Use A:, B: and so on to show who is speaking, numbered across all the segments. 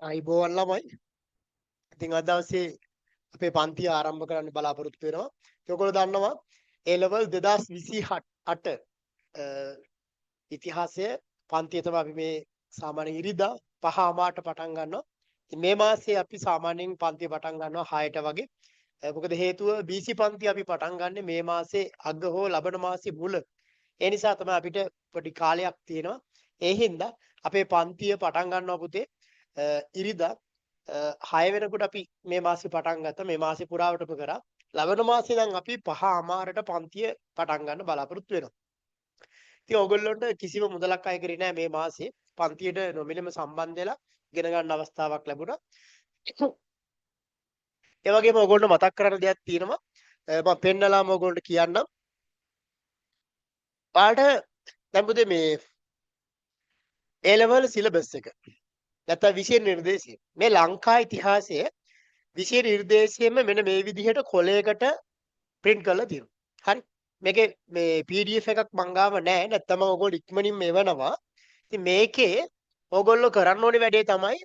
A: ආයිබෝවන් ළමයි. ඉතින් අද දවසේ අපේ පන්තිය ආරම්භ කරන්න බලාපොරොත්තු වෙනවා. ඉතින් ඔයගොල්ලෝ දන්නවා A level 2028 ඉතිහාසය පන්තිය තමයි අපි මේ සාමාන්‍ය ඉරිදා 5:00ට පටන් ගන්නවා. ඉතින් මේ මාසේ අපි සාමාන්‍යයෙන් පන්තිය පටන් ගන්නවා 6ට වගේ. මොකද හේතුව BC පන්තිය අපි පටන් ගන්නෙ මේ මාසේ අග හෝ ලබන මාසේ මුල. ඒ නිසා තමයි අපිට පොඩි කාලයක් තියෙනවා. ඒ හින්දා අපේ පන්තිය පටන් ගන්නවා පුතේ ඉරිදා 6 වෙනකොට අපි මේ මාසේ පටන් ගත්තා. මේ මාසේ පුරාවටම කරා. ලබන මාසේ නම් අපි 5:00ට පන්තිය පටන් ගන්න බලාපොරොත්තු වෙනවා. ඉතින් ඔයගොල්ලන්ට කිසිම මුදලක් අය කරේ නෑ මේ මාසේ. පන්තියට නොමිලෙම සම්බන්ධ වෙලා ඉගෙන ගන්න අවස්ථාවක් ලැබුණා. ඒ වගේම ඔයගොල්ලන්ට මතක් කරන්න දෙයක් තියෙනවා. මම පෙන්නලාම ඔයගොල්ලන්ට කියන්නම්. ඔයාලට දැන් පුතේ මේ A level syllabus එක නැත්නම් විෂය නිර්දේශය. මේ ලංකා ඉතිහාසය විෂය නිර්දේශයෙන්ම මෙන්න මේ විදිහට කොලයකට ප්‍රින්ට් කරලා තියෙනවා. හරි. මේකේ මේ PDF එකක් මං ගාව නෑ. නැත්නම් මම ඔයගොල්ලෝ ඉක්මනින්ම එවනවා. ඉතින් මේකේ ඔයගොල්ලෝ කරන්න ඕනේ වැඩේ තමයි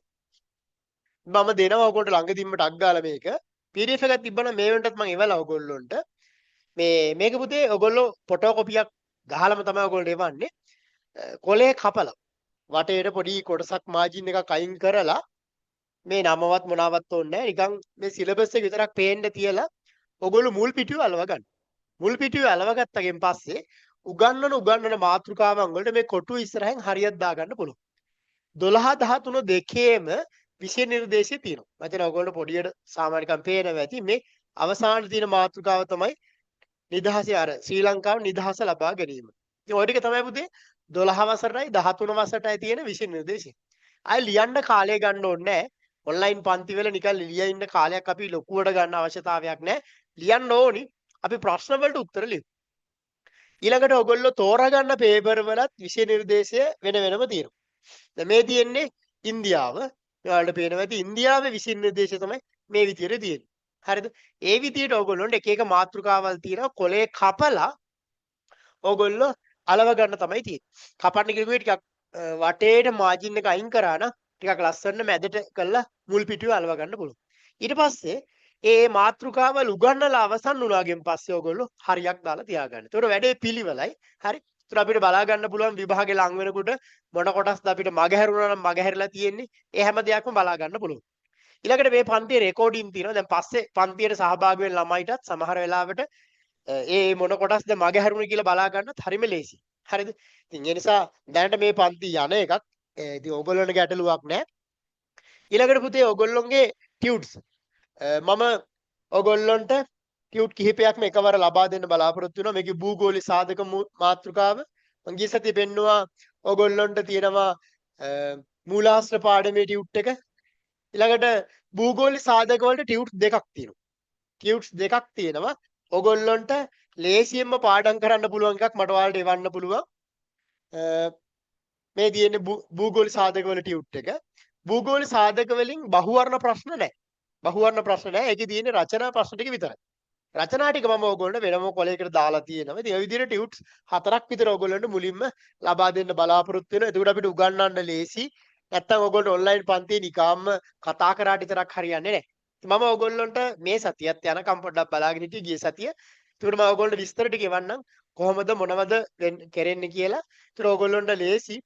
A: මම දෙනවා ඔයගොල්ලන්ට ළඟදීම ටක් ගාලා මේක. PDF එකක් තිබ්බනම් මේ වෙනටත් මං එවලා ඔයගොල්ලොන්ට. මේ මේක පුතේ ඔයගොල්ලෝ ෆොටෝකොපියක් ගහලම තමයි ඔයගොල්ලෝ එවන්නේ. කොලේ කපලා වටේට පොඩි කොටසක් මාජින් එකක් අයින් කරලා මේ නමවත් මොනවත් ඕනේ නැහැ. නිකන් මේ සිලබස් එක විතරක් පේන්න තියලා ඔයගොල්ලෝ මුල් පිටුව අලව ගන්න. මුල් පිටුව අලව ගත්තගෙන් පස්සේ උගන්වන උගන්වන මාතෘකාවන් වලට මේ කොටුව ඉස්සරහින් හරියට දාගන්න පුළුවන්. 12 13 දෙකේම විෂය නිර්දේශය තියෙනවා. මම හිතනවා ඔයගොල්ලෝ පොඩියට සාමාන්‍යකම් පේනවා ඇති. මේ අවසානයේ තියෙන මාතෘකාව තමයි නිදහසේ අර ශ්‍රී ලංකාව නිදහස ලබා ගැනීම. ඉතින් ඔය ටික තමයි පුතේ 12 වසරටයි 13 වසරටයි තියෙන විෂය නිර්දේශය. ආයෙ ලියන්න කාලය ගන්න ඕනේ නෑ. ඔන්ලයින් පන්ති වල නිකන් ලිය ඉන්න කාලයක් අපි ලොකුවට ගන්න අවශ්‍යතාවයක් නෑ. ලියන්න ඕනි. අපි ප්‍රශ්න වලට උත්තර ලියමු. ඊළඟට ඔයගොල්ලෝ තෝරාගන්න පේපර් වලත් විෂය නිර්දේශය වෙන වෙනම තියෙනවා. දැන් මේ තියෙන්නේ ඉන්දියාව. ඔයාලට පේනවා ඇති ඉන්දියාවේ විෂය නිර්දේශය තමයි මේ විදියට තියෙන්නේ. හරිද? ඒ විදියට ඔයගොල්ලොන්ට එක එක මාතෘකාවල් තියෙනවා. කොලේ කපලා ඔයගොල්ලෝ අලව ගන්න තමයි තියෙන්නේ. කපන්න කිව්වේ ටිකක් වටේට මාජින් එක අයින් කරා නම් ටිකක් ලස්සන මැදට කරලා මුල් පිටුව අලව ගන්න පුළුවන්. ඊට පස්සේ ඒ මාතෘකාවල් උගන්නලා අවසන් වුණාගෙන් පස්සේ ඔයගොල්ලෝ හරියක් දාලා තියාගන්න. ඒතකොට වැඩේ පිළිවෙලයි. හරි. ඒතර අපිට බලා ගන්න පුළුවන් විභාගේ ලං වෙනකොට මොන කොටස්ද අපිට මග හැරුණා නම් මග හැරිලා තියෙන්නේ. ඒ හැම දෙයක්ම බලා ගන්න පුළුවන්. ඊළඟට මේ පන්තියේ රෙකෝඩින් තියෙනවා. දැන් පස්සේ පන්තියට සහභාගී වෙන ළමයිටත් සමහර වෙලාවට ඒ මොන කොටස්ද මග හැරුණේ කියලා බලා ගන්නත් හරිම ලේසි. හරිද? ඉතින් ඒ නිසා දැනට මේ පන්ති යන එකක් ඉතින් ඔයගොල්ලන්ට ගැටලුවක් නෑ. ඊළඟට පුතේ ඔයගොල්ලොන්ගේ ටියුට්ස් මම ඔයගොල්ලොන්ට ටියුට් කිහිපයක්ම එකවර ලබා දෙන්න බලාපොරොත්තු වෙනවා. මේකේ භූගෝලීය සාධක මාතෘකාව මං ගිය සතියේ පෙන්නුවා ඔයගොල්ලොන්ට තියෙනවා මූලාශ්‍ර පාඩමේ ටියුට් එක. ඊළඟට භූගෝලීය සාධක වලට ටියුට් දෙකක් තියෙනවා. ටියුට්ස් දෙකක් තියෙනවා. ඔයගොල්ලොන්ට ලේසියෙන්ම පාඩම් කරන්න පුළුවන් එකක් මට ඔයාලට එවන්න පුළුවන්. මේ තියෙන්නේ භූගෝලීය සාධක වල ටියුට් එක. භූගෝලීය සාධක වලින් බහුවර්ණ ප්‍රශ්න නැහැ. බහුවර්ණ ප්‍රශ්න නැහැ. ඒකේ තියෙන්නේ රචනා ප්‍රශ්න ටික විතරයි. රචනා ටික මම ඔයගොල්ලන්ට වෙනම කොලයකට දාලා තියෙනවා. ඉතින් ඒ විදිහට ටියුට්ස් හතරක් විතර ඔයගොල්ලන්ට මුලින්ම ලබා දෙන්න බලාපොරොත්තු වෙනවා. එතකොට අපිට උගන්වන්න ලේසි. නැත්තම් ඔයගොල්ලන්ට ඔන්ලයින් පන්තියේ නිකම්ම කතා කරාට විතරක් හරියන්නේ නැහැ. මම ඔයගොල්ලන්ට මේ සතියත් යනකම් පොඩ්ඩක් බලාගෙන හිටියේ ගිය සතිය. ඒකට මම ඔයගොල්ලන්ට විස්තර ටික එවන්නම් කොහොමද මොනවද කෙරෙන්නේ කියලා. ඒතර ඔයගොල්ලන්ට ලේසි.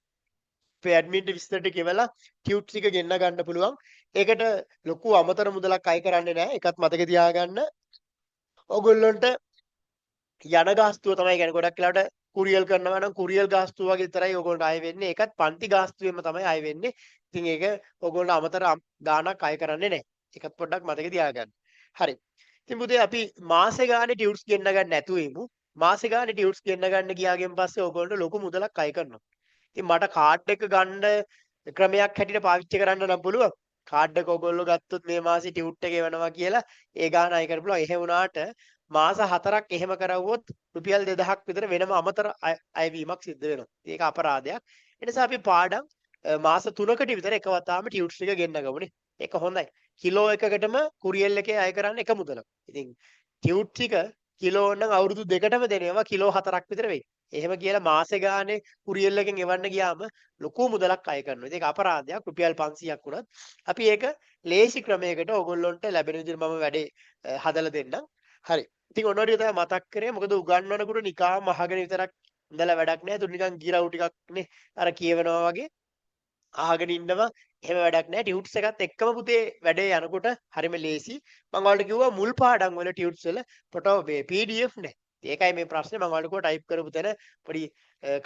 A: අපේ ඇඩ්මින්ට විස්තර ටික එවලා ටියුට් ටික ගෙන්න ගන්න පුළුවන්. ඒකට ලොකු අමතර මුදලක් අය කරන්නේ නැහැ. ඒකත් මතක තියාගන්න. ඔයගොල්ලන්ට යන ගාස්තුව තමයි කියන්නේ ගොඩක් වෙලාවට කුරියල් කරනවා නම් කුරියල් ගාස්තුව වගේ විතරයි ඔයගොල්ලන්ට අය වෙන්නේ. ඒකත් පන්ති ගාස්තුවෙම තමයි අය වෙන්නේ. ඉතින් ඒක ඔයගොල්ලන්ට අමතර ගාණක් අය කරන්නේ නැහැ. ඒකත් පොඩ්ඩක් මතක තියාගන්න. හරි. ඉතින් පුතේ අපි මාසෙ ගානේ ටියුට්ස් ගෙන්න ගන්න නැතුව ඉමු. මාසෙ ගානේ ටියුට්ස් ගෙන්න ගන්න ගියාගෙන් පස්සේ ඔයගොල්ලන්ට ලොකු මුදලක් අය කරනවා. ඉතින් මට කාඩ් එක ගන්න ක්‍රමයක් හැටියට පාවිච්චි කරන්න නම් පුළුවන්. කාඩ් එක ඔයගොල්ලෝ ගත්තොත් මේ මාසේ ටියුට් එක එවනවා කියලා ඒ ගාන අය කරන්න පුළුවන්. එහෙම වුණාට මාස 4ක් එහෙම කරවුවොත් රුපියල් 2000ක් විතර වෙනම අමතර අයවීමක් සිද්ධ වෙනවා. ඒක අපරාධයක්. ඒ නිසා අපි පාඩම් මාස 3කට විතර එක වතාවම ටියුට්ස් ටික ගෙන්න ගමුනේ. ඒක හොඳයි. කිලෝ එකකටම කුරියල් එකේ අය කරන්න එක මුදලක්. ඉතින් ටියුට් ටික කිලෝ නම් අවුරුදු දෙකටම දෙනවා කිලෝ 4ක් විතර වෙයි. එහෙම කියලා මාසෙ ගානේ කුරියල් එකෙන් එවන්න ගියාම ලොකු මුදලක් අය කරනවා. ඉතින් ඒක අපරාධයක්. රුපියල් 500ක් වුණත් අපි ඒක ලේසි ක්‍රමයකට ඕගොල්ලොන්ට ලැබෙන විදිහට මම වැඩේ හදලා දෙන්නම්. හරි. ඉතින් ඔන්න ඔය ටික තමයි මතක් කරේ. මොකද උගන්වනකොට නිකාම අහගෙන විතරක් ඉඳලා වැඩක් නෑ. තුන් නිකන් ගිරව් ටිකක් නේ අර කියවනවා වගේ අහගෙන ඉන්නවා. එහෙම වැඩක් නෑ. ටියුට්ස් එකත් එක්කම පුතේ වැඩේ යනකොට හරිම ලේසි. මං ඔයාලට කිව්වා මුල් පාඩම් වල ටියුට්ස් වල ෆොටෝ මේ PDF නෑ. ඒකයි මේ ප්‍රශ්නේ. මං ඔයාලට කිව්වා ටයිප් කරපු තැන පොඩි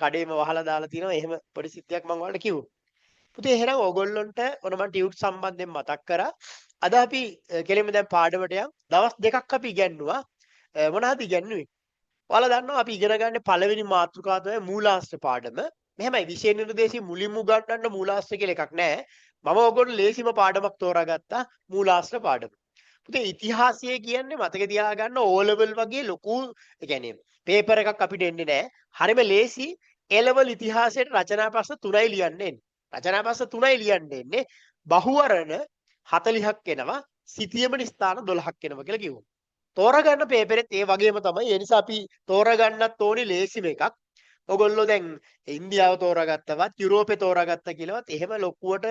A: කඩේම වහලා දාලා තියෙනවා. එහෙම පොඩි සිද්ධියක් මං ඔයාලට කිව්වා. පුතේ එහෙනම් ඕගොල්ලොන්ට ඔන්න මං ටියුට් සම්බන්ධයෙන් මතක් කරා. අද අපි කෙලින්ම දැන් පාඩමට යන්. දවස් දෙකක් අපි ඉගැන්නුවා. මොනවද ඉගැන්නුවේ? ඔයාලා දන්නවා අපි ඉගෙන ගන්න පළවෙනි මාතෘකාව තමයි මූලාශ්‍ර පාඩම. මෙහෙමයි විෂය නිර්දේශي මුලින්ම උගන්වන්න මූලාශ්‍ර කියලා එකක් නෑ. මම ඔයගොල්ලෝ ලේසිම පාඩමක් තෝරාගත්තා මූලාශ්‍ර පාඩම. පුතේ ඉතිහාසය කියන්නේ මතක තියාගන්න ඕ ලෙවල් වගේ ලොකු ඒ කියන්නේ පේපර් එකක් අපිට එන්නේ නෑ. හරිම ලේසි. ඒ ලෙවල් ඉතිහාසයට රචනා ප්‍රශ්න 3යි ලියන්න එන්නේ. රචනා ප්‍රශ්න 3යි ලියන්න එන්නේ. බහුවරණ 40ක් එනවා. සිතියමන ස්ථාන 12ක් එනවා කියලා කිව්වා. තෝරගන්න පේපරෙත් ඒ වගේම තමයි. ඒ නිසා අපි තෝරගන්නත් ඕනි ලේසිම එකක්. ඔයගොල්ලෝ දැන් ඉන්දියාව තෝරාගත්තවත් යුරෝපේ තෝරාගත්ත කියලාවත් එහෙම ලොකුවට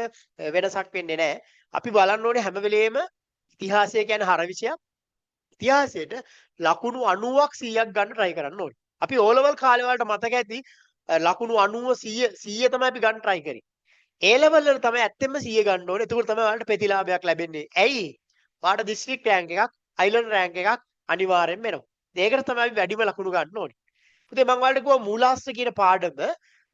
A: වෙනසක් වෙන්නේ නැහැ. අපි බලන්න ඕනේ හැම වෙලේම ඉතිහාසය කියන්නේ හර විෂයක්. ඉතිහාසයට ලකුණු 90ක් 100ක් ගන්න try කරන්න ඕනේ. අපි ඕ ලෙවල් කාලේ වලට මතක ඇති ලකුණු 90 100 100 තමයි අපි ගන්න try කරේ. ඒ ලෙවල් වල තමයි ඇත්තෙන්ම 100 ගන්න ඕනේ. එතකොට තමයි ඔයාලට ප්‍රතිලාභයක් ලැබෙන්නේ. ඇයි? ඔයාලට දිස්ත්‍රික් රෑන්ක් එකක්, අයිලන්ඩ් රෑන්ක් එකක් අනිවාර්යෙන්ම එනවා. ඒකට තමයි අපි වැඩිම ලකුණු ගන්න ඕනේ. පුතේ මම ඔයාලට කිව්වා මූලාශ්‍ර කියන පාඩම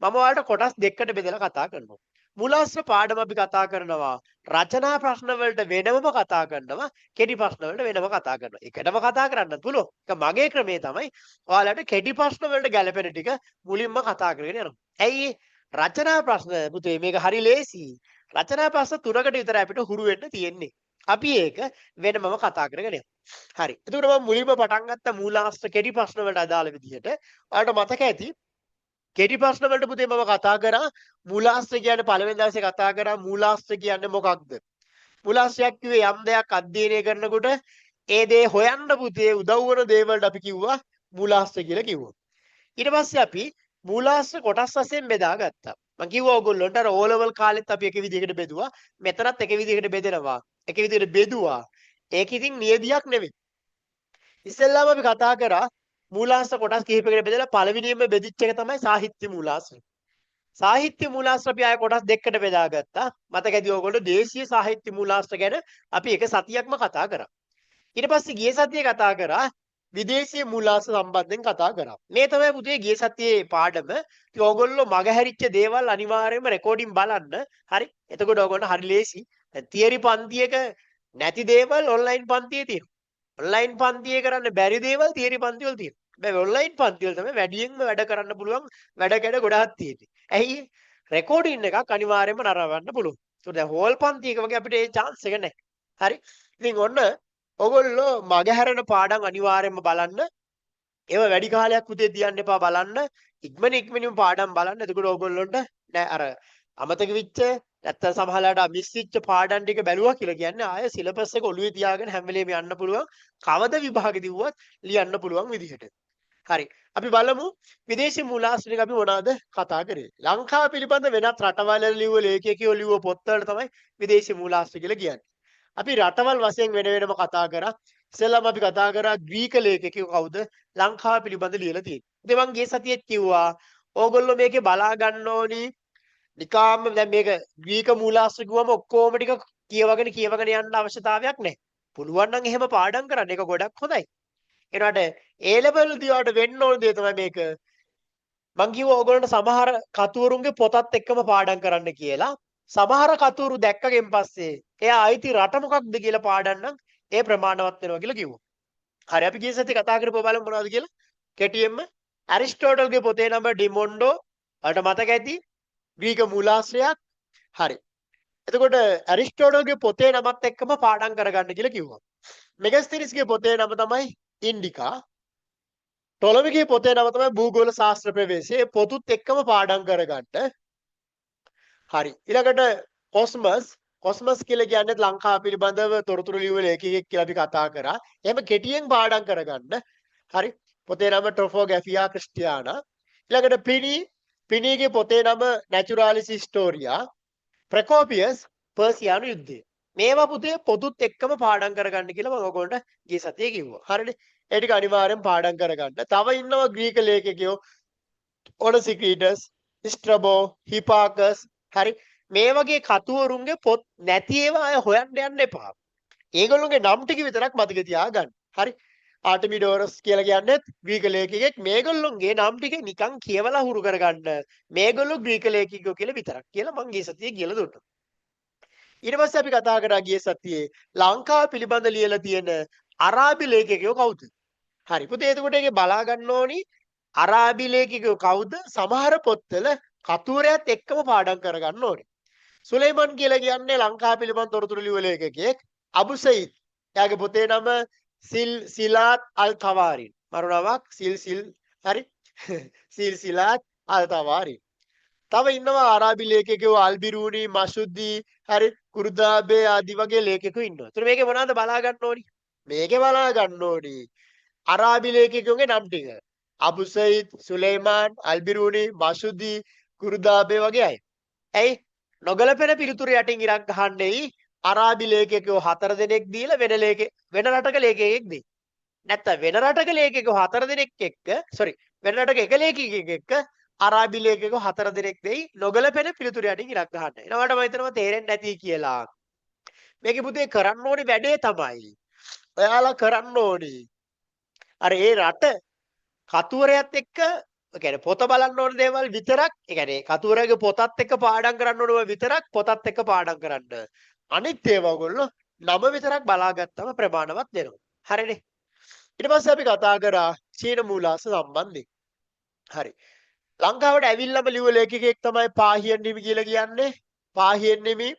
A: මම ඔයාලට කොටස් දෙකකට බෙදලා කතා කරනවා. මූලාශ්‍ර පාඩම අපි කතා කරනවා රචනා ප්‍රශ්න වලට වෙනමම කතා කරනවා, කෙටි ප්‍රශ්න වලට වෙනම කතා කරනවා. එකටම කතා කරන්නත් පුළුවන්. ඒක මගේ ක්‍රමේ තමයි ඔයාලට කෙටි ප්‍රශ්න වලට ගැලපෙන ටික මුලින්ම කතා කරගෙන යනවා. ඇයි රචනා ප්‍රශ්න පුතේ මේක හරි ලේසි. රචනා ප්‍රශ්න තුනකට විතර අපිට හුරු වෙන්න තියෙන්නේ. අපි ඒක වෙනමම කතා කරගෙන යනවා. හරි. එතකොට මම මුලින්ම පටන් ගත්ත මූලාශ්‍ර කෙටි ප්‍රශ්න වලට අදාළ විදිහට ඔයාලට මතක ඇති කෙටි ප්‍රශ්න වලට පුතේ මම කතා කරා මූලාශ්‍ර කියන්නේ පළවෙනි දවසේ කතා කරා මූලාශ්‍ර කියන්නේ මොකක්ද? මූලාශ්‍රයක් කිව්වේ යම් දෙයක් අධ්‍යයනය කරනකොට ඒ දේ හොයන්න පුතේ උදව් වන දේවල්ට අපි කිව්වා මූලාශ්‍ර කියලා කිව්වා. ඊට පස්සේ අපි මූලාශ්‍ර කොටස් වශයෙන් බෙදාගත්තා. මං කිව්වා ඔයගොල්ලන්ට අර ඕ ලෙවල් කාලෙත් අපි එක විදිහකට බෙදුවා. මෙතනත් එක විදිහකට බෙදෙනවා. එක විදිහකට බෙදුවා. ඒක ඉතින් නියදියක් නෙවෙයි. ඉස්සෙල්ලාම අපි කතා කරා මූලාශ්‍ර කොටස් කිහිපයකට බෙදලා පළවෙනියෙන්ම බෙදිච්ච එක තමයි සාහිත්‍ය මූලාශ්‍ර. සාහිත්‍ය මූලාශ්‍ර අපි ආය කොටස් දෙකකට බෙදාගත්තා. මතක ඇති ඔයගොල්ලෝ දේශීය සාහිත්‍ය මූලාශ්‍ර ගැන අපි එක සතියක්ම කතා කරා. ඊට පස්සේ ගිය සතියේ කතා කරා විදේශීය මූලාශ්‍ර සම්බන්ධයෙන් කතා කරා. මේ තමයි පුතේ ගිය සතියේ පාඩම. ඉතින් ඔයගොල්ලෝ මගහැරිච්ච දේවල් අනිවාර්යයෙන්ම රෙකෝඩින් බලන්න. හරි. එතකොට ඔයගොල්ලන්ට හරි ලේසි. දැන් තියරි පන්තියක නැති දේවල් ඔන්ලයින් පන්තියේ තියෙනවා. ඔන්ලයින් පන්තියේ කරන්න බැරි දේවල් තියරි පන්ති වල තියෙනවා. හැබැයි ඔන්ලයින් පන්ති වල තමයි වැඩියෙන්ම වැඩ කරන්න පුළුවන් වැඩ කැඩ ගොඩාක් තියෙන්නේ. ඇයි? රෙකෝඩින් එකක් අනිවාර්යයෙන්ම නරඹන්න පුළුවන්. ඒකට දැන් හෝල් පන්තියක වගේ අපිට ඒ චාන්ස් එක නැහැ. හරි. ඉතින් ඔන්න ඔයගොල්ලෝ මගහැරෙන පාඩම් අනිවාර්යයෙන්ම බලන්න. ඒව වැඩි කාලයක් පුතේ තියන්න එපා බලන්න. ඉක්මන ඉක්මනින්ම පාඩම් බලන්න. එතකොට ඔයගොල්ලොන්ට නෑ අර අමතක වෙච්ච නැත්තම් සමහරලාට මිස් වෙච්ච පාඩම් ටික බැලුවා කියලා කියන්නේ ආය සිලබස් එක ඔළුවේ තියාගෙන හැම වෙලේම යන්න පුළුවන්. කවද විභාගෙ දිව්වත් ලියන්න පුළුවන් විදිහට. හරි. අපි බලමු විදේශී මූලාශ්‍ර ටික අපි මොනවාද කතා කරේ. ලංකාව පිළිබඳ වෙනත් රටවල් වල ලිව්ව ලේඛකයෝ ලිව්ව පොත්වල තමයි විදේශී මූලාශ්‍ර කියලා කියන්නේ. අපි රටවල් වශයෙන් වෙන වෙනම කතා කරා. ඉස්සෙල්ලාම අපි කතා කරා ග්‍රීක ලේඛකයෝ කවුද ලංකාව පිළිබඳ ලියලා තියෙන්නේ. ඉතින් මං ගිය සතියේත් කිව්වා ඕගොල්ලෝ මේකේ බලා ගන්න ඕනි නිකාම්ම දැන් මේක ග්‍රීක මූලාශ්‍ර කිව්වම ඔක්කොම ටික කියවගෙන කියවගෙන යන්න අවශ්‍යතාවයක් නැහැ. පුළුවන් නම් එහෙම පාඩම් කරන්න ඒක ගොඩක් හොඳයි. ඒනට ඒ ලෙවල් දිහාට වෙන්න ඕන දේ තමයි මේක. මං කිව්වා ඕගොල්ලන්ට සමහර කතුවරුන්ගේ පොතත් එක්කම පාඩම් කරන්න කියලා. සමහර කතුවරු දැක්කගෙන් පස්සේ එයා අයිති රට මොකක්ද කියලා පාඩම් නම් ඒ ප්‍රමාණවත් වෙනවා කියලා කිව්වා. හරි අපි ගිය සතියේ කතා කරපුවා බලමු මොනවද කියලා. කෙටියෙන්ම ඇරිස්ටෝටල්ගේ පොතේ නම ඩිමොන්ඩෝ ඔයාලට මතක ඇති ග්‍රීක මූලාශ්‍රයක්. හරි. එතකොට ඇරිස්ටෝටල්ගේ පොතේ නමත් එක්කම පාඩම් කරගන්න කියලා කිව්වා. මෙගස්තීනිස්ගේ පොතේ නම තමයි ඉන්ඩිකා. ටොලමිගේ පොතේ නම තමයි භූගෝල ශාස්ත්‍ර ප්‍රවේශය. ඒ පොතුත් එක්කම පාඩම් කරගන්න. හරි. ඊළඟට කොස්මස් කොස්මස් කියලා කියන්නේ ලංකාව පිළිබඳව තොරතුරු ලියුව ලේඛකයෙක් කියලා අපි කතා කරා. එහෙම කෙටියෙන් පාඩම් කරගන්න. හරි. පොතේ නම ටොෆෝග්‍රැෆියා ක්‍රිස්ටියානා. ඊළඟට ප්ලිනීගේ පොතේ නම නැචුරාලිස් හිස්ටෝරියා. ප්‍රකෝපියස් පර්සියානු යුද්ධය. මේවා පුතේ පොතුත් එක්කම පාඩම් කරගන්න කියලා මම ඔයගොල්ලන්ට ගිය සතියේ කිව්වා. හරිනේ. ඒ ටික අනිවාර්යෙන් පාඩම් කරගන්න. තව ඉන්නවා ග්‍රීක ලේඛකයෝ ඔනසික්‍රීටස්, ස්ට්‍රබෝ, හිපාකස්. හරි. මේ වගේ කතුවරුන්ගේ පොත් නැති ඒවා අය හොයන්න යන්න එපා. ඒගොල්ලොන්ගේ නම් ටික විතරක් මතක තියාගන්න. හරි. ආර්ටෙමිඩෝරස් කියලා කියන්නේත් ග්‍රීක ලේඛකයෙක්. මේගොල්ලොන්ගේ නම් ටික නිකන් කියවලා හුරු කරගන්න. මේගොල්ලෝ ග්‍රීක ලේඛකයෝ කියලා විතරක් කියලා මං ගිය සතියේ කියලා දුන්නා. ඊට පස්සේ අපි කතා කරා ගිය සතියේ ලංකාව පිළිබඳ ලියලා තියෙන අරාබි ලේඛකයෝ කවුද? හරි පුතේ, එතකොට ඒකේ බලා ගන්න ඕනි අරාබි ලේඛකයෝ කවුද? සමහර පොත්වල කතුවරයත් එක්කම පාඩම් කරගන්න ඕනි. සුලයිමන් කියලා කියන්නේ ලංකාව පිළිබඳ තොරතුරු ලියුව ලේඛකයෙක්. අබු සයිද්, එයාගේ පොතේ නම සිල් සිලාත් අල් තවාරින්. මරු නමක් සිල් සිල් හරි සිල් සිලාත් අල් තවාරින්. තව ඉන්නවා අරාබි ලේඛකයෝ අල්බිරූනි, මසුද්දි, හරි කුර්දාබේ ආදි වගේ ලේඛකයෝ ඉන්නවා. ඒතර මේකේ මොනවද බලා ගන්න ඕනි? මේකේ බලා ගන්න ඕනි අරාබි ලේඛකයෝගේ නම් ටික. අබු සයිද්, සුලයිමාන්, අල්බිරූනි, මසුද්දි, කුර්දාබේ වගේ අය. ඇයි? නොගැලපෙන පිළිතුරු යටින් ඉරක් ගහන්නේයි අරාබි ලේඛකයෝ 4 දෙනෙක් දීලා වෙන රටක ලේඛකයෙක් දෙයි. නැත්තම් වෙන රටක ලේඛකයෝ 4 දෙනෙක් එක්ක, සෝරි, වෙන රටක එක ලේඛකයෙක් එක්ක අරාබි ලේඛකයෝ 4 දෙනෙක් දෙයි නොගැලපෙන පිළිතුරු යටින් ඉරක් ගහන්න. එනවට මම හිතනවා තේරෙන්නේ නැති කියලා. මේකේ පුතේ කරන්න ඕනි වැඩේ තමයි. ඔයාලා කරන්න ඕනි. අර ඒ රට කතුවරයත් එක්ක, ඒ කියන්නේ පොත බලන්න ඕන දේවල් විතරක්, ඒ කියන්නේ කතුවරයාගේ පොතත් එක්ක පාඩම් කරන්න ඕන විතරක් පොතත් එක්ක පාඩම් කරන්න. අනිත් ඒවා ඔයගොල්ලෝ නම විතරක් බලාගත්තම ප්‍රමාණවත් වෙනවා. හරිනේ. ඊට පස්සේ අපි කතා කරා චීන මූලාශ්‍ර සම්බන්ධයෙන්. හරි. ලංකාවට ඇවිල්ලාම ලිව්ව ලේඛකයෙක් තමයි පාහියන් හිමි කියලා කියන්නේ. පාහියන් හිමි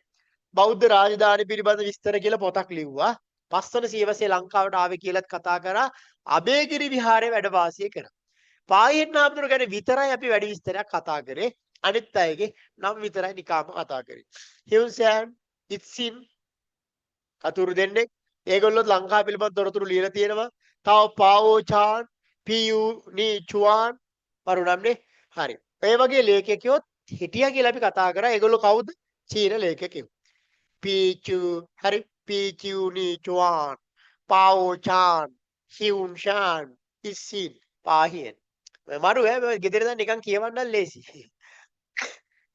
A: බෞද්ධ රාජධානි පිළිබඳ විස්තර කියලා පොතක් ලිව්වා. පස්වන සියවසේ ලංකාවට ආවේ කියලාත් කතා කරා. අබේගිරි විහාරයේ වැඩ වාසය කරා. පාහියන් හාමුදුරුවෝ ගැන විතරයි අපි වැඩි විස්තරයක් කතා කරේ. අනිත් අයගේ නම් විතරයි නිකාම කතා කරේ. හියුන්සෑන්, ඉත්සින් කතුරු දෙන්නෙක්. ඒගොල්ලොත් ලංකාව පිළිබඳ තොරතුරු ලියලා තියෙනවා. තව පාවෝ චාන්, පියු නි චුවාන් මරු නම්නේ. හරි. ඔය වගේ ලේඛකයොත් හිටියා කියලා අපි කතා කරා. ඒගොල්ලෝ කවුද? චීන ලේඛකයෝ. පීචු හරි පීචු නි චුවාන්, පාවෝ චාන්, හියුන් ෂාන්, ඉසින්, පාහියන්. මරු ඈ මේ ගෙදර ඉඳන් නිකන් කියවන්නත් ලේසි.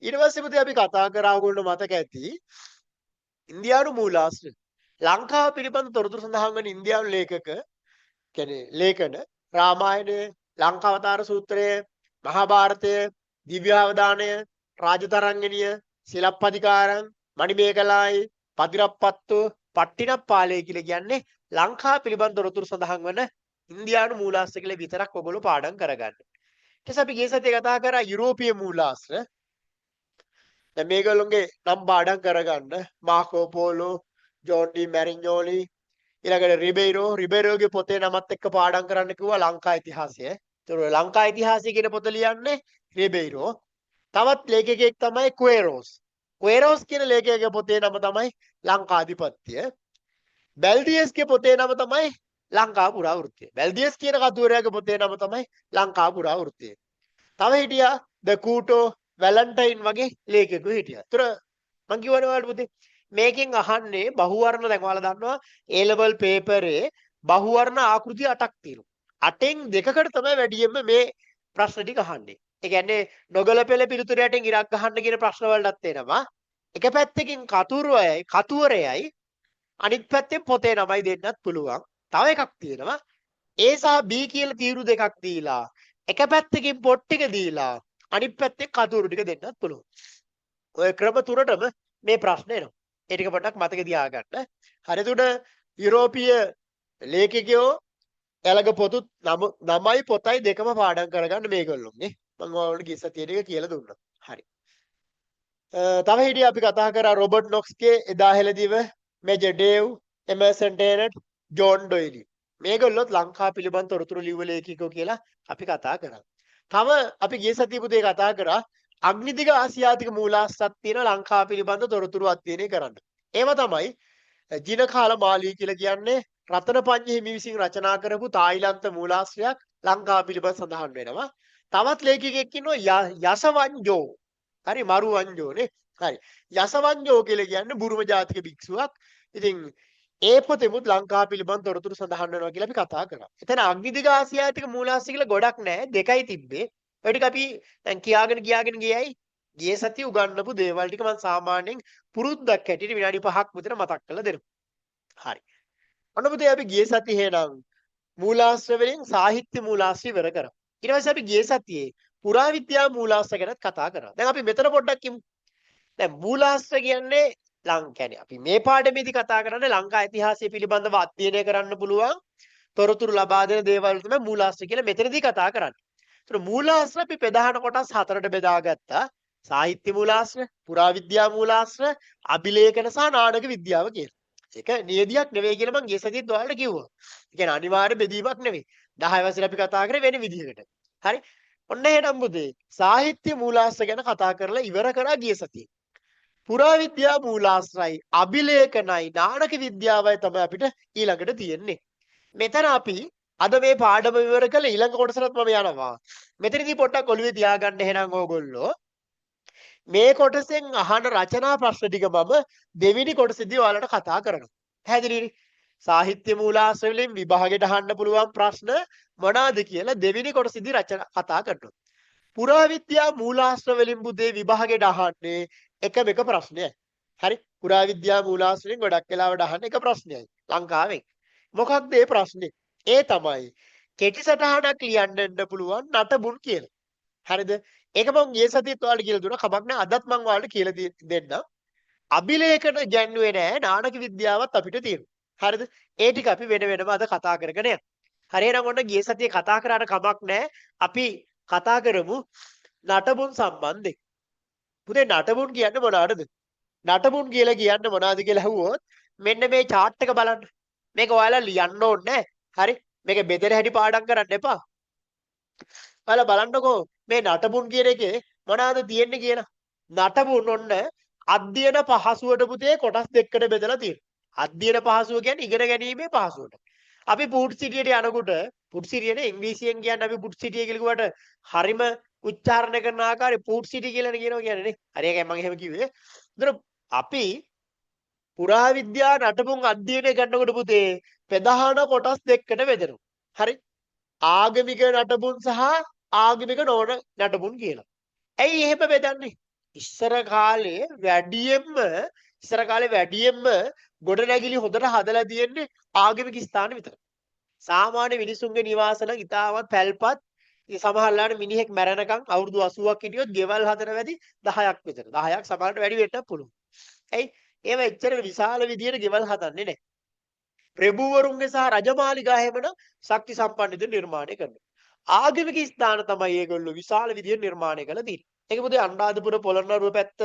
A: ඊට පස්සේ පුතේ අපි කතා කරා ඔයගොල්ලෝ මතක ඇති ඉන්දියානු මූලාශ්‍ර. ලංකාව පිළිබඳ තොරතුරු සඳහන් වන ඉන්දියානු ලේඛක කියන්නේ ලේඛන රාමායණය, ලංකාවතාර සූත්‍රය, මහා භාරතය, දිව්‍යාවදානය, රාජතරංගිනිය, සිලප්පදිකාරං, මණිමේකලායි, පදිරප්පත්තු, පට්ටිනප්පාලය කියලා කියන්නේ ලංකාව පිළිබඳ තොරතුරු සඳහන් වන ඉන්දියානු මූලාශ්‍ර කියලා විතරක් ඔයගොල්ලෝ පාඩම් කරගන්න. ඊට පස්සේ අපි ගිය සතියේ කතා කරා යුරෝපීය මූලාශ්‍ර. දැන් මේගොල්ලොන්ගේ නම් පාඩම් කරගන්න. මාකෝ පෝලෝ, ජෝන් ඩි මැරින්ජෝලි, ඊළඟට රිබෙයිරෝ, රිබෙයිරෝගේ පොතේ නමත් එක්ක පාඩම් කරන්න කිව්වා ලංකා ඉතිහාසය. ඒතර ලංකා ඉතිහාසය කියන පොත ලියන්නේ රිබෙයිරෝ. තවත් ලේඛකයෙක් තමයි කුଏරෝස්. කුଏරෝස් කියන ලේඛකගේ පොතේ නම තමයි ලංකාධිපත්‍ය. බැල්දියස්ගේ පොතේ නම තමයි ලංකා පුරාවෘත්තය. බැල්දියස් කියන කතුවරයාගේ පොතේ නම තමයි ලංකා පුරාවෘත්තය. තව හිටියා ද කූටෝ, වැලන්ටයින් වගේ ලේඛකයෝ හිටියා. ඒතර මං කියවනේ ඔයාලට පුතේ මේකෙන් අහන්නේ බහුවර්ණ. දැන් ඔයාලා දන්නවා A level පේපරේ බහුවර්ණ ආකෘති 8ක් තියෙනවා. 8න් 2කට තමයි වැඩියෙන්ම මේ ප්‍රශ්න ටික අහන්නේ. ඒ කියන්නේ නොගැලපෙන පිළිතුර යටින් ඉරක් ගහන්න කියන ප්‍රශ්න වලටත් එනවා. එක පැත්තකින් කතුවරයයි අනිත් පැත්තෙන් පොතේ නමයි දෙන්නත් පුළුවන්. තව එකක් තියෙනවා. A සහ B කියලා තීරු දෙකක් දීලා එක පැත්තකින් පොත් ටික දීලා අනිත් පැත්තෙන් කතුවරු ටික දෙන්නත් පුළුවන්. ඔය ක්‍රම තුනටම මේ ප්‍රශ්න එනවා. ඒ ටික පොඩ්ඩක් මතක තියාගන්න. හරි එතකොට යුරෝපීය ලේඛකයෝ එයාලගේ පොතුත් නමයි පොතයි දෙකම පාඩම් කරගන්න මේගොල්ලෝ නේ. මම ඔයාලට ගිය සතියේ ටික කියලා දුන්නා. හරි. තව හිටිය අපි කතා කරා රොබර්ට් නොක්ස්ගේ එදා හෙළදිව, major Davy, Emerson Tennent, John D'Oyly. මේගොල්ලොත් ලංකා පිළිබඳ තොරතුරු ලිව්ව ලේඛකයෝ කියලා අපි කතා කරා. තව අපි ගිය සතියේ පුතේ කතා කරා අග්නිදිග ආසියාතික මූලාශ්‍රයක් තියෙන ලංකා පිළිබඳ තොරතුරු අධ්‍යයනය කරන්න. ඒවා තමයි ජිනකාල මාලී කියලා කියන්නේ රතන පඤ්ඤ හිමි විසින් රචනා කරපු තායිලන්ත මූලාශ්‍රයක් ලංකාව පිළිබඳ සඳහන් වෙනවා. තවත් ලේඛකයෙක් ඉන්නවා යසවංජෝ. හරි මරුවංජෝ නේ. හරි. යසවංජෝ කියලා කියන්නේ බුරුම ජාතික භික්ෂුවක්. ඉතින් ඒ පොතෙමුත් ලංකාව පිළිබඳ තොරතුරු සඳහන් වෙනවා කියලා අපි කතා කරා. එතන අග්නිදිග ආසියාතික මූලාශ්‍ර කියලා ගොඩක් නෑ, දෙකයි තිබ්බේ. ඔය ටික අපි දැන් කියාගෙන කියාගෙන ගියයි. ගිය සතිය උගන්වපු දේවල් ටික මම සාමාන්‍යයෙන් පුරුද්දක් හැටියට විනාඩි 5ක් විතර මතක් කරලා දෙනවා. හරි. ඔන්න පුතේ අපි ගිය සතියේ නම් මූලාශ්‍ර වලින් සාහිත්‍ය මූලාශ්‍ර ඉවර කරා. ඊට පස්සේ අපි ගිය සතියේ පුරාවිද්‍යා මූලාශ්‍ර ගැනත් කතා කරා. දැන් අපි මෙතන පොඩ්ඩක් කියමු. දැන් මූලාශ්‍ර කියන්නේ කියන්නේ අපි මේ පාඩමේදී කතා කරන්නේ ලංකා ඉතිහාසය පිළිබඳව අධ්‍යයනය කරන්න පුළුවන් තොරතුරු ලබා දෙන දේවල් තමයි මූලාශ්‍ර කියලා මෙතනදී කතා කරන්නේ. ඒතර මූලාශ්‍ර අපි ප්‍රධාන කොටස් හතරට බෙදාගත්තා. සාහිත්‍ය මූලාශ්‍ර, පුරාවිද්‍යා මූලාශ්‍ර, අභිලේඛන සහ නාටක විද්‍යාව කියලා. ඒක නියදියක් නෙවෙයි කියලා මං ගිය සතියේත් ඔයාලට කිව්වා. ඒ කියන්නේ අනිවාර්ය බෙදීමක් නෙවෙයි. 10 වසරේ අපි කතා කරේ වෙන විදිහකට. හරි. ඔන්න එහෙනම් පුතේ සාහිත්‍ය මූලාශ්‍ර ගැන කතා කරලා ඉවර කරා ගිය සතියේ. පුරාවිද්‍යා මූලාශ්‍රයි අභිලේඛනයි නාටක විද්‍යාවයි තමයි අපිට ඊළඟට තියෙන්නේ. මෙතන අපි අද මේ පාඩම ඉවර කළ ඊළඟ කොටසටත් මම යනවා. මෙතනදී පොඩ්ඩක් ඔළුවේ තියාගන්න එහෙනම් ඕගොල්ලෝ මේ කොටසෙන් අහන රචනා ප්‍රශ්න ටික මම දෙවෙනි කොටසේදී ඔයාලට කතා කරනවා. පැහැදිලිනේ? සාහිත්‍ය මූලාශ්‍ර වලින් විභාගෙට අහන්න පුළුවන් ප්‍රශ්න මොනවාද කියලා දෙවෙනි කොටසේදී රචනා කතා කරනවා. පුරාවිද්‍යා මූලාශ්‍ර වලින් බුදේ විභාගෙට අහන්නේ එකම එක ප්‍රශ්නයයි. හරි? පුරාවිද්‍යා මූලාශ්‍ර වලින් ගොඩක් වෙලාවට අහන්නේ එක ප්‍රශ්නයයි. ලංකාවෙන්. මොකක්ද ඒ ප්‍රශ්නේ? ඒ තමයි කෙටි සටහනක් ලියන්න එන්න පුළුවන් නටබුන් කියලා. හරිද? ඒක මම ගිය සතියේත් ඔයාලට කියලා දුන්නා. කමක් නෑ අදත් මම ඔයාලට කියලා දෙන්නම්. අභිලේඛන ගැන්නුවේ නෑ නාටක විද්‍යාවත් අපිට තියෙනවා. හරිද? ඒ ටික අපි වෙන වෙනම අද කතා කරගෙන යමු. හරි එහෙනම් ඔන්න ගිය සතියේ කතා කරාට කමක් නෑ. අපි කතා කරමු නටබුන් සම්බන්ධයෙන්. පුතේ නටබුන් කියන්නේ මොනවාටද? නටබුන් කියලා කියන්නේ මොනවාද කියලා අහුවොත් මෙන්න මේ චාට් එක බලන්න. මේක ඔයාලා ලියන්න ඕනේ නෑ. හරි? මේක බෙදෙන හැටි පාඩම් කරන්න එපා. ඔයාලා බලන්නකෝ මේ නටබුන් කියන එකේ මොනවාද තියෙන්නේ කියලා. නටබුන් ඔන්න අධ්‍යයන පහසුවට පුතේ කොටස් දෙකකට බෙදලා තියෙනවා. අධ්‍යයන පහසුව කියන්නේ ඉගෙන ගැනීමේ පහසුවට. අපි පුට් සිටියට යනකොට පුට් සිටියනේ ඉංග්‍රීසියෙන් කියන්නේ අපි පුට් සිටිය කියලා කිව්වට හරිම උච්චාරණය කරන ආකාරය පුට් සිටි කියලානේ කියනවා කියන්නේ නේ. හරි ඒකයි මම එහෙම කිව්වේ. ඒතර අපි පුරාවිද්‍යා නටබුන් අධ්‍යයනය කරනකොට පුතේ ප්‍රධාන කොටස් දෙකකට බෙදෙනවා. හරි. ආගමික නටබුන් සහ ආගමික නොවන නටබුන් කියලා. ඇයි එහෙම බෙදන්නේ? ඉස්සර කාලේ වැඩියෙන්ම ඉස්සර කාලේ වැඩියෙන්ම ගොඩනැගිලි හොඳට හදලා තියෙන්නේ ආගමික ස්ථාන විතරයි. සාමාන්‍ය මිනිසුන්ගේ නිවාස නම් ඉතාමත් පැල්පත්. ඉතින් සමහර වෙලාවට මිනිහෙක් මැරෙනකන් අවුරුදු 80ක් හිටියොත් ගෙවල් හදන වැඩි 10ක් විතර. 10ක් සමහරට වැඩි වෙන්නත් පුළුවන්. ඇයි? ඒව එච්චර විශාල විදියට ගෙවල් හදන්නේ නැහැ. ප්‍රභූවරුන්ගේ සහ රජමාලිගා එහෙමනම් ශක්ති සම්පන්න විදියට නිර්මාණය කරනවා. ආගමික ස්ථාන තමයි ඒගොල්ලෝ විශාල විදියට නිර්මාණය කරලා තියෙන්නේ. ඒක පුතේ අනුරාධපුර පොළොන්නරුව පැත්ත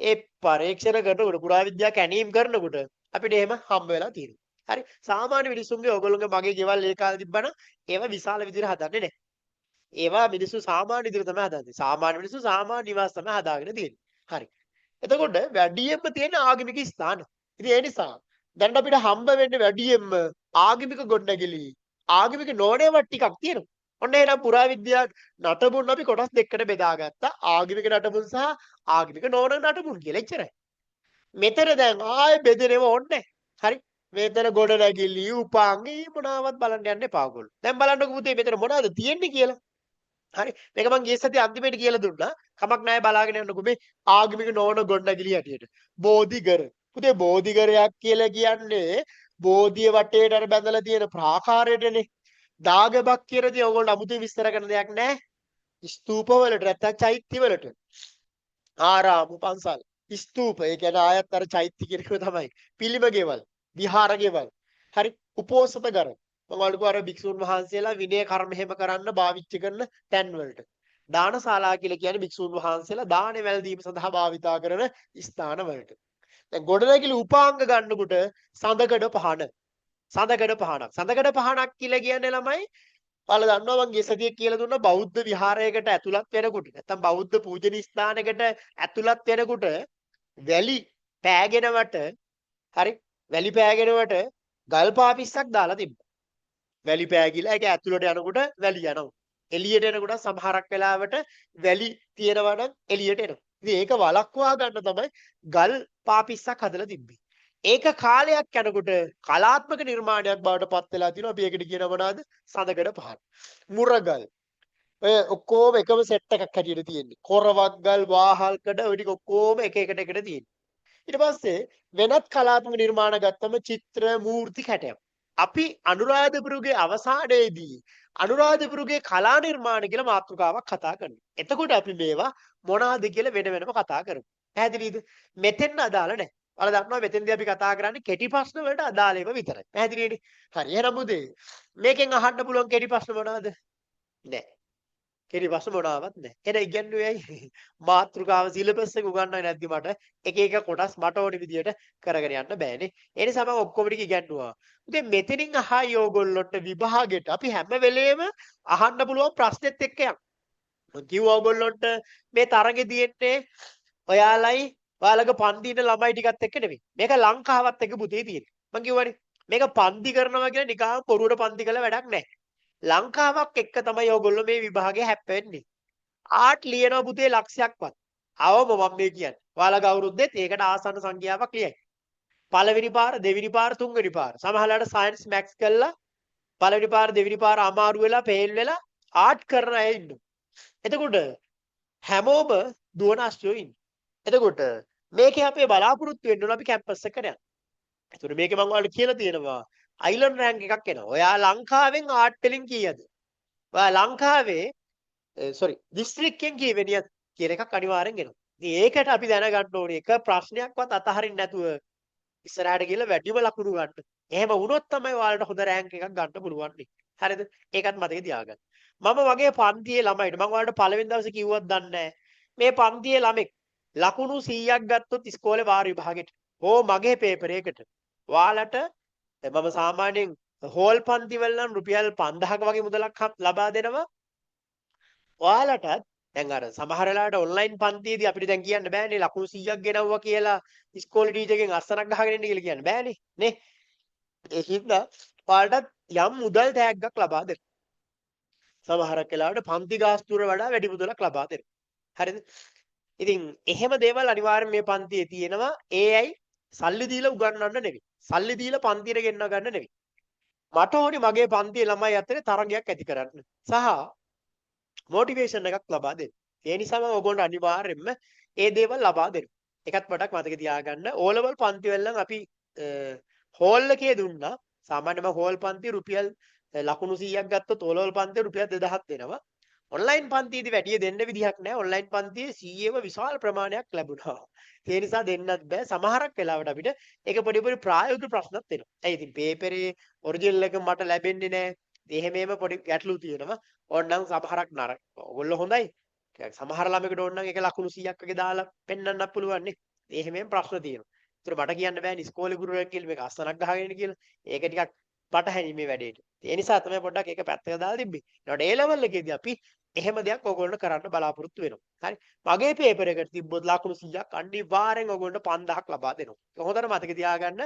A: ඒ පරීක්ෂණ කරනකොට පුරාවිද්‍යා කැණීම් කරනකොට අපිට එහෙම හම්බ වෙලා තියෙනවා. හරි. සාමාන්‍ය මිනිස්සුන්ගේ ඕගොල්ලෝගේ මගේ ගෙවල් ඒ කාලේ තිබ්බනම් ඒවා විශාල විදියට හදන්නේ නැහැ. ඒවා මිනිස්සු සාමාන්‍ය විදියට තමයි හදන්නේ. සාමාන්‍ය මිනිස්සු සාමාන්‍ය නිවාස තමයි හදාගෙන තියෙන්නේ. හරි. එතකොට වැඩියෙන්ම තියෙන ආගමික ස්ථාන. ඉතින් ඒ නිසා දැන් අපිට හම්බ වෙන්නේ වැඩියෙන්ම ආගමික ගොඩනැගිලි ආගමික නොවන ටිකක් තියෙනවා. ඔන්න එහෙනම් පුරාවිද්‍යා නටබුන් අපි කොටස් දෙකකට බෙදාගත්තා. ආගමික නටබුන් සහ ආගමික නොවන නටබුන් කියලා. එච්චරයි. මෙතන දැන් ආයෙ බෙදෙනව ඕනේ. හරි. මෙතන ගොඩනැගිලි උපාංග මොනවත් බලන්න යන්න එපා ඔයගොල්ලෝ. දැන් බලන්නකෝ පුතේ මෙතන මොනවද තියෙන්නේ කියලා. හරි. මේක මං ගිය සතියේ අන්තිමේට කියලා දුන්නා. කමක් නැහැ බලාගෙන යන්නකෝ මේ ආගමික නොවන ගොඩනැගිලි හැටියට. බෝධිගර. පුතේ බෝධිගරයක් කියලා කියන්නේ බෝධිය වටේට අර බැඳලා තියෙන ප්‍රාකාරයටනේ. දාගබක් කියන දේ ඔයගොල්ලෝ අමුතුවෙන් විස්තර කරන දෙයක් නෑ. ස්තූප වලට නැත්තම් චෛත්‍ය වලට. ආරාම පන්සල්. ස්තූප ඒ කියන්නේ ආයත් අර චෛත්‍ය කියන එක තමයි. පිළිම ගෙවල්, විහාර ගෙවල්. හරි. උපෝසත ගර. මම ඔයාලට කිව්වා අර භික්ෂුන් වහන්සේලා විනය කර්ම එහෙම කරන්න භාවිච්චි කරන තැන් වලට. දානශාලා කියලා කියන්නේ භික්ෂුන් වහන්සේලා දාන වැළඳීම සඳහා භාවිතා කරන ස්ථාන වලට. දැන් ගොඩනැගිලි උපාංග ගන්නකොට සඳකඩ පහන. සඳකඩ පහනක්. සඳකඩ පහනක් කියලා කියන්නේ ළමයි ඔයාලා දන්නවා මං ගිය සතියේ කියලා දුන්නා බෞද්ධ විහාරයකට ඇතුළත් වෙනකොට නැත්තම් බෞද්ධ පූජනීය ස්ථානයකට ඇතුළත් වෙනකොට වැලි පෑගෙනවට හරි වැලි පෑගෙනවට ගල් පාපිස්සක් දාලා තිබ්බා. වැලි පෑගිලා ඒක ඇතුළට යනකොට වැලි යනවා. එළියට එනකොට සමහරක් වෙලාවට වැලි තියෙනවා නම් එළියට එනවා. ඉතින් ඒක වළක්වා ගන්න තමයි ගල් පාපිස්සක් හදලා තිබ්බේ. ඒක කාලයක් යනකොට කලාත්මක නිර්මාණයක් බවට පත් වෙලා තිනවා. අපි ඒකට කියන මොනවාද? සඳකඩ පහන. මුරගල්. ඔය ඔක්කොම එකම සෙට් එකක් හැටියට තියෙන්නේ. කොරවක් ගල්, වාහල් කඩ ඔය ටික ඔක්කොම එක එකට එකට තියෙන්නේ. ඊට පස්සේ වෙනත් කලාත්මක නිර්මාණ ගත්තම චිත්‍ර, මූර්ති කැටයම්. අපි අනුරාධපුරගේ අවසානයේදී අනුරාධපුරගේ කලා නිර්මාණ කියලා මාතෘකාවක් කතා කරනවා. එතකොට අපි මේවා මොනවාද කියලා වෙන වෙනම කතා කරමු. පැහැදිලිද? මෙතෙන් අදාළ නැහැ. ඔයාලා දන්නවා මෙතෙන්දී අපි කතා කරන්නේ කෙටි ප්‍රශ්න වලට අදාළ ඒවා විතරයි. පැහැදිලිනේ? හරි. එහෙනම් පුතේ මේකෙන් අහන්න පුළුවන් කෙටි ප්‍රශ්න මොනවාද? නෑ. කෙටි ප්‍රශ්න මොනවාවත් නෑ. එහෙනම් ඉගැන්නුවේ ඇයි? මාතෘකාව සිලබස් එක උගන්වන්නේ නැද්දි මට එක එක කොටස් මට ඕනි විදියට කරගෙන යන්න බෑනේ. ඒ නිසා මම ඔක්කොම ටික ඉගැන්නුවා. ඉතින් මෙතනින් අහයි ඕගොල්ලොන්ට විභාගෙට අපි හැම වෙලේම අහන්න පුළුවන් ප්‍රශ්නෙත් එක්ක යන්න. මං කිව්වා ඕගොල්ලොන්ට මේ තරගෙ තියෙන්නේ ඔයාලයි ඔයාලගේ පන්ති ඉන්න ළමයි ටිකත් එක්ක නෙමෙයි. මේක ලංකාවත් එක්ක පුතේ තියෙන්නේ. මං කිව්වනේ මේක පන්ති කරනවා කියලා නිකන් බොරුවට පන්ති කළ වැඩක් නෑ. ලංකාවක් එක්ක තමයි ඔයගොල්ලෝ මේ විභාගේ හැප්පෙන්නේ. ආට් ලියනවා පුතේ ලක්ෂයක්වත්. අවම මම මේ කියන්නේ. ඔයාලගේ අවුරුද්දෙත් ඒකට ආසන්න සංඛ්‍යාවක් ලියයි. පළවෙනි පාර, දෙවෙනි පාර, තුන්වෙනි පාර. සමහරවිට සයන්ස් මැක්ස් කළා පළවෙනි පාර, දෙවෙනි පාර අමාරු වෙලා ෆේල් වෙලා ආට් කරන අය ඉන්නවා. එතකොට හැමෝම දුවන අශ්වයෝ ඉන්නේ. එතකොට මේකේ අපේ බලාපොරොත්තු වෙන්න ඕන අපි කැම්පස් එකට යන්න. එතකොට මේකේ මම ඔයාලට කියලා තියෙනවා අයිලන්ඩ් රෑන්ක් එකක් එනවා. ඔයා ලංකාවෙන් ආට් වලින් කීයද? ඔයා ලංකාවේ සෝරි දිස්ත්‍රික්කෙන් කීවෙනියද කියන එකක් අනිවාර්යෙන් එනවා. ඉතින් ඒකට අපි දැනගන්න ඕනේ එක ප්‍රශ්නයක්වත් අතහරින්න නැතුව ඉස්සරහට ගිහලා වැඩිම ලකුණු ගන්න. එහෙම වුණොත් තමයි ඔයාලට හොඳ රෑන්ක් එකක් ගන්න පුළුවන්. හරිද? ඒකත් මතක තියාගන්න. මම වගේ පන්තියේ ළමයිට මම ඔයාලට පළවෙනි දවසේ කිව්වත් දන්නේ නැහැ. මේ පන්තියේ ළමෙක් ලකුණු 100ක් ගත්තොත් ඉස්කෝලේ වාර විභාගෙට හෝ මගේ පේපර් එකට ඔයාලට මම සාමාන්‍යයෙන් හෝල් පන්ති වල නම් රුපියල් 5000ක වගේ මුදලක් ලබා දෙනවා. ඔයාලටත් දැන් අර සමහර වෙලාවට ඔන්ලයින් පන්තියේදී අපිට දැන් කියන්න බෑනේ ලකුණු 100ක් ගෙනවුවා කියලා ඉස්කෝලේ ටීචර් එකෙන් අස්සනක් ගහගෙන ඉන්න කියලා කියන්න බෑනේ නේ. ඒ හින්දා ඔයාලටත් යම් මුදල් තෑග්ගක් ලබා දෙනවා. සමහරක් වෙලාවට පන්ති ගාස්තුවට වඩා වැඩි මුදලක් ලබා දෙනවා. හරිද? ඉතින් එහෙම දේවල් අනිවාර්යෙන් මේ පන්තියේ තියෙනවා. ඒ ඇයි සල්ලි දීලා උගන්වන්න නෙවෙයි. සල්ලි දීලා පන්තියට ගෙන්නව ගන්න නෙවෙයි. මට ඕනි මගේ පන්තියේ ළමයි අතරේ තරගයක් ඇති කරන්න සහ මොටිවේෂන් එකක් ලබා දෙන්න. ඒ නිසා මම ඔයගොල්ලන්ට අනිවාර්යයෙන්ම ඒ දේවල් ලබා දෙනවා. එකත් පොඩක් මතක තියාගන්න. ඕ ලෙවල් පන්ති වල නම් අපි හෝල් එකේ දුන්නා. සාමාන්‍යයෙන් හෝල් පන්ති රුපියල් ලකුණු 100ක් ගත්තොත් ඕ ලෙවල් පන්තියේ රුපියල් 2000ක් දෙනවා. ඔන්ලයින් පන්තියේදී වැඩි දෙන්න විදිහක් නැහැ. ඔන්ලයින් පන්තියේ 100ව විශාල ප්‍රමාණයක් ලැබුණා. ඒ නිසා දෙන්නත් බෑ. සමහරක් වෙලාවට අපිට ඒක පොඩි පොඩි ප්‍රායෝගික ප්‍රශ්නත් එනවා. ඇයි ඉතින් පේපරේ ඔරිජිනල් එක මට ලැබෙන්නේ නැහැ. එහෙම එහෙම පොඩි ගැටලු තියෙනවා. ඕනනම් සමහරක් නරක. ඔයගොල්ලෝ හොඳයි. සමහර ළමයෙකුට ඕනනම් ඒක ලකුණු 100ක් වගේ දාලා පෙන්වන්නත් පුළුවන් නේ. එහෙම එහෙම ප්‍රශ්න තියෙනවා. ඒතර මට කියන්න බෑනේ ඉස්කෝලේ ගුරුවරයෙක් කියලා මේක අස්සනක් ගහගෙන ඉන්න කියලා. ඒක ටිකක් පටහැනි මේ වැඩේට. ඒ නිසා තමයි පොඩ්ඩක් ඒක පැත්තක දාලා තිබ්බේ. ඊට ඒ ලෙවල් එකේදී අපි එහෙම දෙයක් ඔයගොල්ලන්ට කරන්න බලාපොරොත්තු වෙනවා. හරි. මගේ පේපර් එකට තිබ්බොත් ලකුණු 100ක් අනිවාර්යෙන් ඔයගොල්ලන්ට 5000ක් ලබා දෙනවා. ඒක හොඳට මතක තියාගන්න.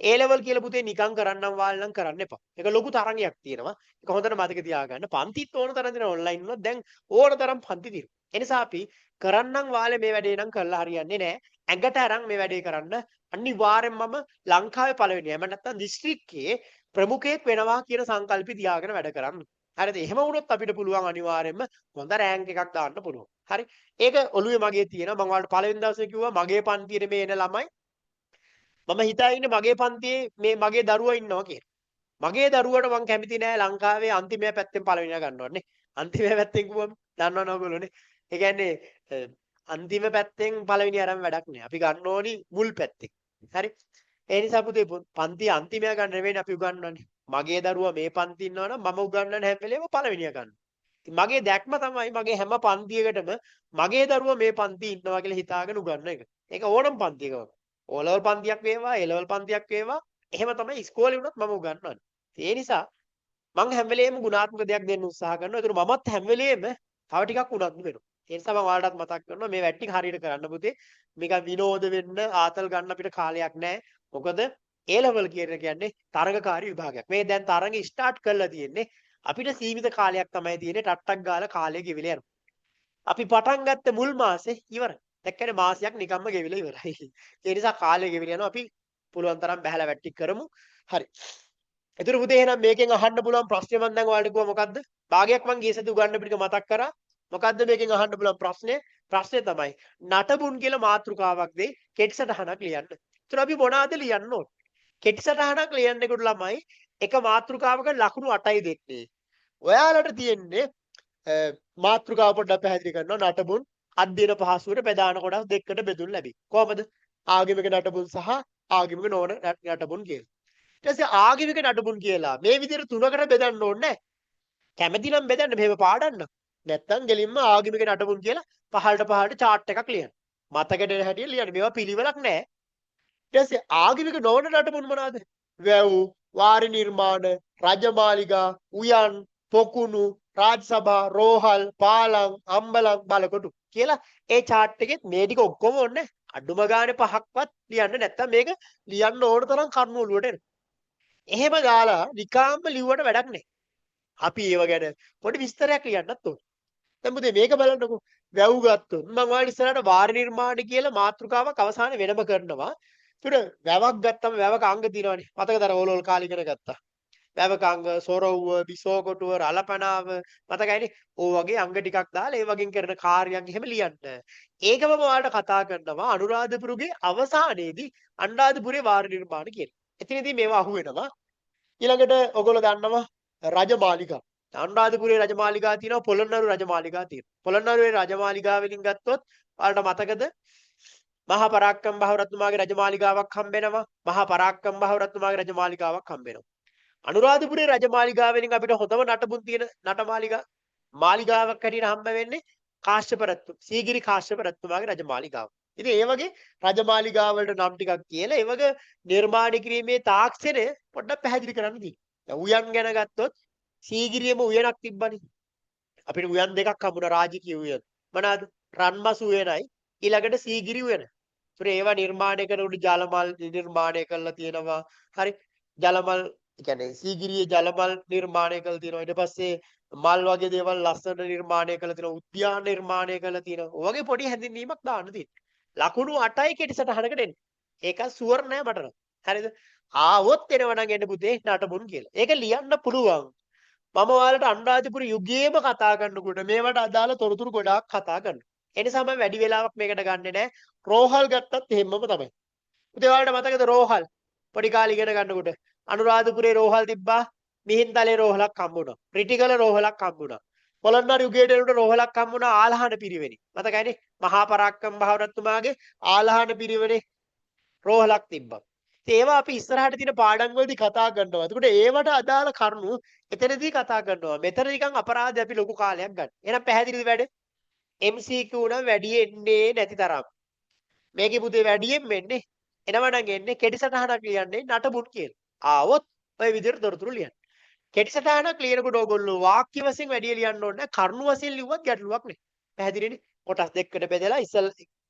A: ඒ ලෙවල් කියලා පුතේ නිකන් කරන්නම් වාල් නම් කරන්න එපා. ඒක ලොකු තරගයක් තියෙනවා. ඒක හොඳට මතක තියාගන්න. පන්තිත් ඕන තරම් දෙනවා ඔන්ලයින් වුණත් දැන් ඕන තරම් පන්ති තියෙනවා. ඒ නිසා අපි කරන්නම් වාලේ මේ වැඩේ නම් කරලා හරියන්නේ නෑ. ඇඟට අරන් මේ වැඩේ කරන්න අනිවාර්යෙන් මම ලංකාවේ පළවෙනි. එහෙම නැත්නම් දිස්ත්‍රික්කයේ ප්‍රමුඛයෙක් වෙනවා කියන සංකල්පي තියාගෙන වැඩ කරන්න. හරිද? එහෙම වුණොත් අපිට පුළුවන් අනිවාර්යයෙන්ම හොඳ රෑන්ක් එකක් දාන්න පුළුවන්. හරි. ඒක ඔළුවේ මගේ තියෙනවා. මම ඔයාලට පළවෙනි දවසේ කිව්වා මගේ පන්තියේ මේ එන ළමයි මම හිතා ඉන්නේ මගේ පන්තියේ මේ මගේ දරුවා ඉන්නවා කියලා. මගේ දරුවට මං කැමති නෑ ලංකාවේ අන්තිමය පැත්තෙන් පළවෙනියා ගන්නවනේ නේ. අන්තිමය පැත්තෙන් කිව්වම දන්නවනේ ඔයගොල්ලෝ නේ. ඒ කියන්නේ අන්තිම පැත්තෙන් පළවෙනි අරන් වැඩක් නෑ. අපි ගන්න ඕනි මුල් පැත්තෙන්. හරි. ඒ නිසා පුතේ පන්ති අන්තිමයා ගන්න නෙවෙයි අපි උගන්වන්නේ. මගේ දරුවා මේ පන්ති ඉන්නවා නම් මම උගන්වන්නේ හැම වෙලේම පළවෙනියා ගන්න. ඉතින් මගේ දැක්ම තමයි මගේ හැම පන්තියකටම මගේ දරුවා මේ පන්ති ඉන්නවා කියලා හිතාගෙන උගන්වන එක. ඒක ඕනම පන්තියක වගේ. ඕ ලෙවල් පන්තියක් වේවා, ඒ ලෙවල් පන්තියක් වේවා, එහෙම තමයි ඉස්කෝලේ වුණත් මම උගන්වන්නේ. ඒ නිසා මං හැම වෙලේම ගුණාත්මක දෙයක් දෙන්න උත්සාහ කරනවා. ඒතර මමත් හැම වෙලේම තව ටිකක් උනන්දු වෙනවා. ඒ නිසා මම ඔයාලටත් මතක් කරනවා මේ වැඩ ටික හරියට කරන්න පුතේ. මේක විනෝද වෙන්න ආතල් ගන්න අපිට කාලයක් නැහැ. මොකද ඒ ලෙවල් කියන කියන්නේ තරඟකාරී විභාගයක්. මේ දැන් තරඟ ස්ටාර්ට් කරලා තියෙන්නේ. අපිට සීමිත කාලයක් තමයි තියෙන්නේ. ටට්ටක් ගාලා කාලය ගෙවිලා යනවා. අපි පටන් ගත්ත මුල් මාසේ ඉවරයි. දැක්කනේ මාසයක් නිකම්ම ගෙවිලා ඉවරයි. ඒ නිසා කාලය ගෙවිලා යනවා. අපි පුළුවන් තරම් බැහැලා වැට්ටි කරමු. හරි. එතකොට පුතේ එහෙනම් මේකෙන් අහන්න පුළුවන් ප්‍රශ්නේ මම දැන් ඔයාලට කිව්වා මොකද්ද? භාගයක් මං ගිය සතියේ උගන්වපු ටික මතක් කරා. මොකද්ද මේකෙන් අහන්න පුළුවන් ප්‍රශ්නේ? ප්‍රශ්නේ තමයි නටබුන් කියලා මාතෘකාවක් දෙයි කෙටි සටහනක් ලියන්න. එතකොට අපි මොනවාද ලියන්න ඕන? කෙටි සටහනක් ලියන්නකොට ළමයි එක මාතෘකාවක ලකුණු 8යි දෙන්නේ. ඔයාලට තියෙන්නේ මාතෘකාව පොඩ්ඩක් පැහැදිලි කරනවා. නටබුන් අධ්‍යයන පහසුවට ප්‍රධාන කොටස් දෙකකට බෙදුම් ලැබේ. කොහොමද? ආගමික නටබුන් සහ ආගමික නොවන නටබුන් කියලා. ඊට පස්සේ ආගමික නටබුන් කියලා මේ විදිහට තුනකට බෙදන්න ඕනේ නැහැ. කැමති නම් බෙදන්න මෙහෙම පාඩන්න. නැත්තම් ගෙලින්ම ආගමික නටබුන් කියලා පහළට පහළට චාට් එකක් ලියන්න. මතකෙට එන හැටියට ලියන්න. මේවා පිළිවෙලක් නෑ. ඊට පස්සේ ආගමික නොවන නටබුන් මොනවාද? වැව්, වාරි නිර්මාණ, රජමාලිගා, උයන්, පොකුණු, රාජසභා, රෝහල්, පාලම්, අම්බලම්, බලකොටු කියලා ඒ චාට් එකෙත් මේ ටික ඔක්කොම ඕනේ. අඩුම ගානේ පහක්වත් ලියන්න නැත්තම් මේක ලියන්න ඕන තරම් කරුණු ඔලුවට එනවා. එහෙම දාලා නිකාම්ම ලිව්වට වැඩක් නෑ. අපි ඒව ගැන පොඩි විස්තරයක් ලියන්නත් ඕනේ. දැන් පුතේ මේක බලන්නකෝ. වැව් ගත්තොත් මම ඔයාලට ඉස්සරහට වාරි නිර්මාණ කියලා මාතෘකාවක් අවසානයේ වෙනම කරනවා. ඒතර වැවක් ගත්තම වැවක අංග තියෙනවනේ. මතකද අර ඕලෝල් කාලේ ඉගෙන ගත්තා. වැවක අංග සොරව්ව, බිසෝකොටුව, රළපනාව මතකයිනේ. ඕ වගේ අංග ටිකක් දාලා ඒ වගේ කරන කාර්යයන් එහෙම ලියන්න. ඒකම මම ඔයාලට කතා කරනවා අනුරාධපුරගේ අවසානයේදී අනුරාධපුරේ වාරි නිර්මාණ කියලා. එතනදී මේවා අහු වෙනවා. ඊළඟට ඔයගොල්ලෝ දන්නවා රජමාලිගා. අනුරාධපුරේ රජමාලිගා තියෙනවා, පොළොන්නරු රජමාලිගා තියෙනවා. පොළොන්නරුවේ රජමාලිගා වලින් ගත්තොත් ඔයාලට මතකද මහා පරාක්‍රම බහුරත්තුමාගේ රජමාලිගාවක් හම්බ වෙනවා. මහා පරාක්‍රම බහුරත්තුමාගේ රජමාලිගාවක් හම්බ වෙනවා. අනුරාධපුරේ රජමාලිගාව වලින් අපිට හොඳම නටබුන් තියෙන නටමාලිගා මාලිගාවක් හැටියට හම්බ වෙන්නේ කාශ්‍යප රජතු සීගිරි කාශ්‍යප රජතුමාගේ රජමාලිගාව. ඉතින් ඒ වගේ රජමාලිගා වලට නම් ටිකක් කියලා ඒ වගේ නිර්මාණය කිරීමේ තාක්ෂණය පොඩ්ඩක් පැහැදිලි කරන්න තියෙනවා. දැන් උයන් ගැන ගත්තොත් සීගිරියම උයනක් තිබ්බනේ. අපිට උයන් දෙකක් හම්බුණා රාජකීය උයන්. මොනවාද? රන්මසු උයනයි ඊළඟට සීගිරි උයන. ඒතර ඒවා නිර්මාණය කරනකොට ජලමල් නිර්මාණය කරලා තියෙනවා. හරි. ජලමල් කියන්නේ සීගිරියේ ජලමල් නිර්මාණය කරලා තියෙනවා. ඊට පස්සේ මල් වගේ දේවල් ලස්සන නිර්මාණය කරලා තියෙනවා. උද්‍යාන නිර්මාණය කරලා තියෙනවා. ඔය වගේ පොඩි හැඳින්වීමක් දාන්න තියෙනවා. ලකුණු 8යි කෙටි සටහනකට එන්නේ. ඒක සුවර් නෑ මට නම්. හරිද? ආවොත් එනවා නම් එන්න පුතේ නටබුන් කියලා. ඒක ලියන්න පුළුවන්. මම ඔයාලට අනුරාධපුර යුගයේම කතා කරනකොට මේවට අදාළ තොරතුරු ගොඩාක් කතා කරනවා. ඒ නිසා මම වැඩි වෙලාවක් මේකට ගන්නෙ නෑ. රෝහල් ගත්තත් එහෙමම තමයි. පුතේ ඔයාලට මතකද රෝහල්? පොඩි කාලේ ඉගෙන ගන්නකොට අනුරාධපුරේ රෝහල් තිබ්බා. මිහින්තලේ රෝහලක් හම්බුණා. රිටිගල රෝහලක් හම්බුණා. පොළොන්නරු යුගයට එනකොට රෝහලක් හම්බුණා ආලහන පිරිවෙනේ. මතකයිනේ? මහා පරාක්‍රම බහුරත්තුමාගේ ආලහන පිරිවෙනේ රෝහලක් තිබ්බා. ඉතින් ඒවා අපි ඉස්සරහට තියෙන පාඩම් වලදී කතා කරනවා. එතකොට ඒවට අදාළ කරුණු එතනදී කතා කරනවා. මෙතන නිකන් අපරාධ අපි ලොකු කාලයක් ගන්න. එහෙනම් පැහැදිලිද වැඩ? MCQ නම් වැඩි එන්නේ නැති තරම්. මේකේ පුතේ වැඩියෙන් වෙන්නේ එනවා නම් එන්නේ කෙටි සටහනක් ලියන්නේ නටබුන් කියලා. ආවොත් ඔය විදිහට තොරතුරු ලියන්න. කෙටි සටහනක් ලියනකොට ඕගොල්ලෝ වාක්‍ය වශයෙන් වැඩි ලියන්න ඕනේ නැහැ. කරුණු වශයෙන් ලිව්වත් ගැටලුවක් නෑ. පැහැදිලිනේ? කොටස් දෙකකට බෙදලා ඉස්සල්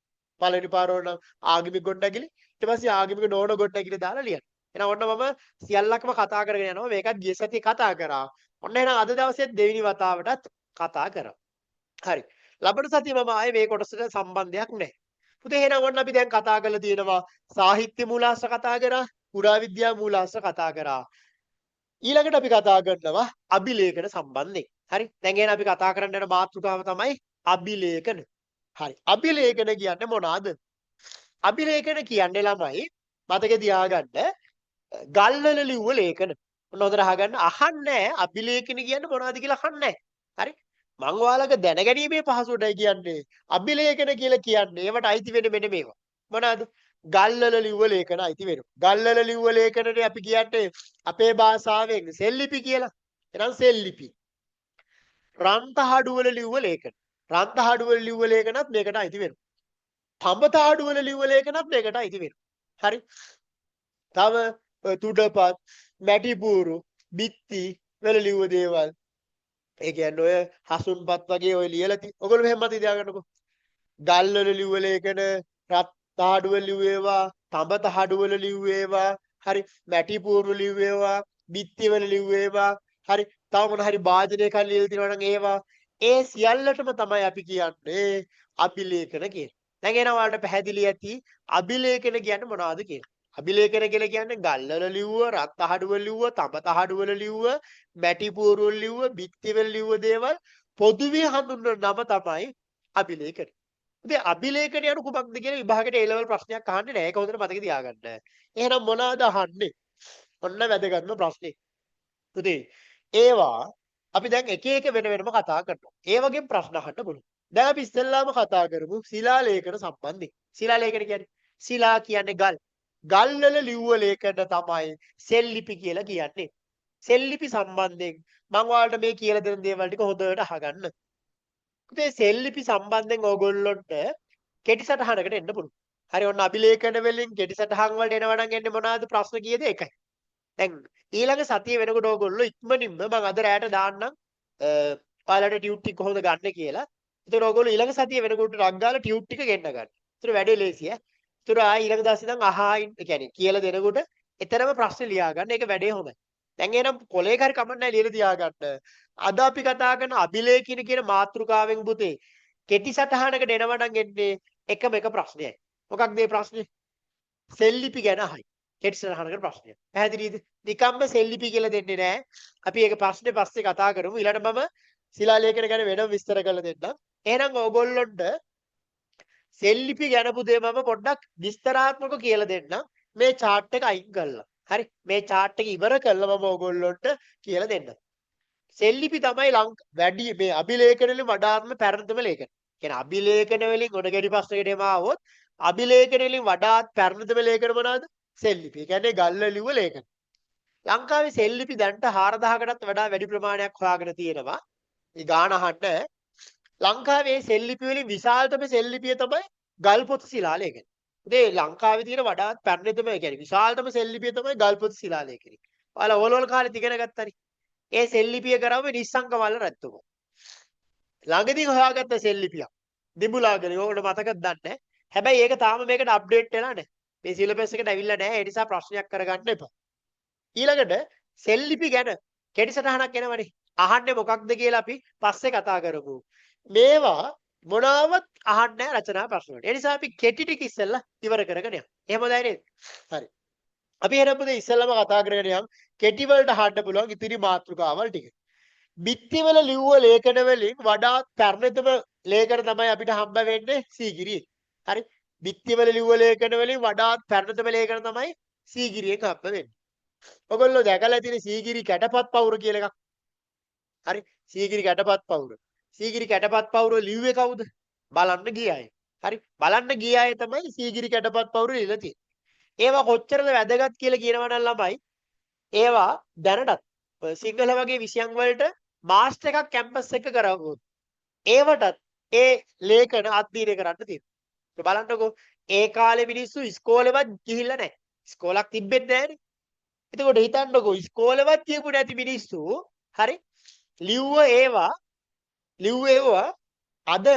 A: පළවෙනි පාර ඕන නම් ආගමික ගොඩනැගිලි ඊට පස්සේ ආගමික නොවන ගොඩනැගිලි දාලා ලියන්න. එහෙනම් ඔන්න මම සියල්ලක්ම කතා කරගෙන යනවා. මේකත් ගිය සතියේ කතා කරා. ඔන්න එහෙනම් අද දවසේ දෙවෙනි වතාවටත් කතා කරා. හරි. ලබන සතියේ මම ආයේ මේ කොටසට සම්බන්ධයක් නැහැ. පුතේ එහෙනම් ඔන්න අපි දැන් කතා කරලා තියෙනවා සාහිත්‍ය මූලාශ්‍ර කතා කරා, පුරාවිද්‍යා මූලාශ්‍ර කතා කරා. ඊළඟට අපි කතා කරනවා අභිලේඛන සම්බන්ධයෙන්. හරි. දැන් එහෙනම් අපි කතා කරන්න යන මාතෘකාව තමයි අභිලේඛන. හරි. අභිලේඛන කියන්නේ මොනවාද? අභිලේඛන කියන්නේ ළමයි මතක තියාගන්න ගල්වල ලිව්ව ලේඛන. ඔන්න හොඳට අහගන්න. අහන්නේ අභිලේඛන කියන්නේ මොනවද කියලා අහන්නේ. හරි. මං ඔයාලගේ දැනගැනීමේ පහසුවටයි කියන්නේ. අභිලේඛන කියලා කියන්නේ ඒවට අයිති වෙන්නේ මෙන්න මේවා. මොනවාද? ගල්වල ලිව්ව ලේඛන අයිති වෙනවා. ගල්වල ලිව්ව ලේඛනනේ අපි කියන්නේ අපේ භාෂාවෙන් සෙල්ලිපි කියලා. එහෙනම් සෙල්ලිපි. රන්තහඩු වල ලිව්ව ලේඛන. රන්තහඩු වල ලිව්ව ලේඛනත් මේකට අයිති වෙනවා. තඹ තහඩු වල ලිව්ව ලේඛනත් මේකට අයිති වෙනවා. හරි. තව තුඩපත්, මැටි පූරු, බිත්ති වල ලිව්ව දේවල්. ඒ කියන්නේ ඔය හසුන්පත් වගේ ඔය ලියලා ඔයගොල්ලෝ මෙහෙම මතක තියාගන්නකෝ. ගල් වල ලිව්ව ලේඛන, රත් තහඩු වල ලිව්ව ඒවා, තඹ තහඩු වල ලිව්ව ඒවා, හරි, මැටි පුවරු ලිව්ව ඒවා, බිත්තිවල ලිව්ව ඒවා, හරි, තව මොන හරි භාජනයක ලියලා තියෙනවා නම් ඒවා, ඒ සියල්ලටම තමයි අපි කියන්නේ අභිලේඛන කියලා. දැන් එනවා ඔයාලට පැහැදිලි ඇති අභිලේඛන කියන්නේ මොනවද කියලා. අභිලේඛන කියලා කියන්නේ ගල්වල ලිව්ව, රත් තහඩුවල ලිව්ව, තඹ තහඩුවල ලිව්ව, මැටි පුවරුවල ලිව්ව, බිත්තිවල ලිව්ව දේවල් පොදුවේ හඳුන්වන නම තමයි අභිලේඛන. ඉතින් අභිලේඛන යනු කුමක්ද කියලා විභාගයට ඒ ලෙවල් ප්‍රශ්නයක් අහන්නේ නෑ. ඒක හොඳට මතක තියාගන්න. එහෙනම් මොනවාද අහන්නේ? ඔන්න වැදගත්ම ප්‍රශ්නේ. පුතේ ඒවා අපි දැන් එක එක වෙන වෙනම කතා කරනවා. ඒ වගේම ප්‍රශ්න අහන්න පුළුවන්. දැන් අපි ඉස්සෙල්ලාම කතා කරමු ශිලා ලේඛන සම්බන්ධයෙන්. ශිලා ලේඛන කියන්නේ ශිලා කියන්නේ ගල්. ගල් වල ලිව්ව ලේඛන තමයි සෙල්ලිපි කියලා කියන්නේ. සෙල්ලිපි සම්බන්ධයෙන් මම ඔයාලට මේ කියලා දෙන දේවල් ටික හොඳට අහගන්න. පුතේ සෙල්ලිපි සම්බන්ධයෙන් ඕගොල්ලොන්ට කෙටි සටහනකට එන්න පුළුවන්. හරි, ඔන්න අභිලේඛන වලින් කෙටි සටහන් වලට එනවා නම් එන්නේ මොනවාද ප්‍රශ්න කීයද එකයි. දැන් ඊළඟ සතිය වෙනකොට ඕගොල්ලෝ ඉක්මනින්ම මම අද රැයට දාන්නම් ඔයාලට ටියුට් ටික කොහොමද ගන්න කියලා. ඒතර ඕගොල්ලෝ ඊළඟ සතිය වෙනකොට ටක් ගාලා ටියුට් ටික ගෙන්න ගන්න. ඒතර වැඩේ ලේසි ඈ. ඒතර ආයි ඊළඟ දවසේ ඉඳන් අහා ඒ කියන්නේ කියලා දෙනකොට එතරම් ප්‍රශ්න ලියා ගන්න. ඒක වැඩේ හොඳයි. දැන් එහෙනම් කොලේක හරි කමක් නැහැ ලියලා තියාගන්න. අද අපි කතා කරන අභිලේඛන කියන මාතෘකාවෙන් පුතේ කෙටි සටහනකට එනවා නම් එන්නේ එකම එක ප්‍රශ්නයයි. මොකක්ද මේ ප්‍රශ්නේ? සෙල්ලිපි ගැන අහයි. කෙටි සටහනකට ප්‍රශ්නය. පැහැදිලිද? නිකම්ම සෙල්ලිපි කියලා දෙන්නේ නැහැ. අපි ඒක ප්‍රශ්නේ පස්සේ කතා කරමු. ඊළඟට මම ශිලා ලේඛන ගැන වෙනම විස්තර කරලා දෙන්නම්. එහෙනම් ඕගොල්ලොන්ට සෙල්ලිපි ගැන පුතේ මම පොඩ්ඩක් විස්තරාත්මකව කියලා දෙන්නම්. මේ චාට් එක අයින් කරලා. හරි, මේ චාට් එක ඉවර කරලා මම ඕගොල්ලොන්ට කියලා දෙන්නම්. සෙල්ලිපි තමයි වැඩි මේ අභිලේඛන වලින් වඩාත්ම පැරණිතම ලේඛන. කියන්නේ අභිලේඛන වලින් ගොඩ ගැටි ප්‍රශ්නකට එම ආවොත් අභිලේඛන වලින් වඩාත් පැරණිතම ලේඛන මොනවාද? සෙල්ලිපි. ඒ කියන්නේ ගල්වල ලිව්ව ලේඛන. ලංකාවේ සෙල්ලිපි දැන්ට 4000කටත් වඩා වැඩි ප්‍රමාණයක් හොයාගෙන තියෙනවා. මේ ගාන අහන්න. ලංකාවේ සෙල්ලිපි වලින් විශාලතම සෙල්ලිපිය තමයි ගල්පොත ශිලාලේඛන. ඉතින් ලංකාවේ තියෙන වඩාත් පැරණිතම ඒ කියන්නේ විශාලතම සෙල්ලිපිය තමයි ගල්පොත ශිලාලේඛනය. ඔයාලා ඕලෝල් කාලේ ඉගෙන ගත්තනේ. ඒ සෙල්ලිපිය කරාම නිස්සංක මල්ල රජතුමා. ළඟදී හොයාගත්ත සෙල්ලිපියක්. දිඹුලාගල ඕකට මතකද දන්නේ නැහැ. හැබැයි ඒක තාම මේකට අප්ඩේට් වෙලා නැහැ. මේ සිලබස් එකට ඇවිල්ලා නැහැ. ඒ නිසා ප්‍රශ්නයක් කරගන්න එපා. ඊළඟට සෙල්ලිපි ගැන කෙටි සටහනක් එනවනේ. අහන්නේ මොකක්ද කියලා අපි පස්සේ කතා කරමු. මේවා මොනවත් අහන්නේ නැහැ රචනා ප්‍රශ්න වලට. ඒ නිසා අපි කෙටි ටික ඉස්සෙල්ලා ඉවර කරගෙන යමු. එහෙම හොඳයි නේද? හරි. අපි එහෙනම් පුතේ ඉස්සෙල්ලාම කතා කරගෙන යමු. කෙටි වලට අහන්න පුළුවන් ඉතිරි මාතෘකාවල් ටික. බිත්තිවල ලිව්ව ලේඛන වලින් වඩාත් පැරණිතම ලේඛන තමයි අපිට හම්බ වෙන්නේ සීගිරියේ. හරි. බිත්තිවල ලිව්ව ලේඛන වලින් වඩාත් පැරණිතම ලේඛන තමයි සීගිරියෙන් හම්බ වෙන්නේ. ඔයගොල්ලෝ දැකලා තියෙන සීගිරි කැටපත් පවුර කියලා එකක්. හරි. සීගිරි කැටපත් පවුර. සීගිරි කැටපත් පවුර ලිව්වේ කවුද? බලන්න ගිය අය. හරි. බලන්න ගිය අය තමයි සීගිරි කැටපත් පවුර ලියලා තියෙන්නේ. ඒවා කොච්චරද වැදගත් කියලා කියනවා නම් ළමයි, ඒවා දැනටත් සිංහල වගේ විෂයන් වලට මාස්ටර් එකක් කැම්පස් එක කරවුවොත් ඒවටත් ඒ ලේඛන අධ්‍යයනය කරන්න තියෙනවා. බලන්නකෝ ඒ කාලේ මිනිස්සු ඉස්කෝලේවත් ගිහිල්ලා නැහැ. ඉස්කෝලක් තිබ්බෙත් නැහැනේ. එතකොට හිතන්නකෝ ඉස්කෝලේවත් ගියපු නැති මිනිස්සු හරි ලිව්ව ඒවා ලිව්ව ඒවා අද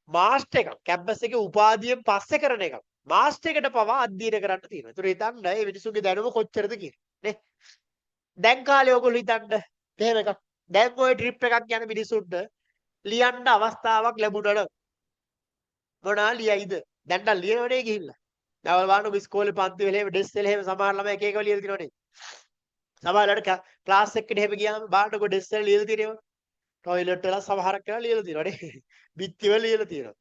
A: මාස්ටර් එකක් කැම්පස් එකේ උපාධියෙන් පස්සේ කරන එකක්. මාස්ටර් එකට පවා අධ්‍යයනය කරන්න තියෙනවා. ඒතර හිතන්න මේ මිනිස්සුන්ගේ දැනුම කොච්චරද කියලා නේ. දැන් කාලේ ඔයගොල්ලෝ හිතන්න එහෙම එකක්. දැන් ඔය ට්‍රිප් එකක් යන මිනිස්සුන්ට ලියන්න අවස්ථාවක් ලැබුණා නම් මොනවා ලියයිද? දැන් නම් ලියනවනේ ගිහිල්ලා. දැන් ඔය බලන්නකෝ ඉස්කෝලේ පන්ති වල එහෙම ඩෙස්ක් වල එහෙම සමහර ළමයි එක එක ලියලා තියෙනවනේ. සමහරවල්ලාට ක්ලාස් එකකට එහෙම ගියාම බලන්නකෝ ඩෙස්ක් වල ලියලා තියෙනවා. ටොයිලට් වල සමහරක් ඒවා ලියලා තියෙනවා නේ. බිත්ති වල ලියලා තියෙනවා.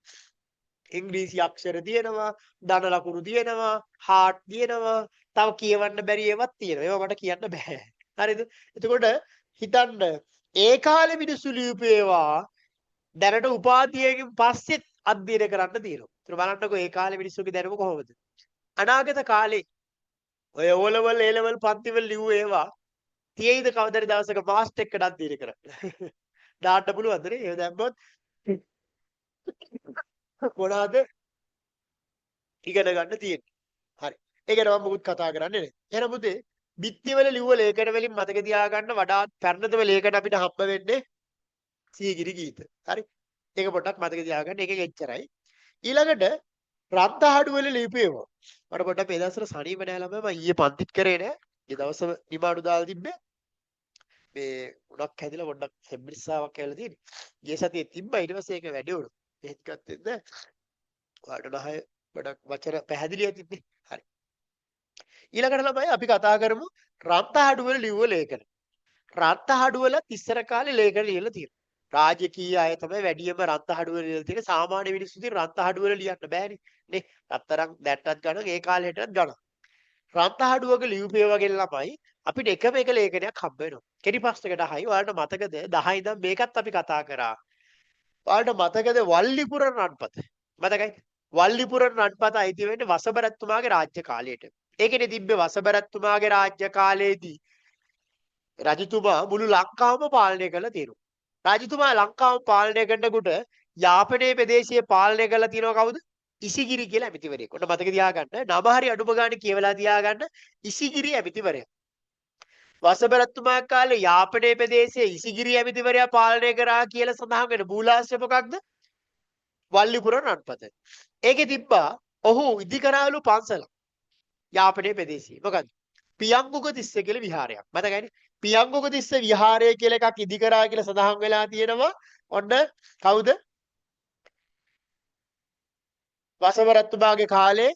A: ඉංග්‍රීසි අක්ෂර තියෙනවා, ධන ලකුණු තියෙනවා, හાર્ට් තියෙනවා, තව කියවන්න බැරි ඒවාත් තියෙනවා. ඒවා මට කියන්න බෑ. හරිද? එතකොට හිතන්න ඒ කාලේ මිනිස්සු ලියපු ඒවා දැනට උපාධියකින් පස්සෙත් අධ්‍යයනය කරන්න තියෙනවා. ඒතර බලන්නකෝ ඒ කාලේ මිනිස්සුගේ දැනුම කොහොමද? අනාගත කාලේ ඔය O level A level පන්ති වල ලිව්ව ඒවා තියෙයිද කවදාද දවසක මාස්ටර් එකට අධ්‍යයනය කරන්න? දාන්න පුළුවන්ද නේ? එහෙම දැම්මොත් මොනවාද ඉගෙන ගන්න තියෙන්නේ. හරි. ඒ ගැන මම මොකුත් කතා කරන්නේ නැහැ. එහෙනම් පුතේ බිත්තිවල ලිව්ව ලේඛන වලින් මතක තියාගන්න වඩාත් පැරණිතම ලේඛන අපිට හම්බ වෙන්නේ සීගිරි ගීත. හරි. ඒක පොඩ්ඩක් මතක තියාගන්න. ඒකෙන් එච්චරයි. ඊළඟට රන්තහඩු වල ලියපු ඒවා. මට පොඩ්ඩක් මේ දවස්වල සනීප නෑ ළමයි. මම ඊයේ පන්තිත් කරේ නෑ. ඊයේ දවසම නිමාඩු දාලා තිබ්බේ. මේ උණක් හැදිලා පොඩ්ඩක් හෙම්බිරිස්සාවක් ඇවිල්ලා තියෙන්නේ. ගිය සතියේ තිබ්බා, ඊට පස්සේ ඒක වැඩි වුණා. එහෙත් ගත්තෙත් නෑ. ඔයාලට නහය ගොඩක් වචන පැහැදිලි ඇතිනේ. හරි. ඊළඟට ළමයි අපි කතා කරමු රන්තහඩු වල ලිව්ව ලේඛන. රන්තහඩු වලත් ඉස්සර කාලේ ලේඛන ලියලා තියෙනවා. රාජකීය අය තමයි වැඩියෙන්ම රන්තහඩු වල ලියලා තියෙන්නේ. සාමාන්‍ය මිනිස්සු ඉතින් රන්තහඩු වල ලියන්න බෑනේ. නේ. රත්තරන් දැට්ටත් ගණන්, ඒ කාලේ හිටත් ගණන්. රන්තහඩුවක ලියුපේ වගේ ළමයි අපිට එකම එක ලේඛනයක් හම්බ වෙනවා. කෙටි ප්‍රශ්නකට අහයි. ඔයාලට මතකද 10 ඉඳන් මේකත් අපි කතා කරා. ඔයාලට මතකද වල්ලිපුර රන්පත? මතකයි? වල්ලිපුර රන්පත අයිති වෙන්නේ වසබරත්තුමාගේ රාජ්‍ය කාලයට. ඒකනේ තිබ්බේ වසබරත්තුමාගේ රාජ්‍ය කාලයේදී රජතුමා මුළු ලංකාවම පාලනය කරලා තියෙනවා. රජතුමා ලංකාව පාලනය කරනකොට යාපනයේ ප්‍රදේශය පාලනය කරලා තියෙනවා කවුද? ඉසිගිරි කියලා ඇමතිවරයෙක්. ඔන්න මතක තියාගන්න. නම හරි අඩුම ගානේ කියවලා තියාගන්න. ඉසිගිරි ඇමතිවරයා. වසබරත්තුමා කාලේ යාපනයේ ප්‍රදේශයේ ඉසිගිරි ඇමතිවරයා පාලනය කරා කියලා සඳහන් වෙන මූලාශ්‍රය මොකක්ද? වල්ලිපුර රන්පත. ඒකේ තිබ්බා ඔහු ඉදි කරාලු පන්සලක්. යාපනයේ ප්‍රදේශයේ. මොකද්ද? පියංගුක තිස්ස කියලා විහාරයක්. මතකයිනේ? පියංගුක තිස්ස විහාරය කියලා එකක් ඉදි කරා කියලා සඳහන් වෙලා තියෙනවා. ඔන්න කවුද? වසබරත්තුමාගේ කාලේ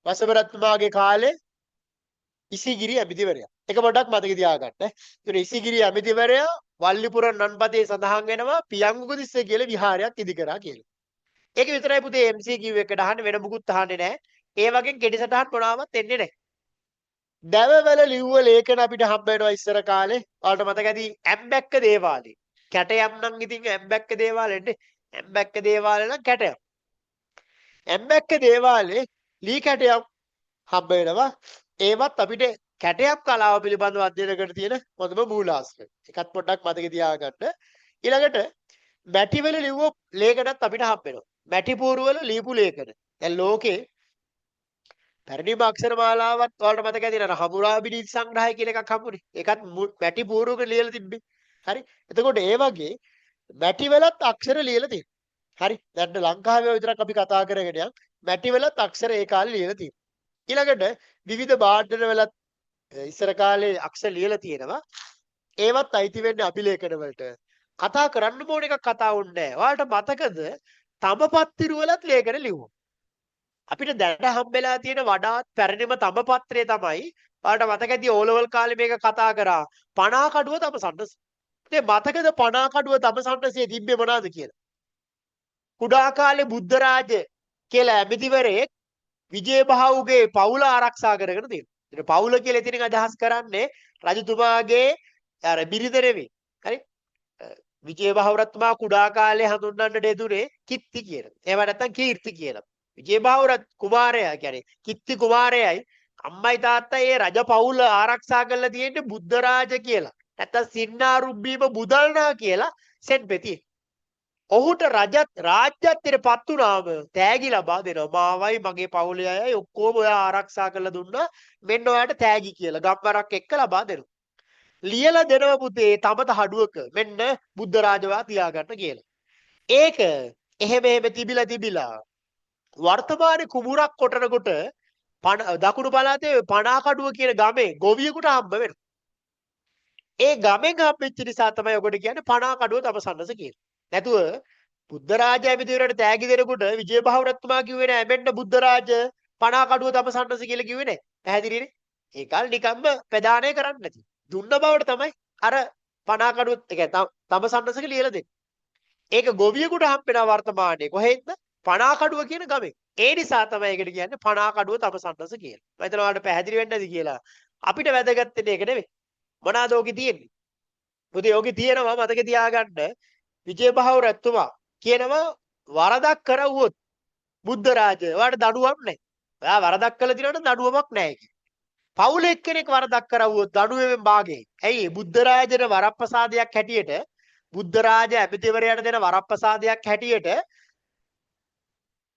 A: වසබරත්තුමාගේ කාලේ ඉසිගිරි ඇමතිවරයා. එක පොඩ්ඩක් මතක තියාගන්න. ඒතර ඉසිගිරි ඇමතිවරයා වල්ලිපුර නන්පතේ සඳහන් වෙනවා පියංගුක තිස්ස කියලා විහාරයක් ඉදි කරා කියලා. ඒක විතරයි පුතේ MCQ එකට අහන්නේ, වෙන මුකුත් අහන්නේ නැහැ. ඒ වගේ කෙටි සටහන් මොනවාවත් එන්නේ නැහැ. දැවවල ලිව්ව ලේඛන අපිට හම්බ වෙනවා ඉස්සර කාලේ. ඔයාලට මතක ඇති ඇම්බැක්ක දේවාලේ. කැටයම් නම් ඉතින් ඇම්බැක්ක දේවාලෙන්නේ. ඇම්බැක්ක දේවාලේ නම් කැටයම්. ඇම්බැක්ක දේවාලේ ලී කැටයම් හම්බ වෙනවා. ඒවත් අපිට කැටයම් කලාව පිළිබඳව අධ්‍යයනය කරන්න තියෙන හොඳම මූලාශ්‍රය. ඒකත් පොඩ්ඩක් මතක තියාගන්න. ඊළඟට මැටිවල ලිව්ව ලේඛනත් අපිට හම්බ වෙනවා. මැටි පූරු වල ලියපු ලේඛන. දැන් ලෝකේ පැරණිම අක්ෂර මාලාවත් ඔයාලට මතක ඇති නේද? හමුරාබි නීති සංග්‍රහය කියලා එකක් හම්බුනේ. ඒකත් මැටි පූරුවක ලියලා තිබ්බේ. හරි. එතකොට ඒ වගේ මැටි වලත් අක්ෂර ලියලා තියෙනවා. හරි. දැන් ලංකාවේ විතරක් අපි කතා කරගෙන යන් මැටි වලත් අක්ෂර ඒ කාලේ ලියලා තියෙනවා. ඊළඟට විවිධ භාණ්ඩ වලත් ඉස්සර කාලේ අක්ෂර ලියලා තියෙනවා. ඒවත් අයිති වෙන්නේ අභිලේඛන වලට. කතා කරන්න ඕන එකක් කතා වුන්නේ නැහැ. ඔයාලට මතකද තමපත්තිරු වලත් ලේඛන ලිව්වා. අපිට දැන හම්බෙලා තියෙන වඩාත් පැරණිම තමපත්‍රය තමයි ඔයාලට මතක ඇති ඕ ලෙවල් කාලේ මේක කතා කරා. පණාකඩුව තම සන්නස. ඉතින් මතකද පණාකඩුව තම සන්නසේ තිබ්බේ මොනවාද කියලා? කුඩා කාලේ බුද්ධ රාජ කියලා ඇමතිවරයෙක් විජේබාහුගේ පවුල ආරක්ෂා කරගෙන තියෙනවා. ඉතින් පවුල කියලා එතනින් අදහස් කරන්නේ රජතුමාගේ අර බිරිඳ නෙවෙයි. හරි? විජේබාහු රජතුමා කුඩා කාලේ හඳුන්වන්නට යෙදුනේ කිත්ති කියලා. එහෙම නැත්නම් කීර්ති කියලා. විජේබාහු රජ කුමාරයා කියන්නේ කිත්ති කුමාරයයි අම්මයි තාත්තයි ඒ රජ පවුල ආරක්ෂා කරලා තියෙන්නේ බුද්ධ රාජ කියලා. නැත්නම් සින්නාරුබ්බීම බුදල්නා කියලා සෙන්පෙතිය. ඔහුට රජත් රාජ්‍යත්වයට පත් වුණාම තෑගි ලබා දෙනවා. මාවයි මගේ පවුලේ අයයි ඔක්කොම ඔයා ආරක්ෂා කරලා දුන්නා. මෙන්න ඔයාට තෑගි කියලා ගම්වරක් එක්ක ලබා දෙනවා. ලියලා දෙනවා පුතේ තමත හඩුවක මෙන්න බුද්ධ රාජවා තියාගන්න කියලා. ඒක එහෙම එහෙම තිබිලා තිබිලා වර්තමානයේ කුඹුරක් කොටනකොට දකුණු පළාතේ පණාකඩුව කියන ගමේ ගොවියෙකුට හම්බ වෙනවා. ඒ ගමෙන් හම්බෙච්ච නිසා තමයි ඔකට කියන්නේ පණාකඩුව තමසන්නස කියලා. නැතුව බුද්ධ රාජ ඇමතිවරයාට තෑගි දෙනකොට විජේබාහු රජතුමා කිව්වේ නෑ මෙන්න බුද්ධ රාජ පණාකඩුව තමසන්නස කියලා කිව්වේ නෑ. පැහැදිලිනේ? ඒ කාලේ නිකම්ම ප්‍රදානය කරන්නේ නැති. දුන්න බවට තමයි අර පණාකඩුව ඒ කියන්නේ තමසන්නසක ලියලා දෙන්නේ. ඒක ගොවියෙකුට හම්බෙනවා වර්තමානයේ කොහෙන්ද? පණාකඩුව කියන ගමේ. ඒ නිසා තමයි ඒකට කියන්නේ පණාකඩුව තමසන්නස කියලා. මම හිතනවා ඔයාලට පැහැදිලි වෙන්න ඇති කියලා. අපිට වැදගත් වෙන්නේ ඒක නෙවෙයි. මොනවාද ඕකේ තියෙන්නේ? පුතේ ඕකේ තියෙනවා මතක තියාගන්න. විජේබාහු රජතුමා කියනවා වරදක් කරවුවොත් බුද්ධ රාජ ඔයාට දඬුවම් නැහැ. ඔයා වරදක් කළා දිනනට දඬුවමක් නැහැ කියලා. පවුල එක්කෙනෙක් වරදක් කරවුවොත් දඬුවමෙන් භාගයයි. ඇයි ඒ බුද්ධ රාජන වරප්‍රසාදයක් හැටියට බුද්ධ රාජ ඇමතිවරයාට දෙන වරප්‍රසාදයක් හැටියට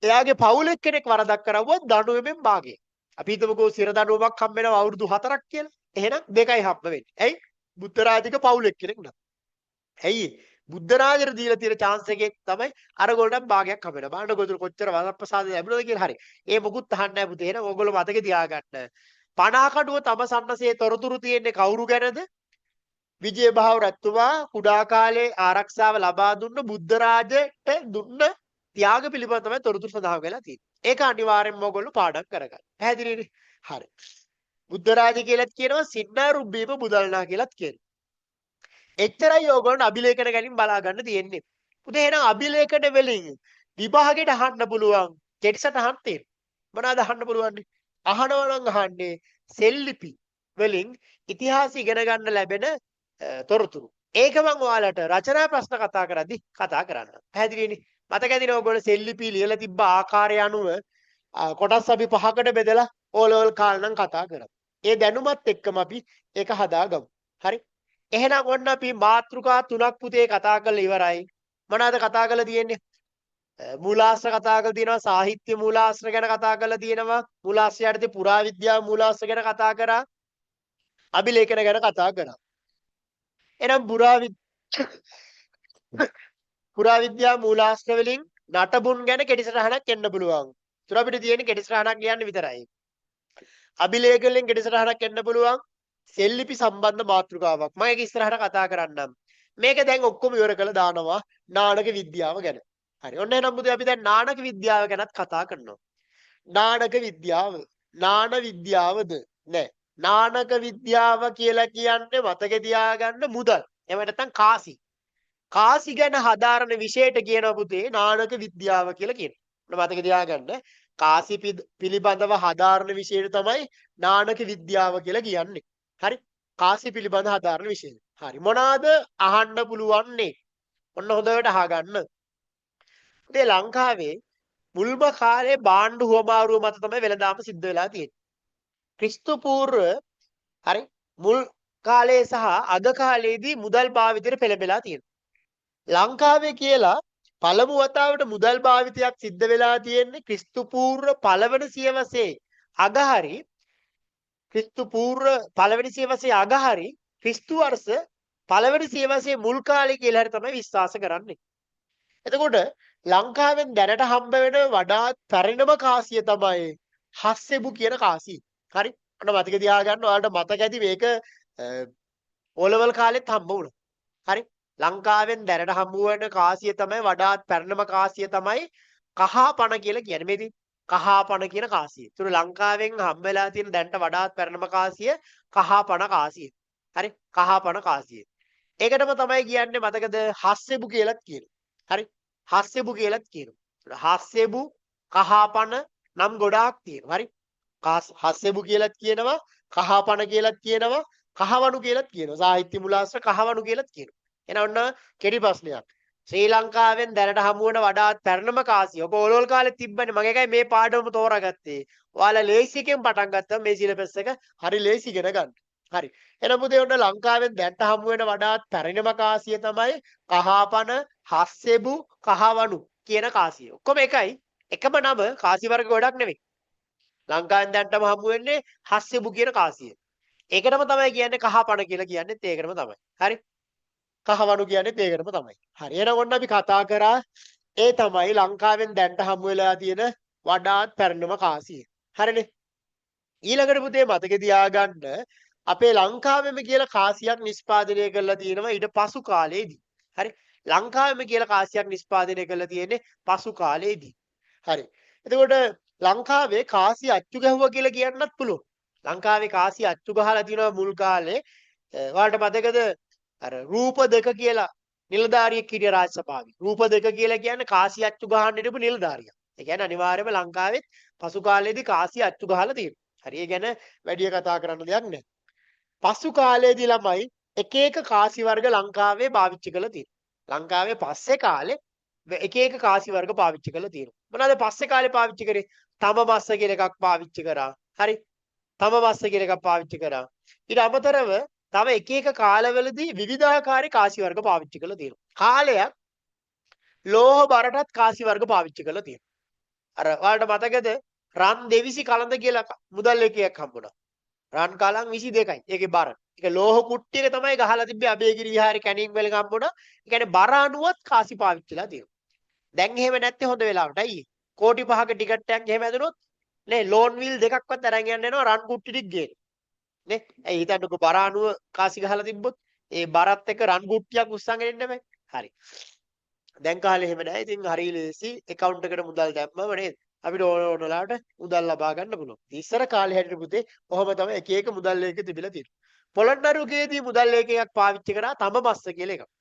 A: එයාගේ පවුල එක්කෙනෙක් වරදක් කරවුවොත් දඬුවමෙන් භාගයයි. අපි හිතමුකෝ සිර දඬුවමක් හම්බ වෙනවා අවුරුදු 4ක් කියලා. එහෙනම් දෙකයි හම්බ වෙන්නේ. ඇයි? බුද්ධ රාජික පවුල එක්කෙනෙක් නම්. ඇයි? බුද්ධ රාජට දීලා තියෙන chance එකේ තමයි අරගොල්ලන්ට භාගයක් හම්බ වෙනවා. බලන්න ගොදුරු කොච්චර වරප්‍රසාද ලැබුණද කියලා. හරි. ඒ මොකුත් අහන්නේ නැහැ පුතේ. එහෙනම් ඕගොල්ලෝ මතක තියාගන්න. පනාකඩුව තම සන්නසේ තොරතුරු තියෙන්නේ කවුරු ගැනද? විජයබාහු රජතුමා කුඩා කාලේ ආරක්ෂාව ලබා දුන්න බුද්ධ රාජට දුන්න ත්‍යාග පිළිබඳව තමයි තොරතුරු සඳහන් වෙලා තියෙන්නේ. ඒක අනිවාර්යෙන්ම ඔයගොල්ලෝ පාඩම් කරගන්න. පැහැදිලිනේ? හරි. බුද්ධ රාජ කියලාත් කියනවා, සින්නාරුබ්බීම බුදල්නා කියලාත් කියනවා. එච්චරයි ඔයගොල්ලන්ට අභිලේඛන ගැනීම බලා ගන්න තියෙන්නේ. පුතේ එහෙනම් අභිලේඛන වලින් විභාගෙට අහන්න පුළුවන් කෙටි සටහන් තියෙනවා. මොනවාද අහන්න පුළුවන්නේ? අහනවා නම් අහන්නේ සෙල්ලිපි වලින් ඉතිහාසය ඉගෙන ගන්න ලැබෙන තොරතුරු. ඒක මං ඔයාලට රචනා ප්‍රශ්න කතා කරද්දි කතා කරන්න. පැහැදිලිනේ? මතක ඇතිනේ ඔයගොල්ලෝ සෙල්ලිපි ලියලා තිබ්බ ආකාරය අනුව කොටස් අපි පහකට බෙදලා ඕ ලෙවල් කාලේ නම් කතා කරා. ඒ දැනුමත් එක්කම අපි ඒක හදාගමු. හරි? එහෙනම් ඔන්න අපි මාතෘකා තුනක් පුතේ කතා කරලා ඉවරයි. මොනවාද කතා කරලා තියෙන්නේ? මූලාශ්‍ර කතා කරලා තියෙනවා, සාහිත්‍ය මූලාශ්‍ර ගැන කතා කරලා තියෙනවා, මූලාශ්‍ර යටතේ පුරාවිද්‍යාව මූලාශ්‍ර ගැන කතා කරා, අභිලේඛන ගැන කතා කරා. එහෙනම් පුරාවිද්‍යා මූලාශ්‍ර වලින් නටබුන් ගැන කෙටි සටහනක් එන්න පුළුවන්. ඒතර අපිට තියෙන්නේ කෙටි සටහනක් ලියන්න විතරයි. අභිලේඛ වලින් කෙටි සටහනක් එන්න පුළුවන්. සෙල්ලිපි සම්බන්ධ මාතෘකාවක්. මම ඒක ඉස්සරහට කතා කරන්නම්. මේක දැන් ඔක්කොම ඉවර කරලා දානවා නානක විද්‍යාව ගැන. හරි. ඔන්න එහෙනම් පුතේ අපි දැන් නානක විද්‍යාව ගැනත් කතා කරනවා. නානක විද්‍යාව. නාන විද්‍යාවද? නෑ. නානක විද්‍යාව කියලා කියන්නේ මතක තියාගන්න මුදල්. එහෙම නැත්නම් කාසි. කාසි ගැන හදාරන විෂයට කියනවා පුතේ නානක විද්‍යාව කියලා කියනවා. ඔන්න මතක තියාගන්න. කාසි පිළිබඳව හදාරන විෂයට තමයි නානක විද්‍යාව කියලා කියන්නේ. හරි. කාසි පිළිබඳ හදාරන විෂය. හරි. මොනවාද අහන්න පුළුවන්නේ? ඔන්න හොඳට අහගන්න. පුතේ ලංකාවේ මුල්ම කාලේ භාණ්ඩ හුවමාරුව මත තමයි වෙළඳාම සිද්ධ වෙලා තියෙන්නේ. ක්‍රිස්තු පූර්ව හරි මුල් කාලයේ සහ අග කාලයේදී මුදල් භාවිතයට පෙළඹෙලා තියෙනවා. ලංකාවේ කියලා පළමු වතාවට මුදල් භාවිතයක් සිද්ධ වෙලා තියෙන්නේ ක්‍රිස්තු පූර්ව පළවෙනි සියවසේ අග හරි ක්‍රිස්තු පූර්ව පළවෙනි සියවසේ අග හරි ක්‍රිස්තු වර්ෂ පළවෙනි සියවසේ මුල් කාලේ කියලා හරි තමයි විශ්වාස කරන්නේ. එතකොට ලංකාවෙන් දැනට හම්බ වෙන වඩාත් පැරණිම කාසිය තමයි හස්සෙබු කියන කාසිය. හරි. ඔන්න මතක තියාගන්න ඔයාලට මතක ඇති මේක ඕ ලෙවල් කාලෙත් හම්බ වුණා. හරි. ලංකාවෙන් දැනට හම්බ වෙන කාසිය තමයි වඩාත් පැරණිම කාසිය තමයි කහාපණ කියලා කියන්නේ. මේ තියෙන්නේ කහාපණ කියන කාසිය. ඒතර ලංකාවෙන් හම්බ වෙලා තියෙන දැනට වඩාත් පැරණිම කාසිය කහාපණ කාසිය. හරි. කහාපණ කාසිය. ඒකටම තමයි කියන්නේ මතකද හස්සෙබු කියලාත් කියනවා. හරි. හස්සෙබු කියලාත් කියනවා. හස්සෙබු කහාපණ නම් ගොඩාක් තියෙනවා. හරි. හස්සෙබු කියලාත් කියනවා, කහාපණ කියලාත් කියනවා, කහවණු කියලාත් කියනවා. සාහිත්‍ය මූලාශ්‍ර කහවණු කියලාත් කියනවා. එහෙනම් ඔන්න කෙටි ප්‍රශ්නයක්. ශ්‍රී ලංකාවෙන් දැනට හමු වන වඩාත් පැරණිම කාසිය. ඔක ඕලෝල් කාලෙත් තිබ්බනේ. මම ඒකයි මේ පාඩම තෝරාගත්තේ. ඔයාලා ලේසි එකෙන් පටන් ගත්තම මේ සිලබස් එක හරි ලේසි ඉගෙන ගන්න. හරි. එහෙනම් පුතේ ඔන්න ලංකාවෙන් දැනට හමු වෙන වඩාත් පැරණිම කාසිය තමයි කහාපන, හස්සෙබු, කහවණු කියන කාසිය. ඔක්කොම එකයි. එකම නම, කාසි වර්ග ගොඩක් නෙවෙයි. ලංකාවෙන් දැනටම හමු වෙන්නේ හස්සෙබු කියන කාසිය. ඒකටම තමයි කියන්නේ කහපණ කියලා කියන්නේත් ඒකටම තමයි. හරි. කහවණු කියන්නේත් ඒකටම තමයි. හරි. එහෙනම් ඔන්න අපි කතා කරා ඒ තමයි ලංකාවෙන් දැනට හමු වෙලා තියෙන වඩාත් පැරණිම කාසිය. හරිනේ. ඊළඟට පුතේ මතක තියාගන්න අපේ ලංකාවෙම කියලා කාසියක් නිෂ්පාදනය කරලා තියෙනවා ඊට පසු කාලයේදී. හරි. ලංකාවෙම කියලා කාසියක් නිෂ්පාදනය කරලා තියෙන්නේ පසු කාලයේදී. හරි. එතකොට ලංකාවේ කාසි අච්චු ගැහුවා කියලා කියන්නත් පුළුවන්. ලංකාවේ කාසි අච්චු ගහලා තියෙනවා මුල් කාලේ. ඔයාලට මතකද අර රූප දෙක කියලා නිලධාරියෙක් හිටිය රාජසභාවේ. රූප දෙක කියලා කියන්නේ කාසි අච්චු ගහන්න හිටපු නිලධාරියා. ඒ කියන්නේ අනිවාර්යයෙන්ම ලංකාවෙත් පසු කාලයේදී කාසි අච්චු ගහලා තියෙනවා. හරි. ඒ ගැන වැඩි කතා කරන්න දෙයක් නැහැ. පසු කාලයේදී ළමයි එක එක කාසි වර්ග ලංකාවේ පාවිච්චි කරලා තියෙනවා. ලංකාවේ පස්සේ කාලේ එක එක කාසි වර්ග පාවිච්චි කරලා තියෙනවා. මොනවාද පස්සේ කාලේ පාවිච්චි කරේ? තම මස්ස කියලා එකක් පාවිච්චි කරා. හරි. තම මස්ස කියලා එකක් පාවිච්චි කරා. ඊට අමතරව තව එක එක කාලවලදී විවිධාකාරී කාසි වර්ග පාවිච්චි කරලා තියෙනවා. කාලයක් ලෝහ බරටත් කාසි වර්ග පාවිච්චි කරලා තියෙනවා. අර ඔයාලට මතකද රන් දෙවිසි කලඳ කියලා මුදල් එකක් හම්බුණා. රන් කලං 22යි. ඒකේ බර. ඒක ලෝහ කුට්ටියක තමයි ගහලා තිබ්බේ අබේගිරි විහාරේ කැණින් වලින් හම්බුණා. ඒ කියන්නේ බර අණුවත් කාසි පාවිච්චිලා තියෙනවා. දැන් එහෙම නැත්තේ හොඳ වෙලාවට. ඇයි? කෝටි 5ක ටිකට් එකක් එහෙම ඇදුනොත් නේ ලෝන් විල් දෙකක්වත් අරන් යන්න එනවා රන් කුට්ටි ටික ගේන්න. නේ? ඇයි හිතන්නකෝ බර අණුව කාසි ගහලා තිබ්බොත් ඒ බරත් එක්ක රන් කුට්ටියක් උස්සන් එන්න බෑ. හරි. දැන් කාලේ එහෙම නෑ. ඉතින් හරි ලේසි ඇකවුන්ට් එකට මුදල් දැම්මම නේද? අපිට ඕන ඕන වෙලාවට මුදල් ලබා ගන්න පුළුවන්. ඉස්සර කාලේ හැටියට පුතේ ඔහොම තමයි එක එක මුදල් ලේඛ තිබිලා තියෙන්නේ. පොළොන්නරුවේදී මුදල් ලේඛයක් පාවිච්චි කරා තම මස්ස කියලා එකක්.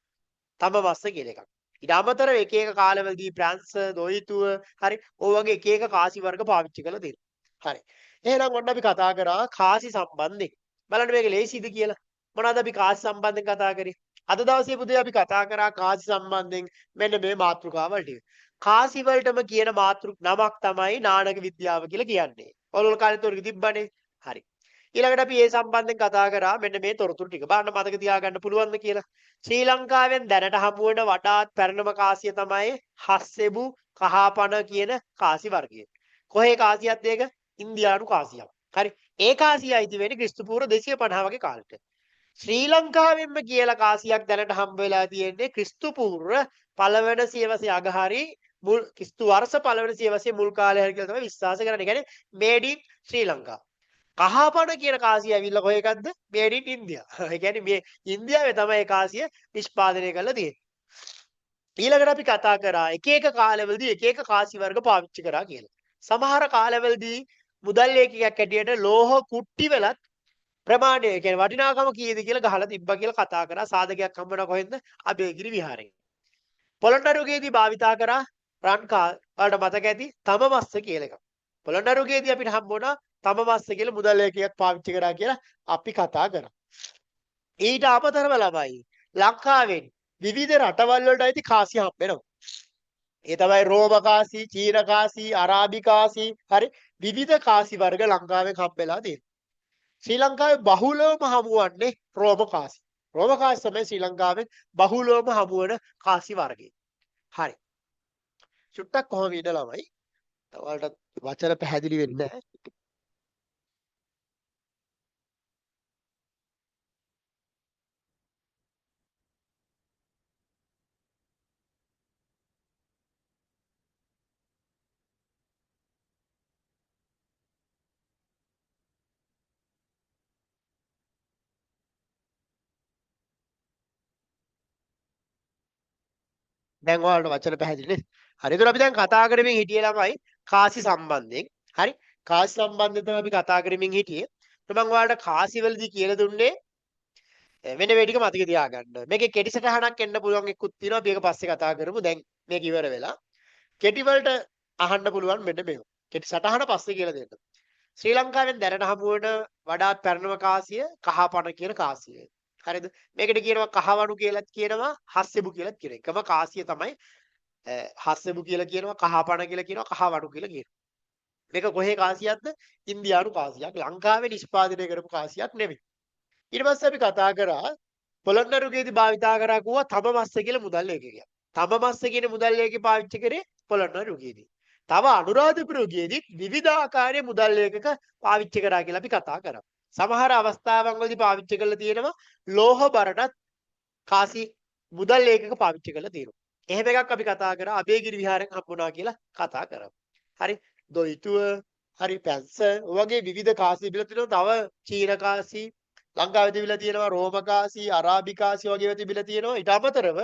A: තම මස්ස කියලා එකක්. ඊට අමතරව එක එක කාලවලදී ප්‍රංශ, දොයිතුව, හරි ඔය වගේ එක එක කාසි වර්ග පාවිච්චි කරලා තියෙනවා. හරි. එහෙනම් ඔන්න අපි කතා කරා කාසි සම්බන්ධයෙන්. බලන්න මේක ලේසිද කියලා. මොනවාද අපි කාසි සම්බන්ධයෙන් කතා කරේ? අද දවසේ පුතේ අපි කතා කරා කාසි සම්බන්ධයෙන් මෙන්න මේ මාතෘකාවල් ටික. කාසි වලටම කියන නමක් තමයි නානක විද්‍යාව කියලා කියන්නේ. ඔයගොල්ලෝ කාලෙත් ඔය තිබ්බනේ. හරි. ඊළඟට අපි ඒ සම්බන්ධයෙන් කතා කරා මෙන්න මේ තොරතුරු ටික. බලන්න මතක තියාගන්න පුළුවන්ද කියලා. ශ්‍රී ලංකාවෙන් දැනට හමු වෙන වඩාත් පැරණම කාසිය තමයි හස්සෙබු කහපණ කියන කාසි වර්ගය. කොහේ කාසියක්ද ඒක? ඉන්දියානු කාසියක්. හරි. ඒ කාසිය අයිති වෙන්නේ ක්‍රිස්තු පූර්ව 250 වගේ කාලෙට. ශ්‍රී ලංකාවෙන්ම කියලා කාසියක් දැනට හම්බ වෙලා තියෙන්නේ ක්‍රිස්තු පූර්ව පළවන සියවසේ අග හරි මුල් ක්‍රිස්තු වර්ෂ පළවන සියවසේ මුල් කාලේ හරි කියලා තමයි විශ්වාස කරන්නේ. ඒ කියන්නේ මේඩ් ඉන් ශ්‍රී ලංකා. කහපණ කියන කාසිය ඇවිල්ලා කොහේ එකක්ද? Made in India. ඒ කියන්නේ මේ ඉන්දියාවේ තමයි ඒ කාසිය නිෂ්පාදනය කරලා තියෙන්නේ. ඊළඟට අපි කතා කරා එක එක කාලවලදී එක එක කාසි වර්ග පාවිච්චි කරා කියලා. සමහර කාලවලදී මුදල් ලේඛකයක් හැටියට ලෝහ කුට්ටි වලත් ප්‍රමාණය ඒ කියන්නේ වටිනාකම කීයද කියලා ගහලා තිබ්බා කියලා කතා කරා. සාධකයක් හම්බ වෙනවා කොහෙන්ද? අබේගිරි විහාරයෙන්. පොළොන්නරුවේදී භාවිතා කරා රන් කා ඔයාලට මතක ඇති තම මස්ස කියලා එකක්. පොළොන්නරුවේදී අපිට හම්බ වුණා තම මස්ස කියලා මුදල් ලේඛකයක් පාවිච්චි කරා කියලා අපි කතා කරා. ඊට අමතරව ළමයි ලංකාවෙන් විවිධ රටවල් වලට අයිති කාසි හම්බ වෙනවා. ඒ තමයි රෝම කාසි, චීන කාසි, අරාබි කාසි, හරි විවිධ කාසි වර්ග ලංකාවෙන් හම්බ වෙලා තියෙනවා. ශ්‍රී ලංකාවේ බහුලවම හමුවන්නේ රෝම කාසි. රෝම කාසි තමයි ශ්‍රී ලංකාවෙන් බහුලවම හමුවන කාසි වර්ගය. හරි. චුට්ටක් කොහොම ඉන්න ළමයි. ඔයාලට වචන පැහැදිලි වෙන්නේ නැහැ. දැන් ඔයාලට වචන පැහැදිලි නේද? හරි. ඒතර අපි දැන් කතා කරමින් හිටියේ ළමයි කාසි සම්බන්ධයෙන්. හරි. කාසි සම්බන්ධයෙන් තමයි අපි කතා කරමින් හිටියේ. මම ඔයාලට කාසි වලදී කියලා දුන්නේ වෙන මේ ටික මතක තියාගන්න. මේකේ කෙටි සටහනක් එන්න පුළුවන් එක්කුත් තියෙනවා. අපි ඒක පස්සේ කතා කරමු. දැන් මේක ඉවර වෙලා. කෙටි වලට අහන්න පුළුවන් මෙන්න මේක. කෙටි සටහන පස්සේ කියලා දෙන්න. ශ්‍රී ලංකාවෙන් දැනට හමු වන වඩාත් පැරණම කාසිය කහපණ කියන කාසිය. හරිද? මේකට කියනවා කහවණු කියලාත් කියනවා, හස්සෙබු කියලාත් කියනවා. එකම කාසිය තමයි හස්සෙබු කියලා කියනවා, කහපණ කියලා කියනවා, කහවණු කියලා කියනවා. මේක කොහේ කාසියක්ද? ඉන්දියානු කාසියක්. ලංකාවේ නිෂ්පාදනය කරපු කාසියක් නෙමෙයි. ඊට පස්සේ අපි කතා කරා පොළොන්නරුවේදී භාවිතා කරා කිව්වා තම මස්ස කියලා මුදල් ලේඛකයක්. තම මස්ස කියන මුදල් ලේඛකය පාවිච්චි කරේ පොළොන්නරුවේදී. තව අනුරාධපුර යුගයේදී විවිධ ආකාරයේ මුදල් ලේඛක පාවිච්චි කරා කියලා අපි කතා කරා. සමහර අවස්ථාවන් වලදී පාවිච්චි කරලා තියෙනවා ලෝහ බරටත් කාසි මුදල් ලේඛක පාවිච්චි කරලා තියෙනවා. එහෙම එකක් අපි කතා කරා අබේගිරි විහාරයෙන් හම්බුණා කියලා කතා කරා. හරි. දොයිතුව, හරි පැන්ස වගේ විවිධ කාසි තිබිලා තියෙනවා. තව චීන කාසි ලංකාවේ තිබිලා තියෙනවා, රෝම කාසි, අරාබි කාසි වගේ ඒවා තිබිලා තියෙනවා. ඊට අමතරව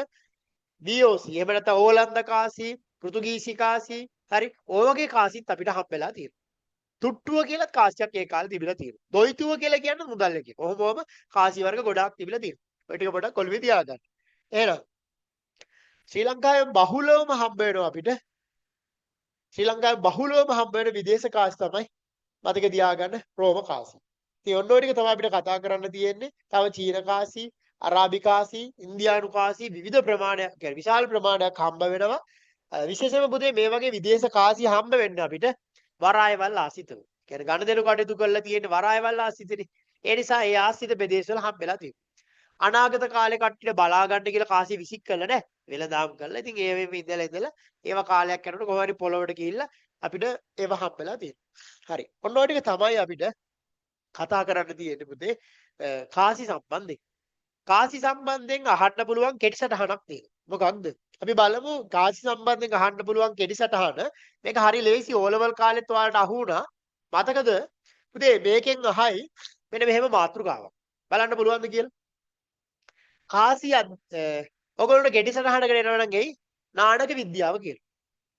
A: VOC එහෙම නැත්නම් ඕලන්ද කාසි, පෘතුගීසි කාසි, හරි ඔය වගේ කාසිත් අපිට හම්බෙලා තියෙනවා. තුට්ටුව කියලා කාසියක් ඒ කාලේ තිබිලා තියෙනවා. දොයිතුව කියලා කියන්නේ මුදල් එකේ. කොහොම කොහොම කාසි වර්ග ගොඩාක් තිබිලා තියෙනවා. ඔය ටික පොඩක් කොළුවේ තියාගන්න. එහෙනම් ශ්‍රී ලංකාවේ බහුලවම හම්බ වෙනවා අපිට. ශ්‍රී ලංකාවේ බහුලවම හම්බ වෙන විදේශ කාසි තමයි මතක තියාගන්න රෝම කාසි. ඉතින් ඔන්න ඔය ටික තමයි අපිට කතා කරන්න තියෙන්නේ. තව චීන කාසි, අරාබි කාසි, ඉන්දියානු කාසි විවිධ ප්‍රමාණයක්, කියන්නේ විශාල ප්‍රමාණයක් හම්බ වෙනවා. විශේෂයෙන්ම පුතේ මේ වගේ විදේශ කාසි හම්බ වෙන්න අපිට වරායවල් ආශ්‍රිතව. කියන්නේ ගණදෙනු කටයුතු කරලා තියෙන වරායවල් ආශ්‍රිතනේ. ඒ නිසා ඒ ආශ්‍රිත ප්‍රදේශවල හම්බෙලා තියෙනවා. අනාගත කාලේ කට්ටියට බලා ගන්න කියලා කාසි විසික් කළා නෑ. වෙලදාම් කරලා. ඉතින් ඒ වෙම ඉඳලා ඉඳලා ඒවා කාලයක් යනකොට කොහොම හරි පොළොවට ගිහිල්ලා අපිට ඒවා හම්බෙලා තියෙනවා. හරි. ඔන්න ඔය ටික තමයි අපිට කතා කරන්න තියෙන්නේ පුතේ කාසි සම්බන්ධයෙන්. කාසි සම්බන්ධයෙන් අහන්න පුළුවන් කෙටි සටහනක් තියෙනවා. මොකක්ද? අපි බලමු කාසි සම්බන්ධයෙන් අහන්න පුළුවන් කෙටි සටහන. මේක හරි ලේසි ඕ ලෙවල් කාලෙත් ඔයාලට අහු වුණා. මතකද? පුතේ මේකෙන් අහයි මෙන්න මෙහෙම මාතෘකාවක්. බලන්න පුළුවන්ද කියලා? කාසි ඔයගොල්ලන්ට කෙටි සටහනකට එනවා නම් එයි නානක විද්‍යාව කියලා.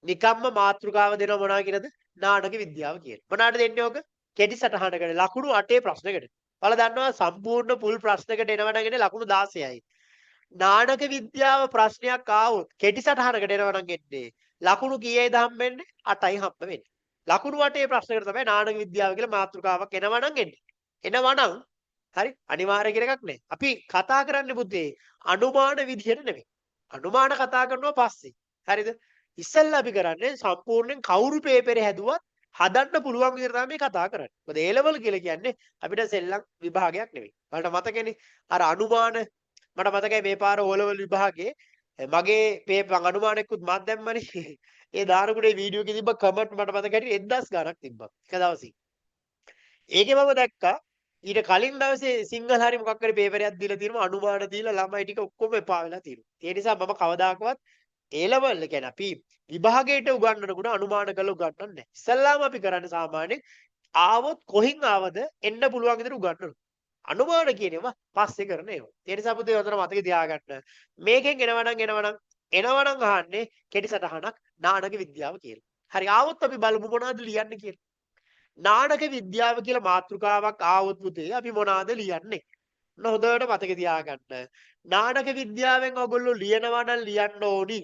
A: නිකම්ම මාතෘකාව දෙනව මොනවා කියලාද? නානක විද්‍යාව කියලා. මොනාට දෙන්නේ ඔක? කෙටි සටහනකට ලකුණු 8 ප්‍රශ්නකට. ඔයාලා දන්නවා සම්පූර්ණ පුල් ප්‍රශ්නකට එනවා නම් එන්නේ ලකුණු 16යි. නානක විද්‍යාව ප්‍රශ්නයක් ආවොත් කෙටි සටහනකට එනවා නම් එන්නේ ලකුණු කීයයිද හම්බෙන්නේ? 8යි හම්බ වෙන්නේ. ලකුණු 8 ප්‍රශ්නකට තමයි නානක විද්‍යාව කියලා මාතෘකාවක් එනවා නම් එන්නේ. එනවා නම් හරි අනිවාර්ය කියලා එකක් නෑ. අපි කතා කරන්නේ පුතේ අනුමාන විදිහට නෙමෙයි. අනුමාන කතා කරනවා පස්සේ. හරිද? ඉස්සෙල්ලා අපි කරන්නේ සම්පූර්ණයෙන් කවුරු පේපරේ හැදුවත් හදන්න පුළුවන් විදිහට තමයි මේ කතා කරන්නේ. මොකද ඒ ලෙවල් කියලා කියන්නේ අපිට සෙල්ලම් විභාගයක් නෙමෙයි. ඔයාලට මතකනේ අර අනුමාන මට මතකයි මේ පාර ඕ ලෙවල් විභාගයේ මගේ පේපර් අනුමානයක්වත් මත් දැම්මනේ. ඒ දානකුඩේ වීඩියෝ එකේ තිබ්බ කමෙන්ට් මට මතක හිටියේ 1000 ගණක් තිබ්බා. එක දවසින්. ඒකේ මම දැක්කා ඊට කලින් දවසේ සිංහල හරි මොකක් හරි පේපරයක් දීලා තියෙනවා අනුමාන දීලා ළමයි ටික ඔක්කොම එපා වෙලා තියෙනවා. ඒ නිසා මම කවදාකවත් ඒ ලෙවල් එක කියන්නේ අපි විභාගයට උගන්වනකොට අනුමාන කරලා උගන්වන්නේ නැහැ. ඉස්සල්ලාම අපි කරන්නේ සාමාන්‍යයෙන් ආවොත් කොහින් ආවද එන්න පුළුවන් විදිහට උගන්වනවා. අනුමාන කියන ඒවා පස්සේ කරන ඒවා. ඒ නිසා පුතේ හොඳට මතක තියාගන්න. මේකෙන් එනවනම් එනවනම් එනවනම් අහන්නේ කෙටි සටහනක් නානක විද්‍යාව කියලා. හරි ආවොත් අපි බලමු මොනවද ලියන්නේ කියලා. නානක විද්‍යාව කියලා මාතෘකාවක් ආවොත් පුතේ අපි මොනවද ලියන්නේ? ඔන්න හොඳට මතක තියාගන්න. නානක විද්‍යාවෙන් ඔයගොල්ලෝ ලියනවා නම් ලියන්න ඕනි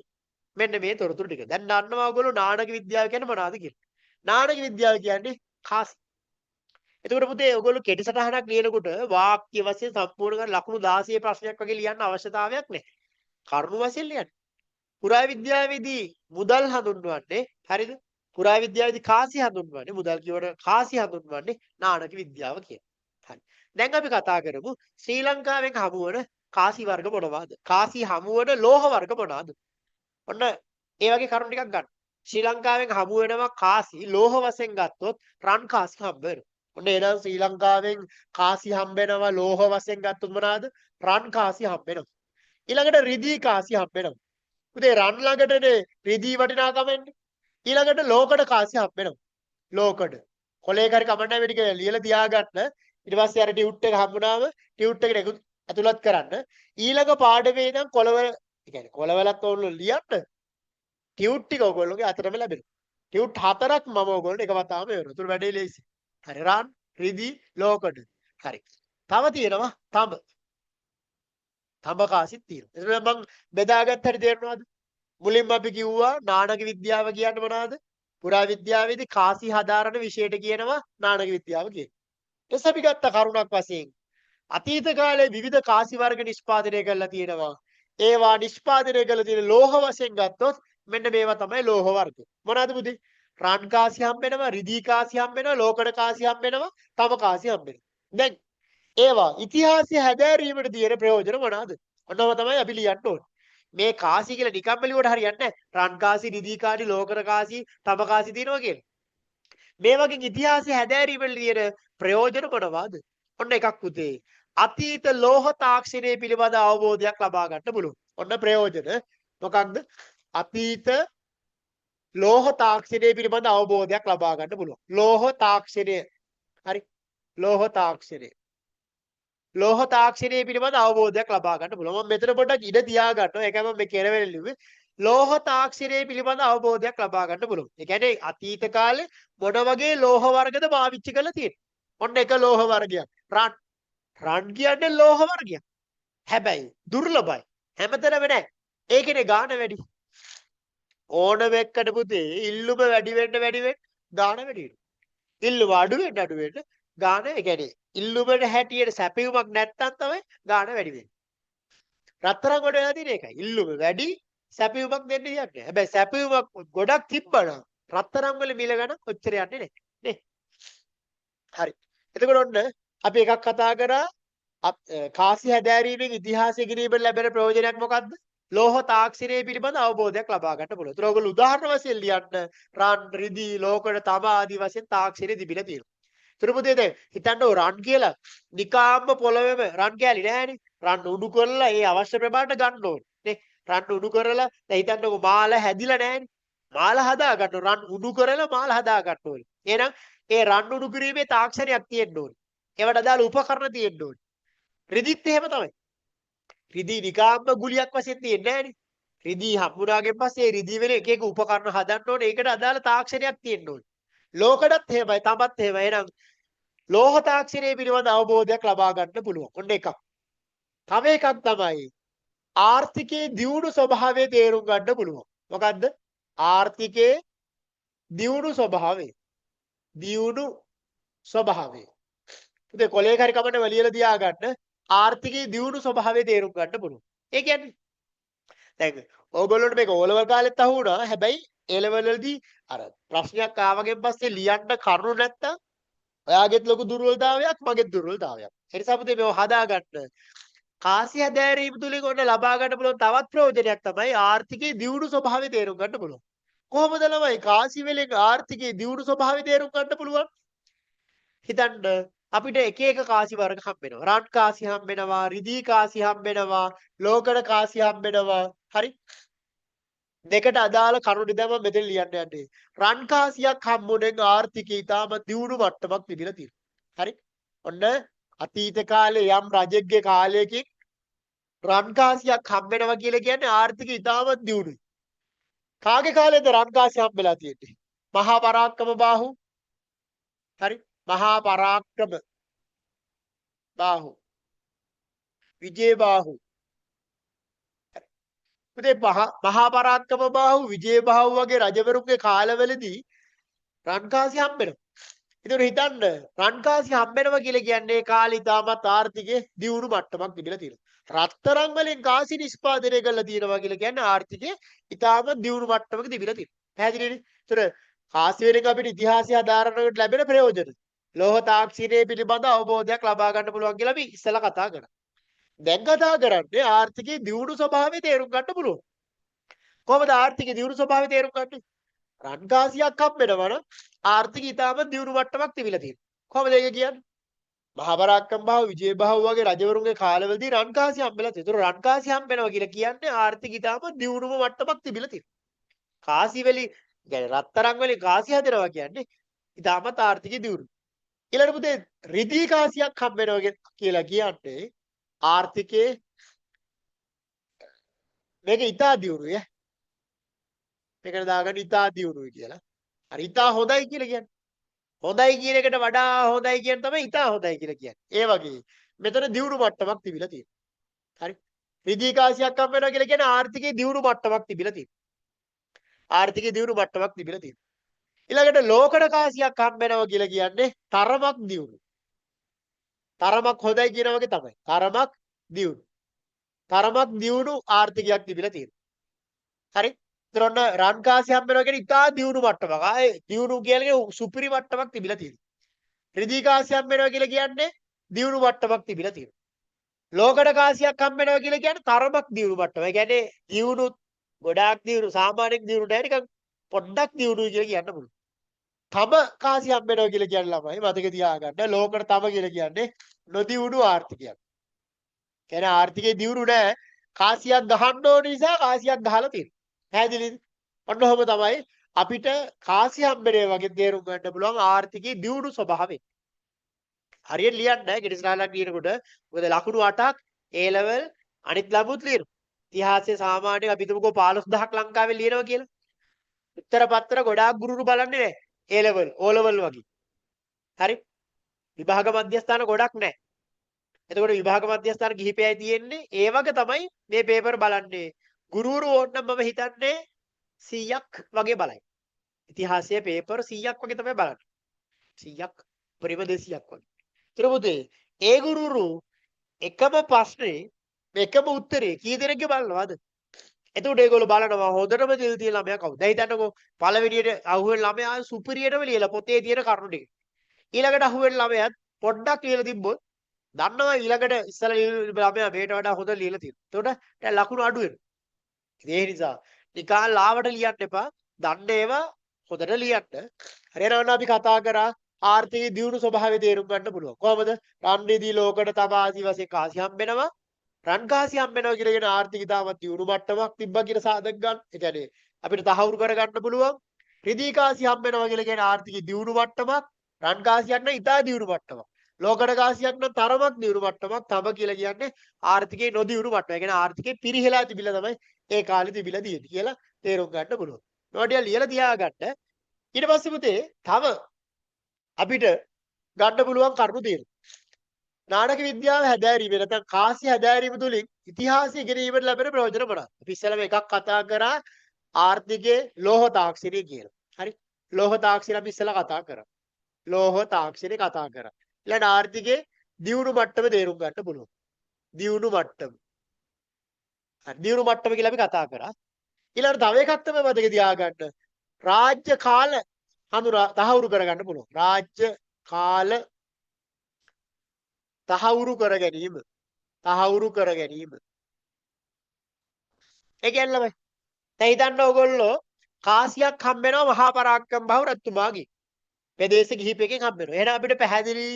A: මෙන්න මේ තොරතුරු ටික. දැන් දන්නවා ඔයගොල්ලෝ නානක විද්‍යාව කියන්නේ මොනවද කියලා. නානක විද්‍යාව කියන්නේ කාසි. එතකොට පුතේ ඔයගොල්ලෝ කෙටි සටහනක් ලියනකොට වාක්‍ය වශයෙන් සම්පූර්ණ කරන ලකුණු 16 ප්‍රශ්නයක් වගේ ලියන්න අවශ්‍යතාවයක් නැහැ. කරුණු වශයෙන් ලියන්න. පුරාවිද්‍යාවේදී මුදල් හඳුන්වන්නේ හරිද? පුරාවිද්‍යාවේදී කාසි හඳුන්වන්නේ මුදල් කියවට කාසි හඳුන්වන්නේ නානක විද්‍යාව කියලා. හරි. දැන් අපි කතා කරමු ශ්‍රී ලංකාවෙන් හමුවන කාසි වර්ග මොනවාද? කාසි හමුවන ලෝහ වර්ග මොනවාද? ඔන්න ඒ වගේ කරුණු ටිකක් ගන්න. ශ්‍රී ලංකාවෙන් හමු වෙනවා කාසි ලෝහ වශයෙන් ගත්තොත් රන් කාසි හම්බ වෙනවා. ඔන්න එහෙනම් ශ්‍රී ලංකාවෙන් කාසි හම්බ වෙනවා ලෝහ වශයෙන් ගත්තොත් මොනවාද? රන් කාසි හම්බ වෙනවා. ඊළඟට රිදී කාසි හම්බ වෙනවා. පුතේ රන් ළඟටනේ රිදී වටිනාකම එන්නේ. ඊළඟට ලෝකඩ කාසි හම්බ වෙනවා. ලෝකඩ. කොලේක හරි කමන්නේ මේ ටික ලියලා තියාගන්න. ඊට පස්සේ අර ටියුට් එක හම්බුනාම ටියුට් එකට ඇතුළත් කරන්න. ඊළඟ පාඩමේ ඉඳන් කොළවල ඒ කියන්නේ කොළවලත් ඕගොල්ලෝ ලියන්න ටියුට් ටික ඕගොල්ලෝගේ අතටම ලැබෙනවා. ටියුට් 4ක් මම ඕගොල්ලන්ට එක වතාවම එවනවා. ඒතර වැඩේ ලේසි. හරි රන් රිදී ලෝකඩ. හරි. තව තියෙනවා තඹ. තඹ කාසිත් තියෙනවා. එතකොට මං බෙදාගත්ත හැටි තේරෙනවද? මුලින්ම අපි කිව්වා නානක විද්‍යාව කියන්නේ මොනවද? පුරාවිද්‍යාවේදී කාසි හදාරන විෂයට කියනවා නානක විද්‍යාව කියලා. ඊට අපි ගත්ත කරුණක් වශයෙන් අතීත කාලේ විවිධ කාසි වර්ග නිෂ්පාදනය කරලා තියෙනවා. ඒවා නිෂ්පාදනය කරලා තියෙන ලෝහ වශයෙන් ගත්තොත් මෙන්න මේවා තමයි ලෝහ වර්ග. මොනවාද පුතේ? රන් කාසි හම්බ වෙනවා, රිදී කාසි හම්බ වෙනවා, ලෝකඩ කාසි හම්බ වෙනවා, තම කාසි හම්බ වෙනවා. දැන් ඒවා ඉතිහාසය හැදෑරීමට තියෙන ප්‍රයෝජන මොනවාද? ඔන්නෝම තමයි අපි ලියන්න ඕනේ. මේ කාසි කියලා නිකම්ම ලියුවට හරියන්නේ නැහැ. රන් කාසි, රිදී කාසි, ලෝකඩ කාසි, තම කාසි තියෙනවා කියලා. මේ වගේ ඉතිහාසය හැදෑරීමට තියෙන ප්‍රයෝජන මොනවාද? ඔන්න එකක් පුතේ. අතීත ලෝහ තාක්ෂණය පිළිබඳ අවබෝධයක් ලබා ගන්න පුළුවන්. ඔන්න ප්‍රයෝජන මොකක්ද? අතීත ලෝහ තාක්ෂණය පිළිබඳ අවබෝධයක් ලබා ගන්න පුළුවන්. ලෝහ තාක්ෂණය. හරි. ලෝහ තාක්ෂණය. ලෝහ තාක්ෂණය පිළිබඳ අවබෝධයක් ලබා ගන්න පුළුවන්. මම මෙතන පොඩ්ඩක් ඉඩ තියා ගන්නවා. ඒකයි මම මේ කෙරවෙල ලිව්වේ. ලෝහ තාක්ෂණය පිළිබඳ අවබෝධයක් ලබා ගන්න පුළුවන්. ඒ කියන්නේ අතීත කාලේ මොන වගේ ලෝහ වර්ගද පාවිච්චි කරලා තියෙන්නේ. ඔන්න එක ලෝහ වර්ගයක්. රන්. රන් කියන්නේ ලෝහ වර්ගයක්. හැබැයි දුර්ලභයි. හැමතැනම නෑ. ඒකනේ ගාන වැඩි. ඕනම එක්කට පුතේ ඉල්ලුම වැඩි වෙන්න වැඩි වෙන්න ගාන වැඩි වෙනවා. ඉල්ලුම අඩු වෙන්න අඩු වෙන්න ගාන ඒ කියන්නේ ඉල්ලුමට හැටියට සැපයුමක් නැත්තම් තමයි ගාන වැඩි වෙන්නේ. රත්තරන් කොට වෙලා තියෙන එකයි. ඉල්ලුම වැඩි සැපයුමක් දෙන්න විදියක් නෑ. හැබැයි සැපයුමක් ගොඩක් තිබ්බනම් රත්තරන් වල මිල ගණන් ඔච්චර යන්නේ නෑ. නේ? හරි. එතකොට ඔන්න අපි එකක් කතා කරා කාසි හැදෑරීමෙන් ඉතිහාසය ඉගෙනීමෙන් ලැබෙන ප්‍රයෝජනයක් මොකද්ද? ලෝහ තාක්ෂණය පිළිබඳ අවබෝධයක් ලබා ගන්න පුළුවන්. ඒතර ඔයගොල්ලෝ උදාහරණ වශයෙන් ලියන්න රන්, රිදී, ලෝකඩ, තම ආදී වශයෙන් තාක්ෂණය තිබිලා තියෙනවා. ඒතර පුතේ දැන් හිතන්න රන් කියලා නිකාම්ම පොළවෙම රන් කෑලි නෑනේ. රන් උඩු කරලා ඒ අවශ්‍ය ප්‍රමාණයට ගන්න ඕනේ නේ. රන් උඩු කරලා දැන් හිතන්නකෝ මාල හැදිලා නෑනේ. මාල හදා ගන්න රන් උඩු කරලා මාල හදා ගන්න ඕනේ. එහෙනම් ඒ රන් උඩු කිරීමේ තාක්ෂණයක් තියෙන්න ඕනේ. ඒවට අදාළ උපකරණ තියෙන්න ඕනේ. රිදිත් එහෙම තමයි. රිදී නිකාම්ම ගුලියක් වශයෙන් තියෙන්නේ නෑනේ. රිදී හම්බුනාගෙන් පස්සේ ඒ රිදී වෙන එක එක උපකරණ හදන්න ඕනේ. ඒකට අදාළ තාක්ෂණයක් තියෙන්න ඕනේ. ලෝකඩත් එහෙමයි, තමත් එහෙමයි. එහෙනම් ලෝහ තාක්ෂණය පිළිබඳ අවබෝධයක් ලබා ගන්න පුළුවන්. ඔන්න එකක්. තව එකක් තමයි ආර්ථිකයේ දියුණු ස්වභාවය තේරුම් ගන්න පුළුවන්. මොකද්ද? ආර්ථිකයේ දියුණු ස්වභාවය. දියුණු ස්වභාවය. පුතේ කොලේක හරි කමන්න ලියලා තියාගන්න. ආර්ථිකයේ දියුණු ස්වභාවය තේරුම් ගන්න පුළුවන්. ඒ කියන්නේ දැන් ඕගොල්ලන්ට මේක ඕ ලෙවල් කාලෙත් අහු වුණා. හැබැයි ඒ ලෙවල් වලදී අර ප්‍රශ්නයක් ආවගෙන් පස්සේ ලියන්න කරුණු නැත්තම් ඔයාගෙත් ලොකු දුර්වලතාවයක් මගෙත් දුර්වලතාවයක්. ඒ නිසා පුතේ මේව හදාගන්න. කාසි හැදෑරීම තුලින් ඔන්න ලබා ගන්න පුළුවන් තවත් ප්‍රයෝජනයක් තමයි ආර්ථිකයේ දියුණු ස්වභාවය තේරුම් ගන්න පුළුවන්. කොහොමද ළමයි කාසි වලින් ආර්ථිකයේ දියුණු ස්වභාවය තේරුම් ගන්න පුළුවන්? හිතන්න අපිට එක එක කාසි වර්ග හම්බ වෙනවා. රන් කාසි හම්බ වෙනවා, රිදී කාසි හම්බ වෙනවා, ලෝකඩ කාසි හම්බ වෙනවා. හරි? දෙකට අදාළ කරුණු ටික මම මෙතන ලියන්න යන්නේ. රන් කාසියක් හම්බුනෙන් ආර්ථිකය ඉතාම දියුණු මට්ටමක් තිබිලා තියෙනවා. හරි? ඔන්න අතීත කාලේ යම් රජෙක්ගේ කාලයකින් රන් කාසියක් හම්බ වෙනවා කියලා කියන්නේ ආර්ථිකය ඉතාමත් දියුණුයි. කාගේ කාලේද රන් කාසි හම්බෙලා තියෙන්නේ? මහා පරාක්‍රම බාහු. හරි? මහා පරාක්‍රම බාහු. විජේබාහු. පුතේ මහා පරාක්‍රම බාහු විජේබාහු වගේ රජවරුන්ගේ කාලවලදී රන් කාසි හම්බ වෙනවා. ඒතකොට හිතන්න රන් කාසි හම්බ වෙනවා කියලා කියන්නේ ඒ කාලේ ඉතාමත් ආර්ථිකයේ දියුණු මට්ටමක් තිබිලා තියෙනවා. රත්තරන් වලින් කාසි නිෂ්පාදනය කරලා තියෙනවා කියලා කියන්නේ ආර්ථිකයේ ඉතාමත් දියුණු මට්ටමක තිබිලා තියෙනවා. පැහැදිලිනේ? ඒතර කාසි වලින් අපිට ඉතිහාසය හදාරන්නට ලැබෙන ප්‍රයෝජන. ලෝහ තාක්ෂණය පිළිබඳ අවබෝධයක් ලබා ගන්න පුළුවන් කියලා අපි ඉස්සෙල්ලා කතා කරා. දැන් කතා කරන්නේ ආර්ථිකයේ දියුණු ස්වභාවය තේරුම් ගන්න පුළුවන්. කොහොමද ආර්ථිකයේ දියුණු ස්වභාවය තේරුම් ගන්නේ? රන් කාසියක් හම්බ වෙනවා නම් ආර්ථිකය ඉතාමත් දියුණු මට්ටමක් තිබිලා තියෙනවා. කොහොමද ඒක කියන්නේ? මහා පරාක්‍රම බාහු විජේබාහු වගේ රජවරුන්ගේ කාලවලදී රන් කාසි හම්බෙලා තියෙනවා. ඒතර රන් කාසි හම්බ වෙනවා කියලා කියන්නේ ආර්ථික ඉතාමත් දියුණුම මට්ටමක් තිබිලා තියෙනවා. කාසි වලින් කියන්නේ රත්තරන් වලින් කාසි හදනවා කියන්නේ ඉතාමත් ආර්ථිකය දියුණු. ඊළඟට පුතේ රිදී කාසියක් හම්බ වෙනවා කියලා කියන්නේ ආර්ථිකයේ මේක ඉතා දියුණුයි ඈ. මේකට දාගන්න ඉතා දියුණුයි කියලා. හරි ඉතා හොඳයි කියලා කියන්නේ. හොඳයි කියන එකට වඩා හොඳයි කියන තමයි ඉතා හොඳයි කියලා කියන්නේ. ඒ වගේ මෙතන දියුණු මට්ටමක් තිබිලා තියෙනවා. හරි. රිදී කාසියක් හම්බ වෙනවා කියලා කියන්නේ ආර්ථිකයේ දියුණු මට්ටමක් තිබිලා තියෙනවා. ආර්ථිකයේ දියුණු මට්ටමක් තිබිලා තියෙනවා. ඊළඟට ලෝකඩ කාසියක් හම්බ වෙනවා කියලා කියන්නේ තරමක් දියුණු. තරමක් හොඳයි කියන වගේ තමයි. තරමක් දියුණු. තරමක් දියුණු ආර්ථිකයක් තිබිලා තියෙනවා. හරි. ඒතර ඔන්න රන් කාසි හම්බ වෙනවා කියන්නේ ඉතා දියුණු මට්ටමක්. ආයේ දියුණු කියන්නේ සුපිරි මට්ටමක් තිබිලා තියෙනවා. රිදී කාසි හම්බ වෙනවා කියලා කියන්නේ දියුණු මට්ටමක් තිබිලා තියෙනවා. ලෝකඩ කාසියක් හම්බ වෙනවා කියලා කියන්නේ තරමක් දියුණු මට්ටම. ඒ කියන්නේ දියුණු ගොඩාක් දියුණු සාමාන්‍යයෙන් දියුණු නෑ නිකන් පොඩ්ඩක් දියුණුයි කියලා කියන්න පුළුවන්. තම කාසි හම්බ වෙනවා කියලා කියන්නේ ළමයි මතක තියාගන්න. ලෝකඩ තම කියලා කියන්නේ නොදියුණු ආර්ථිකයක්. කියන්නේ ආර්ථිකේ දියුණු නෑ. කාසියක් ගහන්න ඕන නිසා කාසියක් ගහලා තියෙනවා. පැහැදිලිද? ඔන්න ඔහොම තමයි අපිට කාසි හම්බෙන්නේ වගේ තේරුම් ගන්න පුළුවන් ආර්ථිකයේ දියුණු ස්වභාවය. හරියට ලියන්න ගෙඩිසලාලක් ලියනකොට මොකද ලකුණු 8ක් ඒ ලෙවල් අනිත් ළමුත් ලියනවා. ඉතිහාසයේ සාමාන්‍යයෙන් අපි හිතමුකෝ 15000ක් ලංකාවේ ලියනවා කියලා. උත්තර පත්‍ර ගොඩාක් ගුරුරු බලන්නේ නැහැ. ඒ ලෙවල්, ඕ ලෙවල් වගේ. හරි? විභාග මධ්‍යස්ථාන ගොඩක් නැහැ. එතකොට විභාග මධ්‍යස්ථාන කිහිපයයි තියෙන්නේ. ඒ වගේ තමයි මේ පේපර් බලන්නේ. ගුරුවරු ඕනනම් මම හිතන්නේ 100ක් වගේ බලයි. ඉතිහාසයේ පේපර් 100ක් වගේ තමයි බලන්නේ. 100ක් පරිම 200ක් වගේ. ඒතර පුතේ ඒ ගුරුවරු එකම ප්‍රශ්නේ එකම උත්තරේ කී දෙනෙක්ගේ බලනවද? එතකොට ඒගොල්ලෝ බලනවා හොඳටම දිල් තියෙන ළමයා කවුද? දැන් හිතන්නකෝ පළවෙනියට අහුවෙන ළමයා සුපිරියටම ලියලා පොතේ තියෙන කරුණු ටික. ඊළඟට අහුවෙන ළමයාත් පොඩ්ඩක් ලියලා තිබ්බොත් දන්නවා ඊළඟට ඉස්සලා ළමයා මේට වඩා හොඳ ලියලා තියෙනවා. එතකොට දැන් ලකුණු අඩු වෙනවා. ඒ නිසා නිකන් ලාවට ලියන්න එපා. දන්න ඒවා හොඳට ලියන්න. හරියනවනම් අපි කතා කරා ආර්ථිකයේ දියුණු ස්වභාවය තේරුම් ගන්න පුළුවන්. කොහොමද? රන් රිදී ලෝකෙට තම ආදි වශයෙන් කාසි හම්බෙනවා. රන් කාසි හම්බෙනවා කියලා කියන ආර්ථික ඉතාමත් දියුණු මට්ටමක් තිබ්බා කියන සාධක ගන්න. ඒ කියන්නේ අපිට තහවුරු කරගන්න පුළුවන්. රිදී කාසි හම්බෙනවා කියලා කියන ආර්ථික දියුණු මට්ටමක්. රන් කාසියක් නම් ඉතා දියුණු මට්ටමක්. ලෝකඩ කාසියක් නම් තරමක් දියුණු මට්ටමක්. තම කියලා කියන්නේ ආර්ථිකයේ නොදියුණු මට්ටම. ඒ කියන්නේ ආර්ථිකේ පිරිහෙලා තිබිලා තමයි ඒ කාලේ තිබිලා තියෙන්නේ කියලා තේරුම් ගන්න පුළුවන්. මේවා ටික ලියලා තියාගන්න. ඊට පස්සේ පුතේ තව අපිට ගන්න පුළුවන් කරුණු තියෙනවා. නාටක විද්‍යාව හැදෑරීම නැත්නම් කාසි හැදෑරීම තුලින් ඉතිහාසය ඉගෙනීමට ලැබෙන ප්‍රයෝජන මොනවාද? අපි ඉස්සෙල්ලාම එකක් කතා කරා ආර්ථිකයේ ලෝහ තාක්ෂණය කියලා. හරි? ලෝහ තාක්ෂණය අපි ඉස්සෙල්ලා කතා කරා. ලෝහ තාක්ෂණය කතා කරා. ඊළඟ ආර්ථිකයේ දියුණු මට්ටම තේරුම් ගන්න පුළුවන්. දියුණු මට්ටම. හරි, දියුණු මට්ටම කියලා අපි කතා කරා. ඊළඟට තව එකක් තමයි මතක තියාගන්න. රාජ්‍ය කාල හඳුනා තහවුරු කරගන්න පුළුවන්. රාජ්‍ය කාල තහවුරු කර ගැනීම. තහවුරු කර ගැනීම. ඒ කියන්නේ ළමයි දැන් හිතන්න ඕගොල්ලෝ කාසියක් හම්බ වෙනවා මහා පරාක්‍රම බහු රජතුමාගේ. ප්‍රදේශ කිහිපයකින් හම්බ වෙනවා. එහෙනම් අපිට පැහැදිලි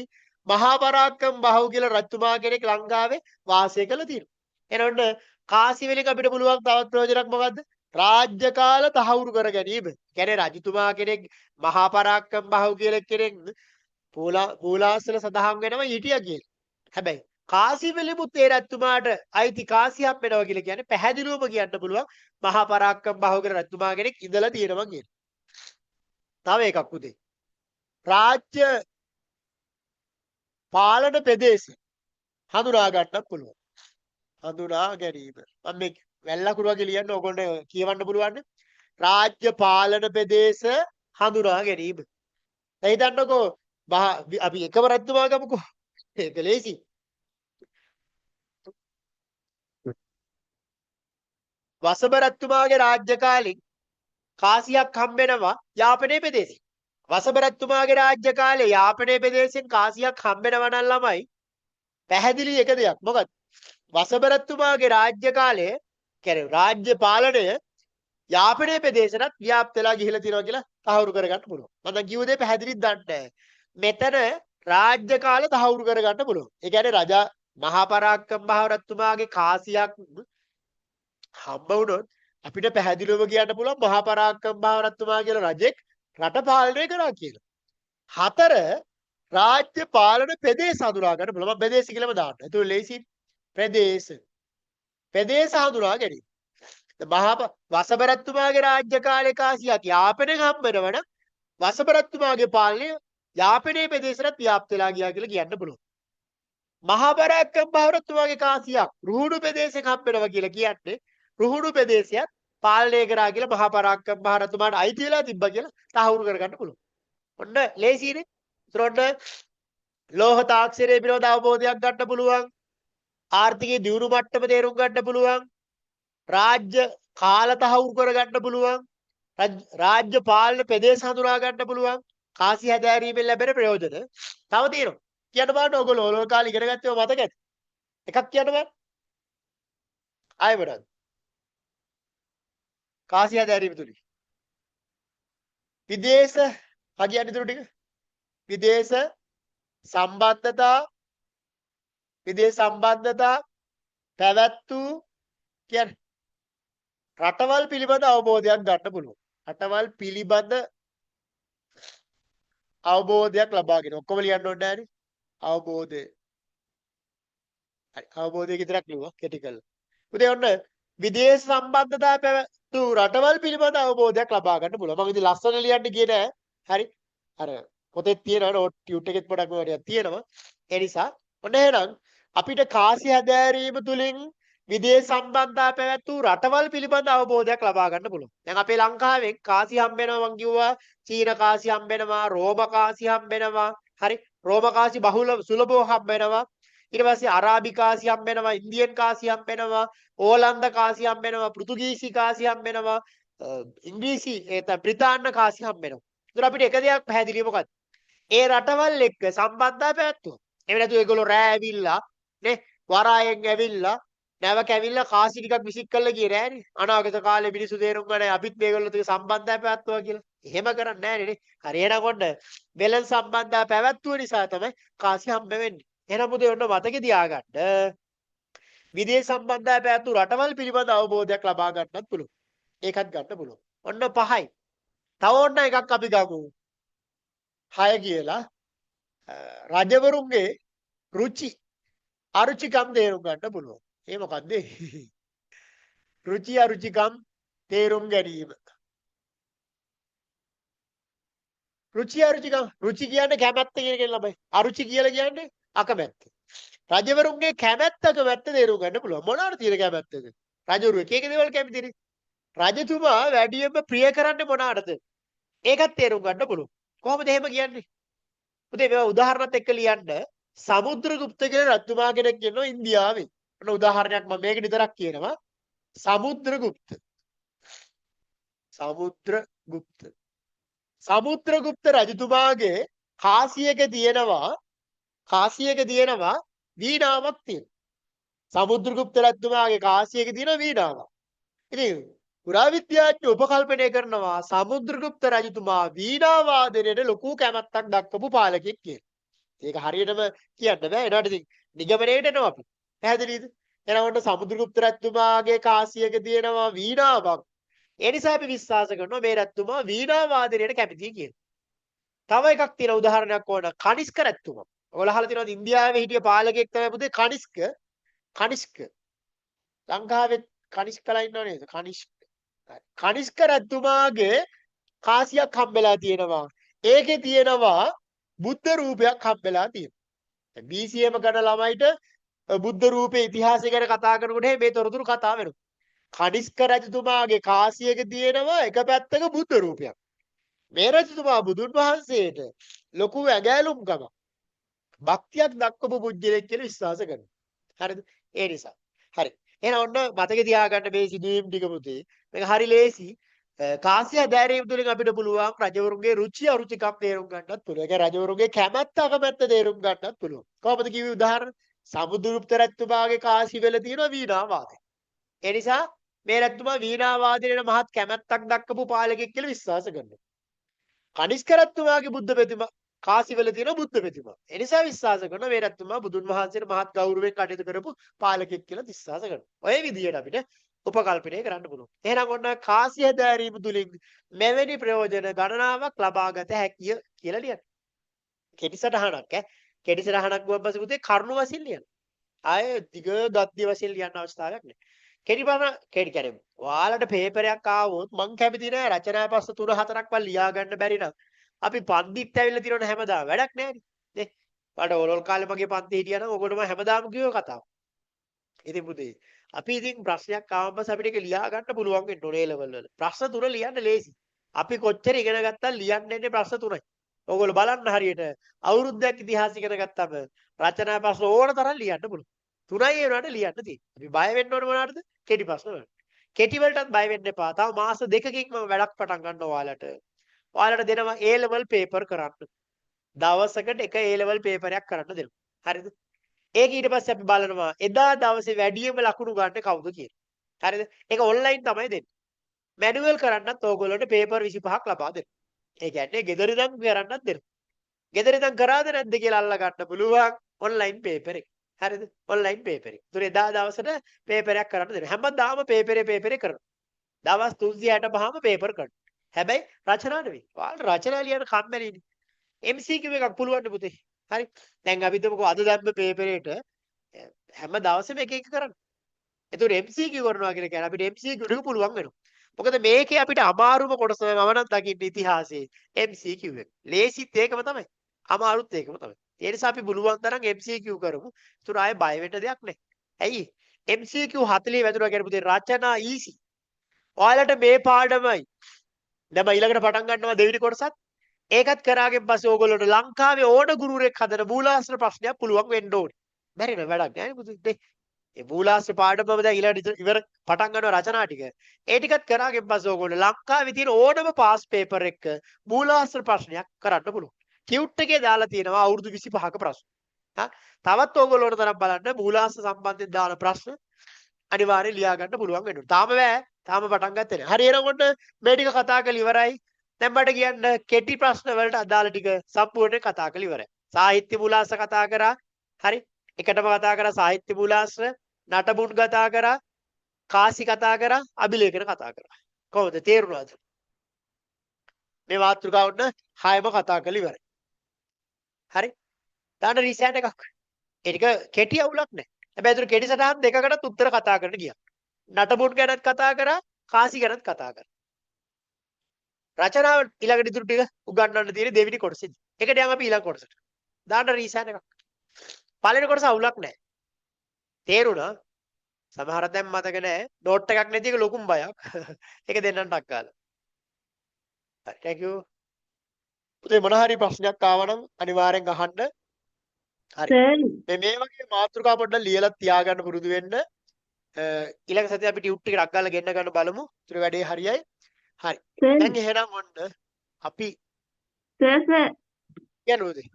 A: මහා පරාක්‍රම බහු කියලා රජතුමා කෙනෙක් ලංකාවේ වාසය කළා තියෙනවා. එහෙනම් කාසි වලින් අපිට පුළුවන් තවත් ප්‍රයෝජනක් මොකද්ද? රාජ්‍ය කාල තහවුරු කර ගැනීම. කියන්නේ රජතුමා කෙනෙක් මහා පරාක්‍රම බහු කියලා කෙනෙක් පූලාසල සඳහන් වෙනවා හිටියා කියලා. හැබැයි කාසි වලිමුත් ඒ රජතුමාට අයිති කාසියක් වෙනවා කියලා කියන්නේ පැහැදිලිවම කියන්න පුළුවන් මහා පරාක්‍රම බහු කියලා රජතුමා කෙනෙක් ඉඳලා තියෙනවා කියලා. තව එකක් උදේ. රාජ්‍ය පාලන ප්‍රදේශ හඳුනා ගන්නත් පුළුවන්. හඳුනා ගැනීම. මම මේ වැල් අකුරු වගේ ලියන්න ඕගොල්ලන්ට කියවන්න පුළුවන් නේ. රාජ්‍ය පාලන ප්‍රදේශ හඳුනා ගැනීම. දැන් හිතන්නකෝ අපි එකම රජතුමා ගමුකෝ. ඒක ලේසි. වසබ රජතුමාගේ රාජ්‍ය කාලෙන් කාසියක් හම්බ වෙනවා යාපනයේ ප්‍රදේශේ. වසබ රජතුමාගේ රාජ්‍ය කාලේ යාපනයේ ප්‍රදේශෙන් කාසියක් හම්බ වෙනවා නම් ළමයි පැහැදිලි එක දෙයක්. මොකද්ද? වසබ රජතුමාගේ රාජ්‍ය කාලය කියන්නේ රාජ්‍ය පාලනය යාපනයේ ප්‍රදේශයටත් ව්‍යාප්ත වෙලා ගිහිලා තියෙනවා කියලා තහවුරු කරගන්න පුළුවන්. මම දැන් කිව්ව දේ පැහැදිලිද දන්නේ නැහැ. මෙතන රාජ්‍ය කාල තහවුරු කරගන්න පුළුවන්. ඒ කියන්නේ රජා මහා පරාක්‍රම බහු රජතුමාගේ කාසියක් හම්බ වුණොත් අපිට පැහැදිලිවම කියන්න පුළුවන් මහා පරාක්‍රම බහු රජතුමා කියලා රජෙක් රට පාලනය කරා කියලා. හතර රාජ්‍ය පාලන ප්‍රදේශ හඳුනා ගන්න පුළුවන්. මම ප්‍රදේශ කියලාම දාන්න. ඒක ලේසි. ප්‍රදේශ. ප්‍රදේශ හඳුනා ගැනීම. මහා වසබ රජතුමාගේ රාජ්‍ය කාලේ කාසියක් යාපනයෙන් හම්බ වෙනවනම් වසබ රජතුමාගේ පාලනය යාපනයේ ප්‍රදේශයට ව්‍යාප්ත වෙලා ගියා කියලා කියන්න පුළුවන්. මහා පරාක්‍රම බහු රජතුමාගේ කාසියක් රුහුණු ප්‍රදේශයක හම්බ වෙනවා කියලා කියන්නේ රුහුණු ප්‍රදේශයත් පාලනය කරා කියලා මහා පරාක්‍රම මහ රජතුමාට අයිති වෙලා තිබ්බා කියලා තහවුරු කරගන්න පුළුවන්. ඔන්න ලේසියිනේ. ඒතරොන්න ලෝහ තාක්ෂණය පිළිබඳ අවබෝධයක් ගන්න පුළුවන්. ආර්ථිකයේ දියුණු මට්ටම තේරුම් ගන්න පුළුවන්. රාජ්‍ය කාල තහවුරු කරගන්න පුළුවන්. රාජ්‍ය පාලන ප්‍රදේශ හඳුනා ගන්න පුළුවන්. කාසි හැදෑරීමෙන් ලැබෙන ප්‍රයෝජන තව තියෙනවා. කියන්න බලන්න ඔයගොල්ලෝ ඔලොව කාලේ ඉගෙන ගත්තේ ඔය මතක ඇති. එකක් කියන්න බලන්න. ආයෙ මොනවද? කාසි හැදෑරීම තුලින් විදේශ හදියන්න ඉතුරු ටික විදේශ සම්බන්ධතා විදේශ සම්බන්ධතා පැවැත්වූ කියන්නේ රටවල් පිළිබඳ අවබෝධයක් ගන්න පුළුවන්. රටවල් පිළිබඳ අවබෝධයක් ලබාගෙන ඔක්කොම ලියන්න ඕනේ නෑනේ. අවබෝධය. හරි අවබෝධය විතරක් ලිව්වා කෙටි කරලා. උදේ ඔන්න විදේශ සම්බන්ධතා පැවැත්වූ රටවල් පිළිබඳ අවබෝධයක් ලබා ගන්න පුළුවන්. මම ඉතින් ලස්සන ලියන්න ගියේ නෑ. හරි. අර පොතේ තියෙනවා නෝට් ටියුට් එකෙත් පොඩක් මේවා ටිකක් තියෙනවා. ඒ නිසා ඔන්න එහෙනම් අපිට කාසි හැදෑරීම තුලින් විදේශ සම්බන්ධතා පැවැත්වූ රටවල් පිළිබඳ අවබෝධයක් ලබා ගන්න පුළුවන්. දැන් අපේ ලංකාවෙන් කාසි හම්බ වෙනවා මං කිව්වා චීන කාසි හම්බ වෙනවා, රෝම කාසි හම්බ වෙනවා. හරි. රෝම කාසි බහුල සුලභව හම්බ වෙනවා. ඊට පස්සේ අරාබි කාසි හම්බ වෙනවා, ඉන්දියන් කාසි හම්බ වෙනවා, ඕලන්ද කාසි හම්බ වෙනවා, පෘතුගීසි කාසි හම්බ වෙනවා, ඉංග්‍රීසි ඒ තමයි බ්‍රිතාන්‍ය කාසි හම්බ වෙනවා. ඒතර අපිට එක දෙයක් පැහැදිලිව මොකද්ද? ඒ රටවල් එක්ක සම්බන්ධතා පැවැත්වුවා. එහෙම නැතුව ඒගොල්ලෝ රෑ ඇවිල්ලා නේ වරායෙන් ඇවිල්ලා නැවක ඇවිල්ලා කාසි ටිකක් විසික් කරලා ගියේ නෑනේ. අනාගත කාලේ මිනිස්සු තේරුම් ගන්න අපිත් මේගොල්ලොත් එක්ක සම්බන්ධතාවය පැවැත්වුවා කියලා. එහෙම කරන්නේ නෑනේ නේ. හරි එහෙනම් ඔන්න වෙළඳ සම්බන්ධතා පැවැත්වුව නිසා තමයි කාසි හම්බ වෙන්නේ. එහෙනම් පුතේ ඔන්න මතකේ තියාගන්න. විදේශ සම්බන්ධතා පැවැත්වූ රටවල් පිළිබඳ අවබෝධයක් ලබා ගන්නත් පුළුවන්. ඒකත් ගන්න පුළුවන්. ඔන්න පහයි. තව ඔන්න එකක් අපි ගමු. හය කියලා රජවරුන්ගේ රුචි අරුචිකම් තේරුම් ගන්න පුළුවන්. ඒ මොකද්ද? රුචි අරුචිකම් තේරුම් ගැනීම. රුචි අරුචිකම් රුචි කියන්නේ කැමැත්ත කියන එකෙන් ළමයි. අරුචි කියලා කියන්නේ අකමැත්ත. රජවරුන්ගේ කැමැත්ත අකමැත්ත තේරුම් ගන්න පුළුවන්. මොනවාට තියෙන කැමැත්තද? රජවරු එක එක දේවල් කැමතිනේ. රජතුමා වැඩියෙන්ම ප්‍රිය කරන්නේ මොනවාටද? ඒකත් තේරුම් ගන්න පුළුවන්. කොහොමද එහෙම කියන්නේ? පුතේ මේවා උදාහරණත් එක්ක ලියන්න. සමුද්‍රගුප්ත කියලා රජතුමා කෙනෙක් ඉන්නවා ඉන්දියාවේ. ඔන්න උදාහරණයක් මම මේක විතරක් කියනවා. සමුද්‍රගුප්ත. සමුද්‍රගුප්ත. සමුද්‍රගුප්ත රජතුමාගේ කාසියක තියෙනවා කාසියක තියෙනවා වීණාවක් තියෙනවා. සමුද්‍රගුප්ත රජතුමාගේ කාසියක තියෙන වීණාවක්. ඉතින් පුරාවිද්‍යාඥයෝ උපකල්පනය කරනවා සමුද්‍රගුප්ත රජතුමා වීණා වාදනයට ලොකු කැමැත්තක් දක්වපු පාලකෙක් කියලා. ඒක හරියටම කියන්න බෑ. ඒනට ඉතින් නිගමනයකට එනවා අපි. පැහැදිලිද? එහෙනම් ඔන්න සමුද්‍රගුප්ත රජතුමාගේ කාසියක තියෙනවා වීණාවක්. ඒ නිසා අපි විශ්වාස කරනවා මේ රජතුමා වීණා වාදනයට කැමතියි කියලා. තව එකක් තියෙන උදාහරණයක් ඕන කනිෂ්ක රජතුමා. ඔයගොල්ලෝ අහලා තියෙනවද ඉන්දියාවේ හිටිය පාලකෙක් තමයි පුතේ කනිෂ්ක. කනිෂ්ක. ලංකාවෙත් කනිෂ්කලා ඉන්නව නේද? කනිෂ්ක. කනිෂ්ක රජතුමාගේ කාසියක් හම්බෙලා තියෙනවා. ඒකේ තියෙනවා බුද්ධ රූපයක් හම්බෙලා තියෙනවා. දැන් BCM කරන ළමයිට බුද්ධ රූපේ ඉතිහාසය ගැන කතා කරනකොට මේ තොරතුරු කතා වෙනවා. කනිෂ්ක රජතුමාගේ කාසියක තියෙනවා එක පැත්තක බුද්ධ රූපයක්. මේ රජතුමා බුදුන් වහන්සේට ලොකු ඇඟැලුම්කමක් භක්තියක් දක්වපු පුජ්‍යලෙක් කියලා විශ්වාස කරනවා. හරිද? ඒ නිසා. හරි. එහෙනම් ඔන්න මතක තියාගන්න මේ සිදුවීම් ටික පුතේ. මේක හරි ලේසි. කාසිය හැදෑරීම තුළින් අපිට පුළුවන් රජවරුන්ගේ රුචි අරුචිකම් තේරුම් ගන්නත් පුළුවන්. ඒ කියන්නේ රජවරුන්ගේ කැමැත්ත අකමැත්ත තේරුම් ගන්නත් පුළුවන්. කොහොමද කිව්වේ උදාහරණ? සමුද්‍රගුප්ත රජතුමාගේ කාසි වල තියෙන වීණා වාදනය. ඒ නිසා මේ රජතුමා වීණා වාදනයට මහත් කැමැත්තක් දක්වපු පාලකෙක් කියලා විශ්වාස කරනවා. කනිෂ්ක රජතුමාගේ බුද්ධ ප්‍රතිමා කාසි වල තියෙන බුද්ධ ප්‍රතිමා. ඒ නිසා විශ්වාස කරනවා මේ රජතුමා බුදුන් වහන්සේට මහත් ගෞරවයෙන් කටයුතු කරපු පාලකෙක් කියලා විශ්වාස කරනවා. ඔය විදිහට අපිට උපකල්පනය කරන්න පුළුවන්. එහෙනම් ඔන්න කාසි හැදෑරීම තුලින් මෙවැනි ප්‍රයෝජන ගණනාවක් ලබාගත හැකිය කියලා ලියන්න. කෙටි සටහනක් ඈ. කෙටි සටහනක් ගුවන් පස්සේ පුතේ කරුණු වශයෙන් ලියන්න. ආයේ දිග ගද්‍ය වශයෙන් ලියන්න අවශ්‍යතාවයක් නෑ. කෙටි බණ කෙටි කියන්නේ ඔයාලට පේපරයක් ආවොත් මං කැමති නෑ රචනා පස්ස 3 4ක් වත් ලියා ගන්න බැරි නම්. අපි පන්තිත් ඇවිල්ලා තියෙනවනේ හැමදාම වැඩක් නෑනේ. නේ. ඔයාලට ඕලෝල් කාලේ මගේ පන්ති හිටියා නම් ඔයගොල්ලෝ මම හැමදාම කිව්ව කතාව. ඉතින් පුතේ අපි ඉතින් ප්‍රශ්නයක් ආවම පස්සේ අපිට ඒක ලියා ගන්න පුළුවන් වෙන්න ඕනේ ඒ ලෙවල් වල. ප්‍රශ්න තුන ලියන්න ලේසි. අපි කොච්චර ඉගෙන ගත්තත් ලියන්න එන්නේ ප්‍රශ්න තුනයි. ඔයගොල්ලෝ බලන්න හරියට අවුරුද්දක් ඉතිහාස ඉගෙන ගත්තම රචනා ප්‍රශ්න ඕන තරම් ලියන්න පුළුවන්. තුනයි ඒ වුණාට ලියන්න තියෙන්නේ. අපි බය වෙන්න ඕන මොනකටද? කෙටි ප්‍රශ්න වලට. කෙටි වලටත් බය වෙන්න එපා. තව මාස දෙකකින් මම වැඩක් පටන් ගන්නවා ඔයාලට. ඔයාලට දෙනවා A level paper කරන්න. දවසකට එක A level පේපරයක් කරන්න දෙනවා. හරිද? ඒක ඊට පස්සේ අපි බලනවා එදා දවසේ වැඩියම ලකුණු ගන්න කවුද කියලා. හරිද? ඒක ඔන්ලයින් තමයි දෙන්නේ. මැනුවල් කරන්නත් ඕගොල්ලන්ට පේපර් 25ක් ලබා දෙනවා. ඒ කියන්නේ ගෙදර ඉඳන් කරන්නත් දෙනවා. ගෙදර ඉඳන් කරාද නැද්ද කියලා අල්ල ගන්න පුළුවන් ඔන්ලයින් පේපර් එක. හරිද? ඔන්ලයින් පේපර් එක. ඒතර එදා දවසට පේපරයක් කරන්න දෙනවා. හැමදාම පේපරේ පේපරේ කරනවා. දවස් 365ම පේපර් කරනවා. හැබැයි රචනා නෙවෙයි. ඔයාලට රචනා ලියන්න කම්මැලිනේ. MCQ එකක් පුළුවන් නේ පුතේ. හරි. දැන් අපි හිතමුකෝ අද දැම්ම පේපරේට හැම දවසෙම එක එක කරන්න. ඒතකොට MCQ කරනවා කියලා කියන්නේ අපිට MCQ ටික පුළුවන් වෙනවා. මොකද මේකේ අපිට අමාරුම කොටස තමයි මම නම් දකින්නේ ඉතිහාසයේ MCQ එක. ලේසිත් ඒකම තමයි. අමාරුත් ඒකම තමයි. ඒ නිසා අපි පුළුවන් තරම් MCQ කරමු. ඒතර ආයේ බය වෙන්න දෙයක් නැහැ. ඇයි? MCQ 40 වැදුනා කියන්නේ පුතේ රචනා ඊසි. ඔයාලට මේ පාඩමයි. දැන් මම ඊළඟට පටන් ගන්නවා දෙවෙනි කොටසත්. ඒකත් කරාගෙන් පස්සේ ඕගොල්ලන්ට ලංකාවේ ඕන ගුරුවරයෙක් හදන මූලාශ්‍ර ප්‍රශ්නයක් පුළුවන් වෙන්න ඕනේ. බැරි නෑ වැඩක් නෑ නේ පුතේ. ඒ මූලාශ්‍ර පාඩමම දැන් ඊළඟට ඉවර පටන් ගන්නවා රචනා ටික. ඒ ටිකත් කරාගෙන් පස්සේ ඕගොල්ලෝ ලංකාවේ තියෙන ඕනම පාස් පේපර් එක මූලාශ්‍ර ප්‍රශ්නයක් කරන්න පුළුවන්. කියුට් එකේ දාලා තියෙනවා අවුරුදු 25ක ප්‍රශ්න. හා තවත් ඕගොල්ලෝ ඕන තරම් බලන්න මූලාශ්‍ර සම්බන්ධයෙන් දාන ප්‍රශ්න අනිවාර්යෙන් ලියා ගන්න පුළුවන් වෙනවා. තාම බෑ. තාම පටන් ගත්තේ නෑ. හරි එහෙනම් ඔන්න මේ ටික කතා කරලා ඉවරයි. දැන් මට කියන්න කෙටි ප්‍රශ්න වලට අදාළ ටික සම්පූර්ණයෙන් කතා කරලා ඉවරයි. සාහිත්‍ය මූලාශ්‍ර කතා කරා. හරි. එකටම කතා කරා සාහිත්‍ය මූලාශ්‍ර, නටබුන් කතා කරා, කාසි කතා කරා, අභිලේඛන කතා කරා. කොහොමද තේරුණාද? මේ මාතෘකාව ඔන්න හයම කතා කරලා ඉවරයි. හරි. දාන්න රීසෑන්ඩ් එකක්. ඒ ටික කෙටි අවුලක් නෑ. හැබැයි ඒතර කෙටි සටහන් දෙකකටත් උත්තර කතා කරන්න ගියා. නටබුන් ගැනත් කතා කරා, කාසි ගැනත් කතා කරා. රචනාව ඊළඟට ඉතුරු ටික උගන්වන්න තියෙන දෙවෙනි කොටසෙදි. ඒකට යන් අපි ඊළඟ කොටසට. දාන්න රීසෑන් එකක්. පළවෙනි කොටස අවුලක් නෑ. තේරුණා? සමහර දැන් මතක නෑ. නෝට් එකක් නැති එක ලොකුම බයක්. ඒක දෙන්නම් ටක් ගාලා. හරි, thank you. පුතේ මොන හරි ප්‍රශ්නයක් ආවා නම් අනිවාර්යෙන් අහන්න. හරි.
B: සර්
A: මේ මේ වගේ මාතෘකා පොඩ්ඩක් ලියලා තියාගන්න පුරුදු වෙන්න. ඊළඟ සතියේ අපි ටියුට් එක ටක් ගාලා ගෙන්න ගන්න බලමු. ඉතුරු වැඩේ හරියයි. හරි.
B: සර්
A: දැන් එහෙනම් ඔන්න අපි
B: සර් සර්
A: කියන්න පුතේ.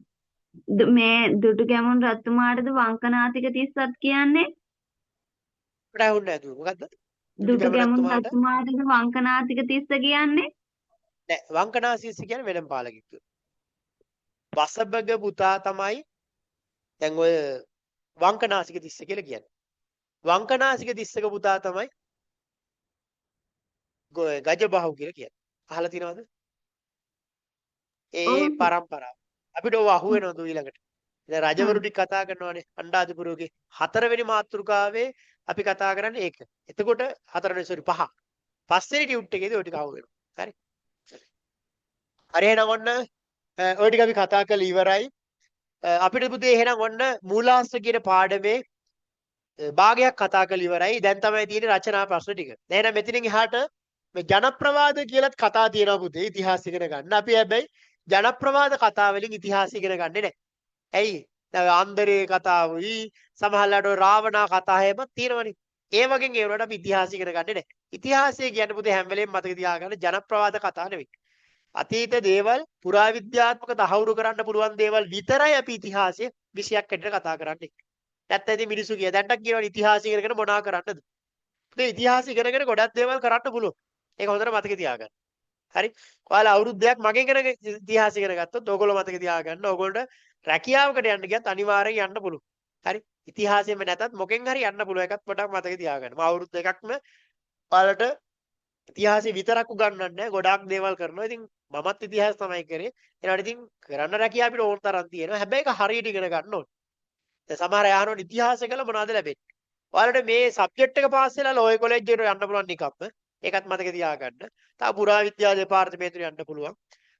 B: මේ දුටු ගැමුණු රජතුමාටද වංකනාතික තිස්සත් කියන්නේ?
A: මට ඇහුන්නේ නෑ දුව. මොකද්ද? දුටු
B: දුටු
A: ගැමුණු
B: ගැමුණු
A: රජතුමාට
B: රජතුමාටද වංකනාතික තිස්ස කියන්නේ?
A: නෑ, වංකනාසිස්ස කියන්නේ වෙනම පාලකෙක්. වසබග පුතා තමයි දැන් ඔය වංකනාසික තිස්ස කියලා කියන්නේ. වංකනාසික තිස්සක පුතා තමයි ගජබාහු කියලා කියන්නේ. අහලා තියෙනවද? ඒ
B: ඔව්
A: ඒ
B: සර්.
A: පරම්පරාව. අපිට ඔව අහු වෙනවා දුව ඊළඟට. දැන් රජවරු ටික කතා කරනවානේ අණ්ඩාධිපුරගේ හතරවෙනි මාතෘකාවේ අපි කතා කරන්නේ ඒක. එතකොට හතරවෙනි සෝරි පහ. පස්වෙනි ටියුට් එකේදී ඔය ටික අහු වෙනවා. හරි. හරි එහෙනම් ඔන්න ඔය ටික අපි කතා කරලා ඉවරයි. අපිට පුතේ එහෙනම් ඔන්න මූලාශ්‍ර කියන පාඩමේ භාගයක් කතා කරලා ඉවරයි. දැන් තමයි තියෙන්නේ රචනා ප්‍රශ්න ටික. දැන් එහෙනම් මෙතනින් එහාට මේ ජනප්‍රවාද කියලාත් කතා තියෙනවා පුතේ ඉතිහාස ඉගෙන ගන්න. අපි හැබැයි ජනප්‍රවාද කතා වලින් ඉතිහාස ඉගෙන ගන්නේ නැහැ. ඇයි? දැන් ඔය අන්දරේ කතාවුයි සමහරලාට ඔය රාවණා කතා එහෙමත් තියෙනවනේ. ඒ වගේ ඒ වුණාට අපි ඉතිහාස ඉගෙන ගන්නේ නැහැ. ඉතිහාසය කියන්නේ පුතේ හැම වෙලේම මතක තියාගන්න ජනප්‍රවාද කතා නෙවෙයි. අතීත දේවල් පුරාවිද්‍යාත්මක තහවුරු කරන්න පුළුවන් දේවල් විතරයි අපි ඉතිහාසයේ විෂයක් හැටියට කතා කරන්නේ. නැත්නම් ඉතින් මිනිස්සු කිය දැන්ටක් කියනවනේ ඉතිහාසය ඉගෙනගෙන මොනා කරන්නද? පුතේ ඉතිහාසය ඉගෙනගෙන ගොඩක් දේවල් කරන්න පුළුවන්. ඒක හොඳට මතක තියාගන්න. හරි. ඔයාලා අවුරුදු දෙකක් මගෙන් ඉගෙන ඉතිහාසය ඉගෙන ගත්තොත් ඕගොල්ලෝ මතක තියාගන්න. ඕගොල්ලන්ට රැකියාවකට යන්න ගියත් අනිවාර්යෙන් යන්න පුළුවන්. හරි. ඉතිහාසෙම නැතත් මොකෙන් හරි යන්න පුළුවන් එකත් පොඩක් මතක තියාගන්න. මම අවුරුදු දෙකක්ම ඔයාලට ඉතිහාසය විතරක් උගන්වන්නේ නැහැ. ගොඩාක් දේවල් කරනවා. ඉතින් මමත් ඉතිහාස තමයි කරේ. ඒනවාට ඉතින් කරන්න රැකියාව අපිට ඕන තරම් තියෙනවා. හැබැයි ඒක හරියට ඉගෙන ගන්න ඕනේ. දැන් සමහර අය අහනවා ඉතිහාසය කළා මොනවද ලැබෙන්නේ? ඔයාලට මේ සබ්ජෙක්ට් එක පාස් වෙලා ලෝය කොලෙජ් එකට යන්න පුළුවන් නිකම්ම. ඒකත් මතක තියාගන්න. තව පුරාවිද්‍යා දෙපාර්තමේන්තුවට යන්න පුළුවන්.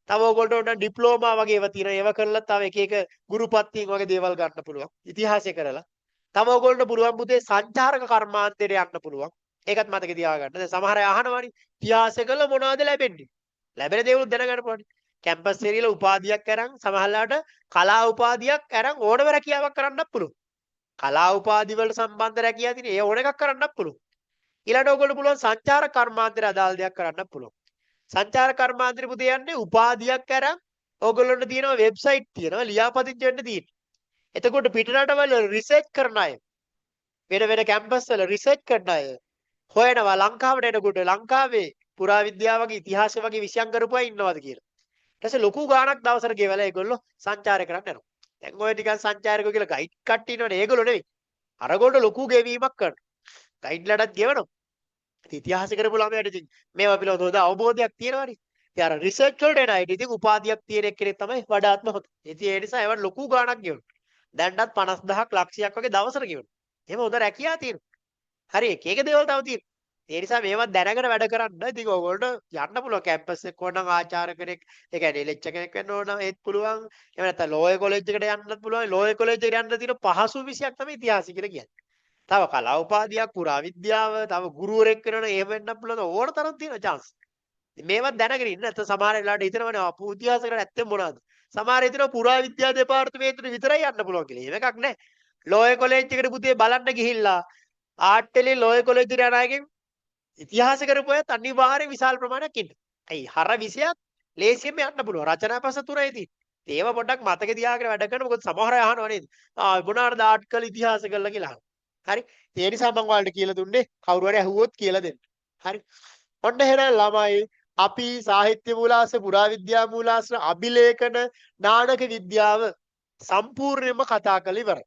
A: තව ඕගොල්ලන්ට ඕන ඩිප්ලෝමා වගේ ඒවා තියෙනවා. ඒවා කරලා තව එක එක ගුරුපත්තින් වගේ දේවල් ගන්න පුළුවන්. ඉතිහාසය කරලා. තව ඕගොල්ලන්ට පුළුවන් පුතේ සංචාරක කර්මාන්තයට යන්න පුළුවන්. ඒකත් මතක තියාගන්න. දැන් සමහර අය අහනවනේ ඉතිහාසය කළා මොනවද ලැබෙන්නේ? ලැබෙන දේවලුත් දැනගන්න පුළුවන්. කැම්පස් එකේ උපාධියක් අරන් සමහරලාට කලා උපාධියක් අරන් ඕනම රැකියාවක් කරන්නත් පුළුවන්. කලා උපාධි වලට සම්බන්ධ රැකියාව තියෙන ඒ ඕන එකක් කරන්නත් පුළුවන්. ඊළඟට ඕගොල්ලෝ පුළුවන් සංචාර කර්මාන්තයට අදාළ දෙයක් කරන්නත් පුළුවන්. සංචාර කර්මාන්තෙ පුතේ යන්නේ උපාධියක් අරන් ඕගොල්ලන්ට තියෙනවා වෙබ්සයිට් තියෙනවා ලියාපදිංචි වෙන්න තියෙන. එතකොට පිටරටවල රිසර්ච් කරන අය වෙන වෙන කැම්පස් වල රිසර්ච් කරන අය හොයනවා ලංකාවට එනකොට ලංකාවේ පුරාවිද්‍යාව වගේ ඉතිහාසය වගේ විෂයන් කරපු අය ඉන්නවද කියලා. ඊට පස්සේ ලොකු ගාණක් දවසට ගෙවලා ඒගොල්ලෝ සංචාරය කරන්න යනවා. දැන් ඔය නිකන් සංචාරකයෝ කියලා ගයිඩ් කට්ටිය ඉන්නවනේ ඒගොල්ලෝ නෙවෙයි. අරගොල්ලෝ ලොකු ගෙවීමක් කරනවා. ගයිඩ්ලටත් ගෙවනවා. ඉතින් ඉතිහාස කරපු ළමයාට ඉතින් මේවා පිළිබඳව හොඳ අවබෝධයක් තියෙනවනේ. ඉතින් අර රිසර්ච් වලට එන අයට ඉතින් උපාධියක් තියෙන එක්කෙනෙක් තමයි වඩාත්ම හොඳ. ඉතින් ඒ නිසා ඒවට ලොකු ගාණක් ගෙවනවා. දැන්ටත් 50000ක් ලක්ෂයක් වගේ දවසට ගෙවනවා. එහෙම හොඳ රැකියාව තියෙනවා. හරි එක එක දේවල් තව තියෙනවා. ඒ නිසා මේවත් දැනගෙන වැඩ කරන්න. ඉතින් ඕගොල්ලන්ට යන්න පුළුවන් කැම්පස් එක ඕන නම් ආචාර්ය කෙනෙක්, ඒ කියන්නේ ලෙක්චර් කෙනෙක් වෙන්න ඕන නම් ඒත් පුළුවන්. එහෙම නැත්නම් ලෝයර් කොලෙජ් එකට යන්නත් පුළුවන්. ලෝයර් කොලෙජ් එකට යන්න තියෙන පහසු විෂයක් තමයි ඉතිහාසය කියලා කියන්නේ. තව කලා උපාධියක්, පුරාවිද්‍යාව, තව ගුරුවරයෙක් වෙනවා නම් එහෙම වෙන්නත් පුළුවන්. ඕන තරම් තියෙනවා chance. ඉතින් මේවත් දැනගෙන ඉන්න. නැත්නම් සමහර වෙලාවට හිතනවනේ අපු ඉතිහාස කරලා ඇත්තෙම මොනවද? සමහර හිතනවා පුරාවිද්‍යා දෙපාර්තමේන්තුවට විතරයි යන්න පුළුවන් කියලා. එහෙම එකක් නැහැ. ලෝයර් කොලෙජ් එකට පුතේ බලන්න ගිහිල්ලා ආර්ට් එකේ ලෝයර් කොලෙජ් එකට යන අයගෙන් ඉතිහාස කරපු අයත් අනිවාර්යෙන් විශාල ප්‍රමාණයක් ඉන්නවා. ඇයි හර විෂයක් ලේසියෙන්ම යන්න පුළුවන්. රචනා පස තුනයි තියෙන්නේ. ඒව පොඩ්ඩක් මතක තියාගෙන වැඩ කරන්න. මොකද සමහර අය අහනවා නේද? ආ මොනාටද ආර්ට් කළ ඉතිහාස කළා කියලා අහනවා. හරි. ඒ නිසා මම ඔයාලට කියලා දුන්නේ කවුරු හරි ඇහුවොත් කියලා දෙන්න. හරි. ඔන්න එහෙනම් ළමයි අපි සාහිත්‍ය මූලාශ්‍ර, පුරාවිද්‍යා මූලාශ්‍ර, අභිලේඛන, නානක විද්‍යාව සම්පූර්ණයෙන්ම කතා කරලා ඉවරයි.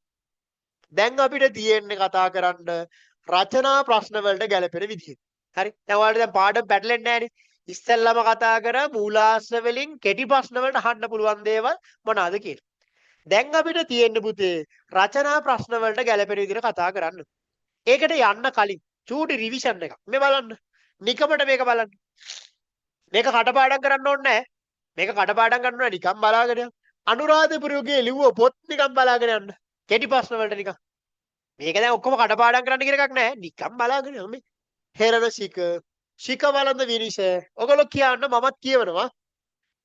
A: දැන් අපිට තියෙන්නේ කතා කරන්න රචනා ප්‍රශ්න වලට ගැලපෙන විදිහට. හරි. දැන් ඔයාලට දැන් පාඩම් පැටලෙන්නේ නැහනේ. ඉස්සෙල්ලම කතා කරා මූලාශ්‍ර වලින් කෙටි ප්‍රශ්න වලට අහන්න පුළුවන් දේවල් මොනවාද කියලා. දැන් අපිට තියෙන්නේ පුතේ රචනා ප්‍රශ්න වලට ගැලපෙන විදිහට කතා කරන්න. ඒකට යන්න කලින් චූටි රිවිෂන් එකක්. මේ බලන්න. නිකමට මේක බලන්න. මේක කටපාඩම් කරන්න ඕනේ නෑ. මේක කටපාඩම් කරන්න ඕනේ නිකන් බලාගෙන යන්න. අනුරාධපුර යුගයේ ලිව්ව පොත් නිකන් බලාගෙන යන්න. කෙටි ප්‍රශ්න වලට නිකන්. මේක දැන් ඔක්කොම කටපාඩම් කරන්න කියලා එකක් නෑ. නිකන් බලාගෙන යන්න මේ. හෙරණ ශික, ශික වළඳ විනිස. ඔයගොල්ලෝ කියන්න මමත් කියවනවා.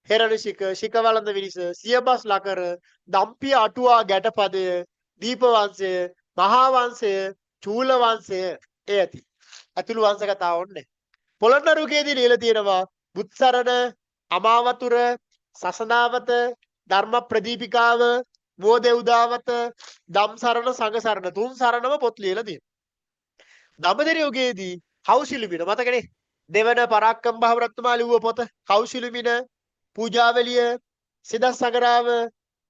A: හෙරණ ශික, ශික වළඳ විනිස, සියබස් ලකර, දම්පිය අටුවා ගැටපදය, දීපවංශය, මහා වංශය, චූල වංශය ඒ ඇති. ඇතුළු වංශ කතාව ඕනේ. පොළොන්නරුවකේදී ලියලා තියෙනවා බුත්සරණ, අමාවතුර, සසනාවත, ධර්ම ප්‍රදීපිකාව, මුවදෙව් උදාවත, ධම්සරණ, සංඝසරණ තුන් සරණම පොත් ලියලා තියෙනවා. දඹදිව යුගයේදී කෞශිලුමින මතකනේ? දෙවන පරාක්‍රම බහු රත්තුමා ලිව්ව පොත කෞශිලුමින, පූජාවලිය, සිදස් සගරාව,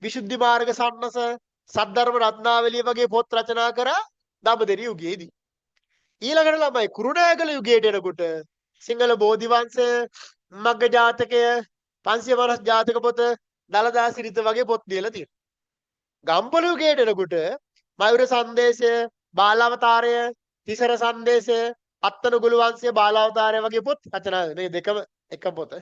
A: විසුද්ධි මාර්ග සන්නස, සද්ධර්ම රත්නාවලිය වගේ පොත් රචනා කරා දඹදිව යුගයේදී. ඊළඟට ළමයි කුරුණෑගල යුගයට එනකොට සිංහල බෝධිවංශය, මග්ග ජාතකය, 550 ජාතක පොත, දළදා සිරිත වගේ පොත් ලියලා තියෙනවා. ගම්පොළ යුගයට එනකොට මයුර සංදේශය, බාලාවතාරය, තිසර සංදේශය, අත්තනගුළු වංශය, බාලාවතාරය වගේ පොත් රචනා මේ දෙකම එක පොත.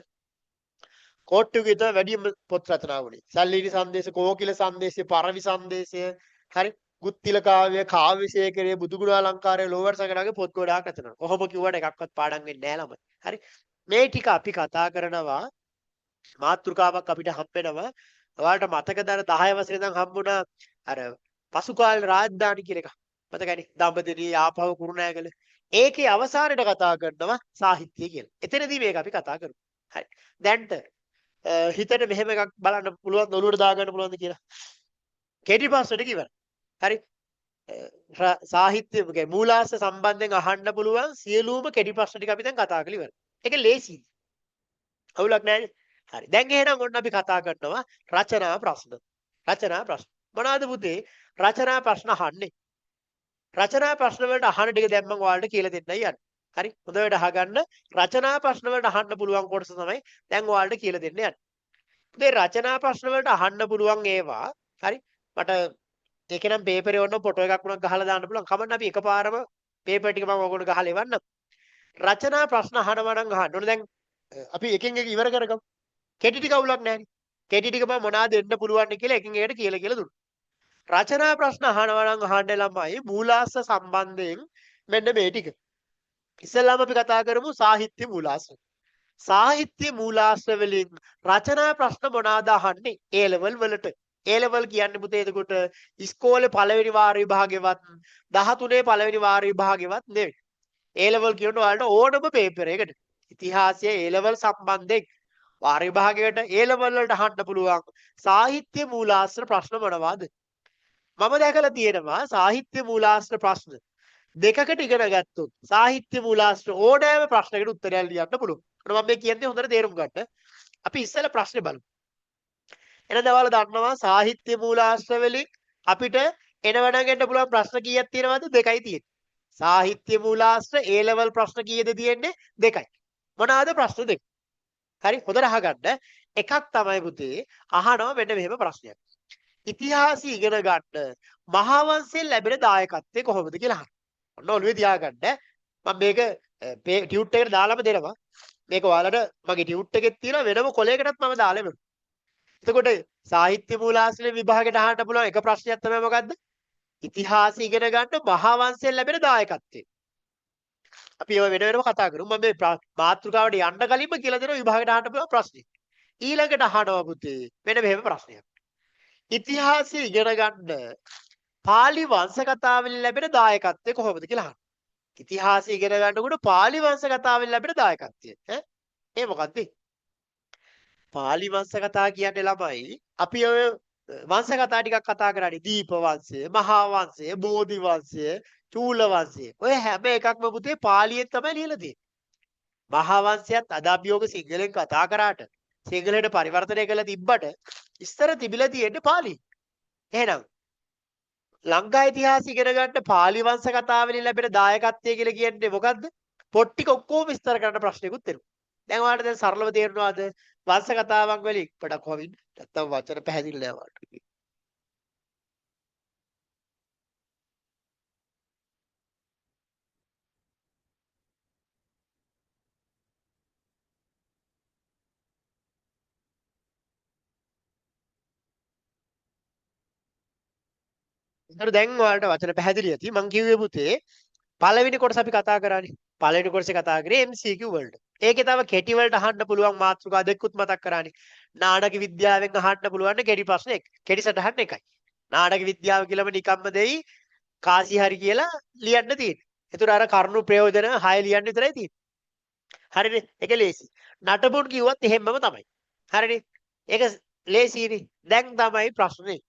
A: කෝට්ටු යුගයේ තමයි වැඩිම පොත් රචනා වුණේ. සල්ලීනි සංදේශ, කෝකිල සංදේශය, පරවි සංදේශය, හරි, ගුත්තිල කාව්‍ය, කාව්‍ය ශේඛරය, බුදුගුණ අලංකාරය, ලෝවැඩ සඟරාගේ පොත් ගොඩාක් රචනා. කොහොම කිව්වට එකක්වත් පාඩම් වෙන්නේ නෑ ළමයි. හරි. මේ ටික අපි කතා කරනවා මාතෘකාවක් අපිට හම්බ වෙනවා. ඔයාලට මතකද අර 10 වසරේ ඉඳන් හම්බුණා අර පසු කාල රාජධානි කියලා එකක්. මතකයිනේ? දඹදිව, ආපහු කුරුණෑගල. ඒකේ අවසානයේ කතා කරනවා සාහිත්‍ය කියලා. එතනදී මේක අපි කතා කරමු. හරි. දැන්ට හිතට මෙහෙම එකක් බලන්න පුළුවන් ඔළුවට දාගන්න පුළුවන්ද කියලා. කෙටි ප්‍රශ්න ටික ඉවරයි. හරි. සාහිත්‍ය කියන්නේ මූලාශ්‍ර සම්බන්ධයෙන් අහන්න පුළුවන් සියලුම කෙටි ප්‍රශ්න ටික අපි දැන් කතා කරලා ඉවරයි. ඒක ලේසියි. අවුලක් නෑනේ. හරි. දැන් එහෙනම් ඔන්න අපි කතා කරනවා රචනා ප්‍රශ්න. රචනා ප්‍රශ්න. මොනවාද පුතේ? රචනා ප්‍රශ්න අහන්නේ. රචනා ප්‍රශ්න වලට අහන ටික දැන් මම ඔයාලට කියලා දෙන්නයි යන්නේ. හරි. හොඳට අහගන්න. රචනා ප්‍රශ්න වලට අහන්න පුළුවන් කොටස තමයි දැන් ඔයාලට කියලා දෙන්න යන්නේ. පුතේ රචනා ප්‍රශ්න වලට අහන්න පුළුවන් ඒවා හරි. මට ඒකේ නම් පේපරේ ඔන්න ෆොටෝ එකක් වුණත් ගහලා දාන්න පුළුවන්. කමන්න අපි එකපාරම පේපර් ටික මම ඔයගොල්ලෝ ගහලා එවන්නම්. රචනා ප්‍රශ්න අහනවා නම් අහන්න ඕනේ. දැන් අපි එකින් එක ඉවර කරගමු. කෙටි ටික අවුලක් නෑනේ. කෙටි ටික මම මොනවාද දෙන්න පුළුවන් කියලා එකින් එකට කියලා කියලා දුන්නා. රචනා ප්‍රශ්න අහනවා නම් අහන්න ළමයි මූලාශ්‍ර සම්බන්ධයෙන් මෙන්න මේ ටික. ඉස්සෙල්ලාම අපි කතා කරමු සාහිත්‍ය මූලාශ්‍ර. සාහිත්‍ය මූලාශ්‍ර වලින් රචනා ප්‍රශ්න මොනවාද අහන්නේ? ඒ ලෙවල් වලට. ඒ ලෙවල් කියන්නේ පුතේ එතකොට ඉස්කෝලේ පළවෙනි වාර විභාගෙවත් 13 පළවෙනි වාර විභාගෙවත් නෙවෙයි. ඒ ලෙවල් කියනකොට ඔයාලට ඕනම පේපර් එකකට ඉතිහාසය ඒ ලෙවල් සම්බන්ධයෙන් වාර විභාගයකට ඒ ලෙවල් වලට අහන්න පුළුවන් සාහිත්‍ය මූලාශ්‍ර ප්‍රශ්න මොනවාද? මම දැකලා තියෙනවා සාහිත්‍ය මූලාශ්‍ර ප්‍රශ්න දෙකකට ඉගෙන ගත්තොත් සාහිත්‍ය මූලාශ්‍ර ඕනෑම ප්‍රශ්නයකට උත්තරයක් ලියන්න පුළුවන්. ඔන්න මම මේ කියන්නේ හොඳට තේරුම් ගන්න. අපි ඉස්සෙල්ලා ප්‍රශ්නේ බලමු. එහෙනම් දැන් ඔයාලා දන්නවා සාහිත්‍ය මූලාශ්‍ර වලින් අපිට එනවනම් එන්න පුළුවන් ප්‍රශ්න කීයක් තියෙනවද? දෙකයි තියෙන්නේ. සාහිත්‍ය මූලාශ්‍ර ඒ ලෙවල් ප්‍රශ්න කීයද තියෙන්නේ? දෙකයි. මොනවාද ප්‍රශ්න දෙක? හරි හොඳට අහගන්න. එකක් තමයි පුතේ අහනවා මෙන්න මෙහෙම ප්‍රශ්නයක්. ඉතිහාසය ඉගෙන ගන්න මහාවංශයෙන් ලැබෙන දායකත්වය කොහොමද කියලා අහනවා. ඔන්න ඔළුවේ තියාගන්න. මම මේක ටියුට් එකට දාලාම දෙනවා. මේක ඔයාලට මගේ ටියුට් එකෙත් තියෙනවා වෙනම කොලයකටත් මම දාලා එනවා. එතකොට සාහිත්‍ය මූලාශ්‍රය විභාගයට අහන්න පුළුවන් එක ප්‍රශ්නයක් තමයි මොකද්ද? ඉතිහාසය ඉගෙන ගන්න මහාවංශයෙන් ලැබෙන දායකත්වය. අපි ඒවා වෙන වෙනම කතා කරමු. මම මේ මාතෘකාවට යන්න කලින්ම කියලා දෙනවා විභාගයට අහන්න පුළුවන් ප්‍රශ්නේ. ඊළඟට අහනවා පුතේ වෙන මෙහෙම ප්‍රශ්නයක්. ඉතිහාසය ඉගෙන ගන්න පාලි වංශ කතාවෙන් ලැබෙන දායකත්වය කොහොමද කියලා අහනවා. ඉතිහාසය ඉගෙන ගන්නකොට පාලි වංශ කතාවෙන් ලැබෙන දායකත්වය. ඈ ඒ මොකද්ද? පාලි වංශ කතා කියන්නේ ළමයි අපි ඔය වංශ කතා ටිකක් කතා කරන්නේ දීප වංශය, මහා වංශය, බෝධි වංශය, චූල වංශය. ඔය හැම එකක්ම පුතේ පාලියෙන් තමයි ලියලා තියෙන්නේ. මහාවංශයත් අද අපි ඔක සිංහලෙන් කතා කරාට සිංහලයට පරිවර්තනය කරලා තිබ්බට ඉස්සර තිබිලා තියෙන්නේ පාලි. එහෙනම් ලංකා ඉතිහාසය ඉගෙන ගන්න පාලි වංශ කතාවලින් ලැබෙන දායකත්වය කියලා කියන්නේ මොකද්ද? පොත් ටික ඔක්කොම විස්තර කරන්න ප්‍රශ්නයකුත් එනවා. දැන් ඔයාලට දැන් සරලව තේරෙනවාද වංශ කතාවන් වලින් පොඩක් කොහොම ඉන්න. නැත්තම් වචන පැහැදිලි නෑ ඔයාලට. ඒතර දැන් ඔයාලට වචන පැහැදිලි ඇති. මං කිව්වේ පුතේ පළවෙනි කොටස අපි කතා කරානේ. පළවෙනි කොටසේ කතා කරේ MCQ වලට. ඒකේ තව කෙටි වලට අහන්න පුළුවන් මාතෘකා දෙකකුත් මතක් කරානේ. නාටක විද්‍යාවෙන් අහන්න පුළුවන් කෙටි ප්‍රශ්න එක. කෙටි සටහන් එකයි. නාටක විද්‍යාව කියලාම නිකම්ම දෙයි කාසි හරි කියලා ලියන්න තියෙන්නේ. ඒතර අර කරුණු ප්‍රයෝජන 6 ලියන්න විතරයි තියෙන්නේ. හරිනේ? ඒක ලේසි. නටබුන් කිව්වත් එහෙම්මම තමයි. හරිනේ? ඒක ලේසියිනේ. දැන් තමයි ප්‍රශ්නේ.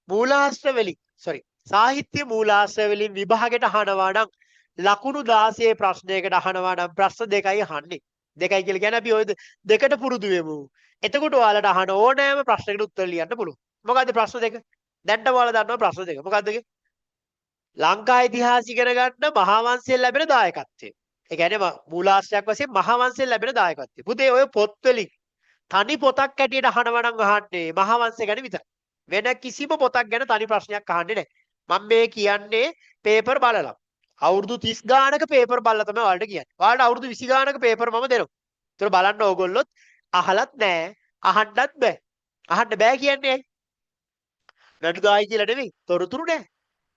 A: මූලාශ්‍ර වලින් සෝරි සාහිත්‍ය මූලාශ්‍ර වලින් විභාගයට අහනවා නම් ලකුණු 16 ප්‍රශ්නයකට අහනවා නම් ප්‍රශ්න දෙකයි අහන්නේ. දෙකයි කියලා කියන්නේ අපි ඔය දෙකට පුරුදු වෙමු. එතකොට ඔයාලට අහන ඕනෑම ප්‍රශ්නයකට උත්තර ලියන්න පුළුවන්. මොකද්ද ප්‍රශ්න දෙක? දැන්ට ඔයාලා දන්නවා ප්‍රශ්න දෙක. මොකද්ද ඒ? ලංකා ඉතිහාසය ඉගෙන ගන්න මහා වංශයෙන් ලැබෙන දායකත්වය. ඒ කියන්නේ මූලාශ්‍රයක් වශයෙන් මහා වංශයෙන් ලැබෙන දායකත්වය. පුතේ ඔය පොත් වලින් තනි පොතක් හැටියට අහනවා නම් අහන්නේ මහා වංශය ගැන විතරයි. වෙන කිසිම පොතක් ගැන තනි ප්‍රශ්නයක් අහන්නේ නැහැ. මම මේ කියන්නේ පේපර් බලලා. අවුරුදු 30 ගානක පේපර් බලලා තමයි ඔයාලට කියන්නේ. ඔයාලට අවුරුදු 20 ගානක පේපර් මම දෙනවා. ඒතර බලන්න ඕගොල්ලොත් අහලත් නැහැ, අහන්නත් බෑ. අහන්න බෑ කියන්නේ ඇයි? නඩුදායි කියලා නෙමෙයි. තොරතුරු නෑ.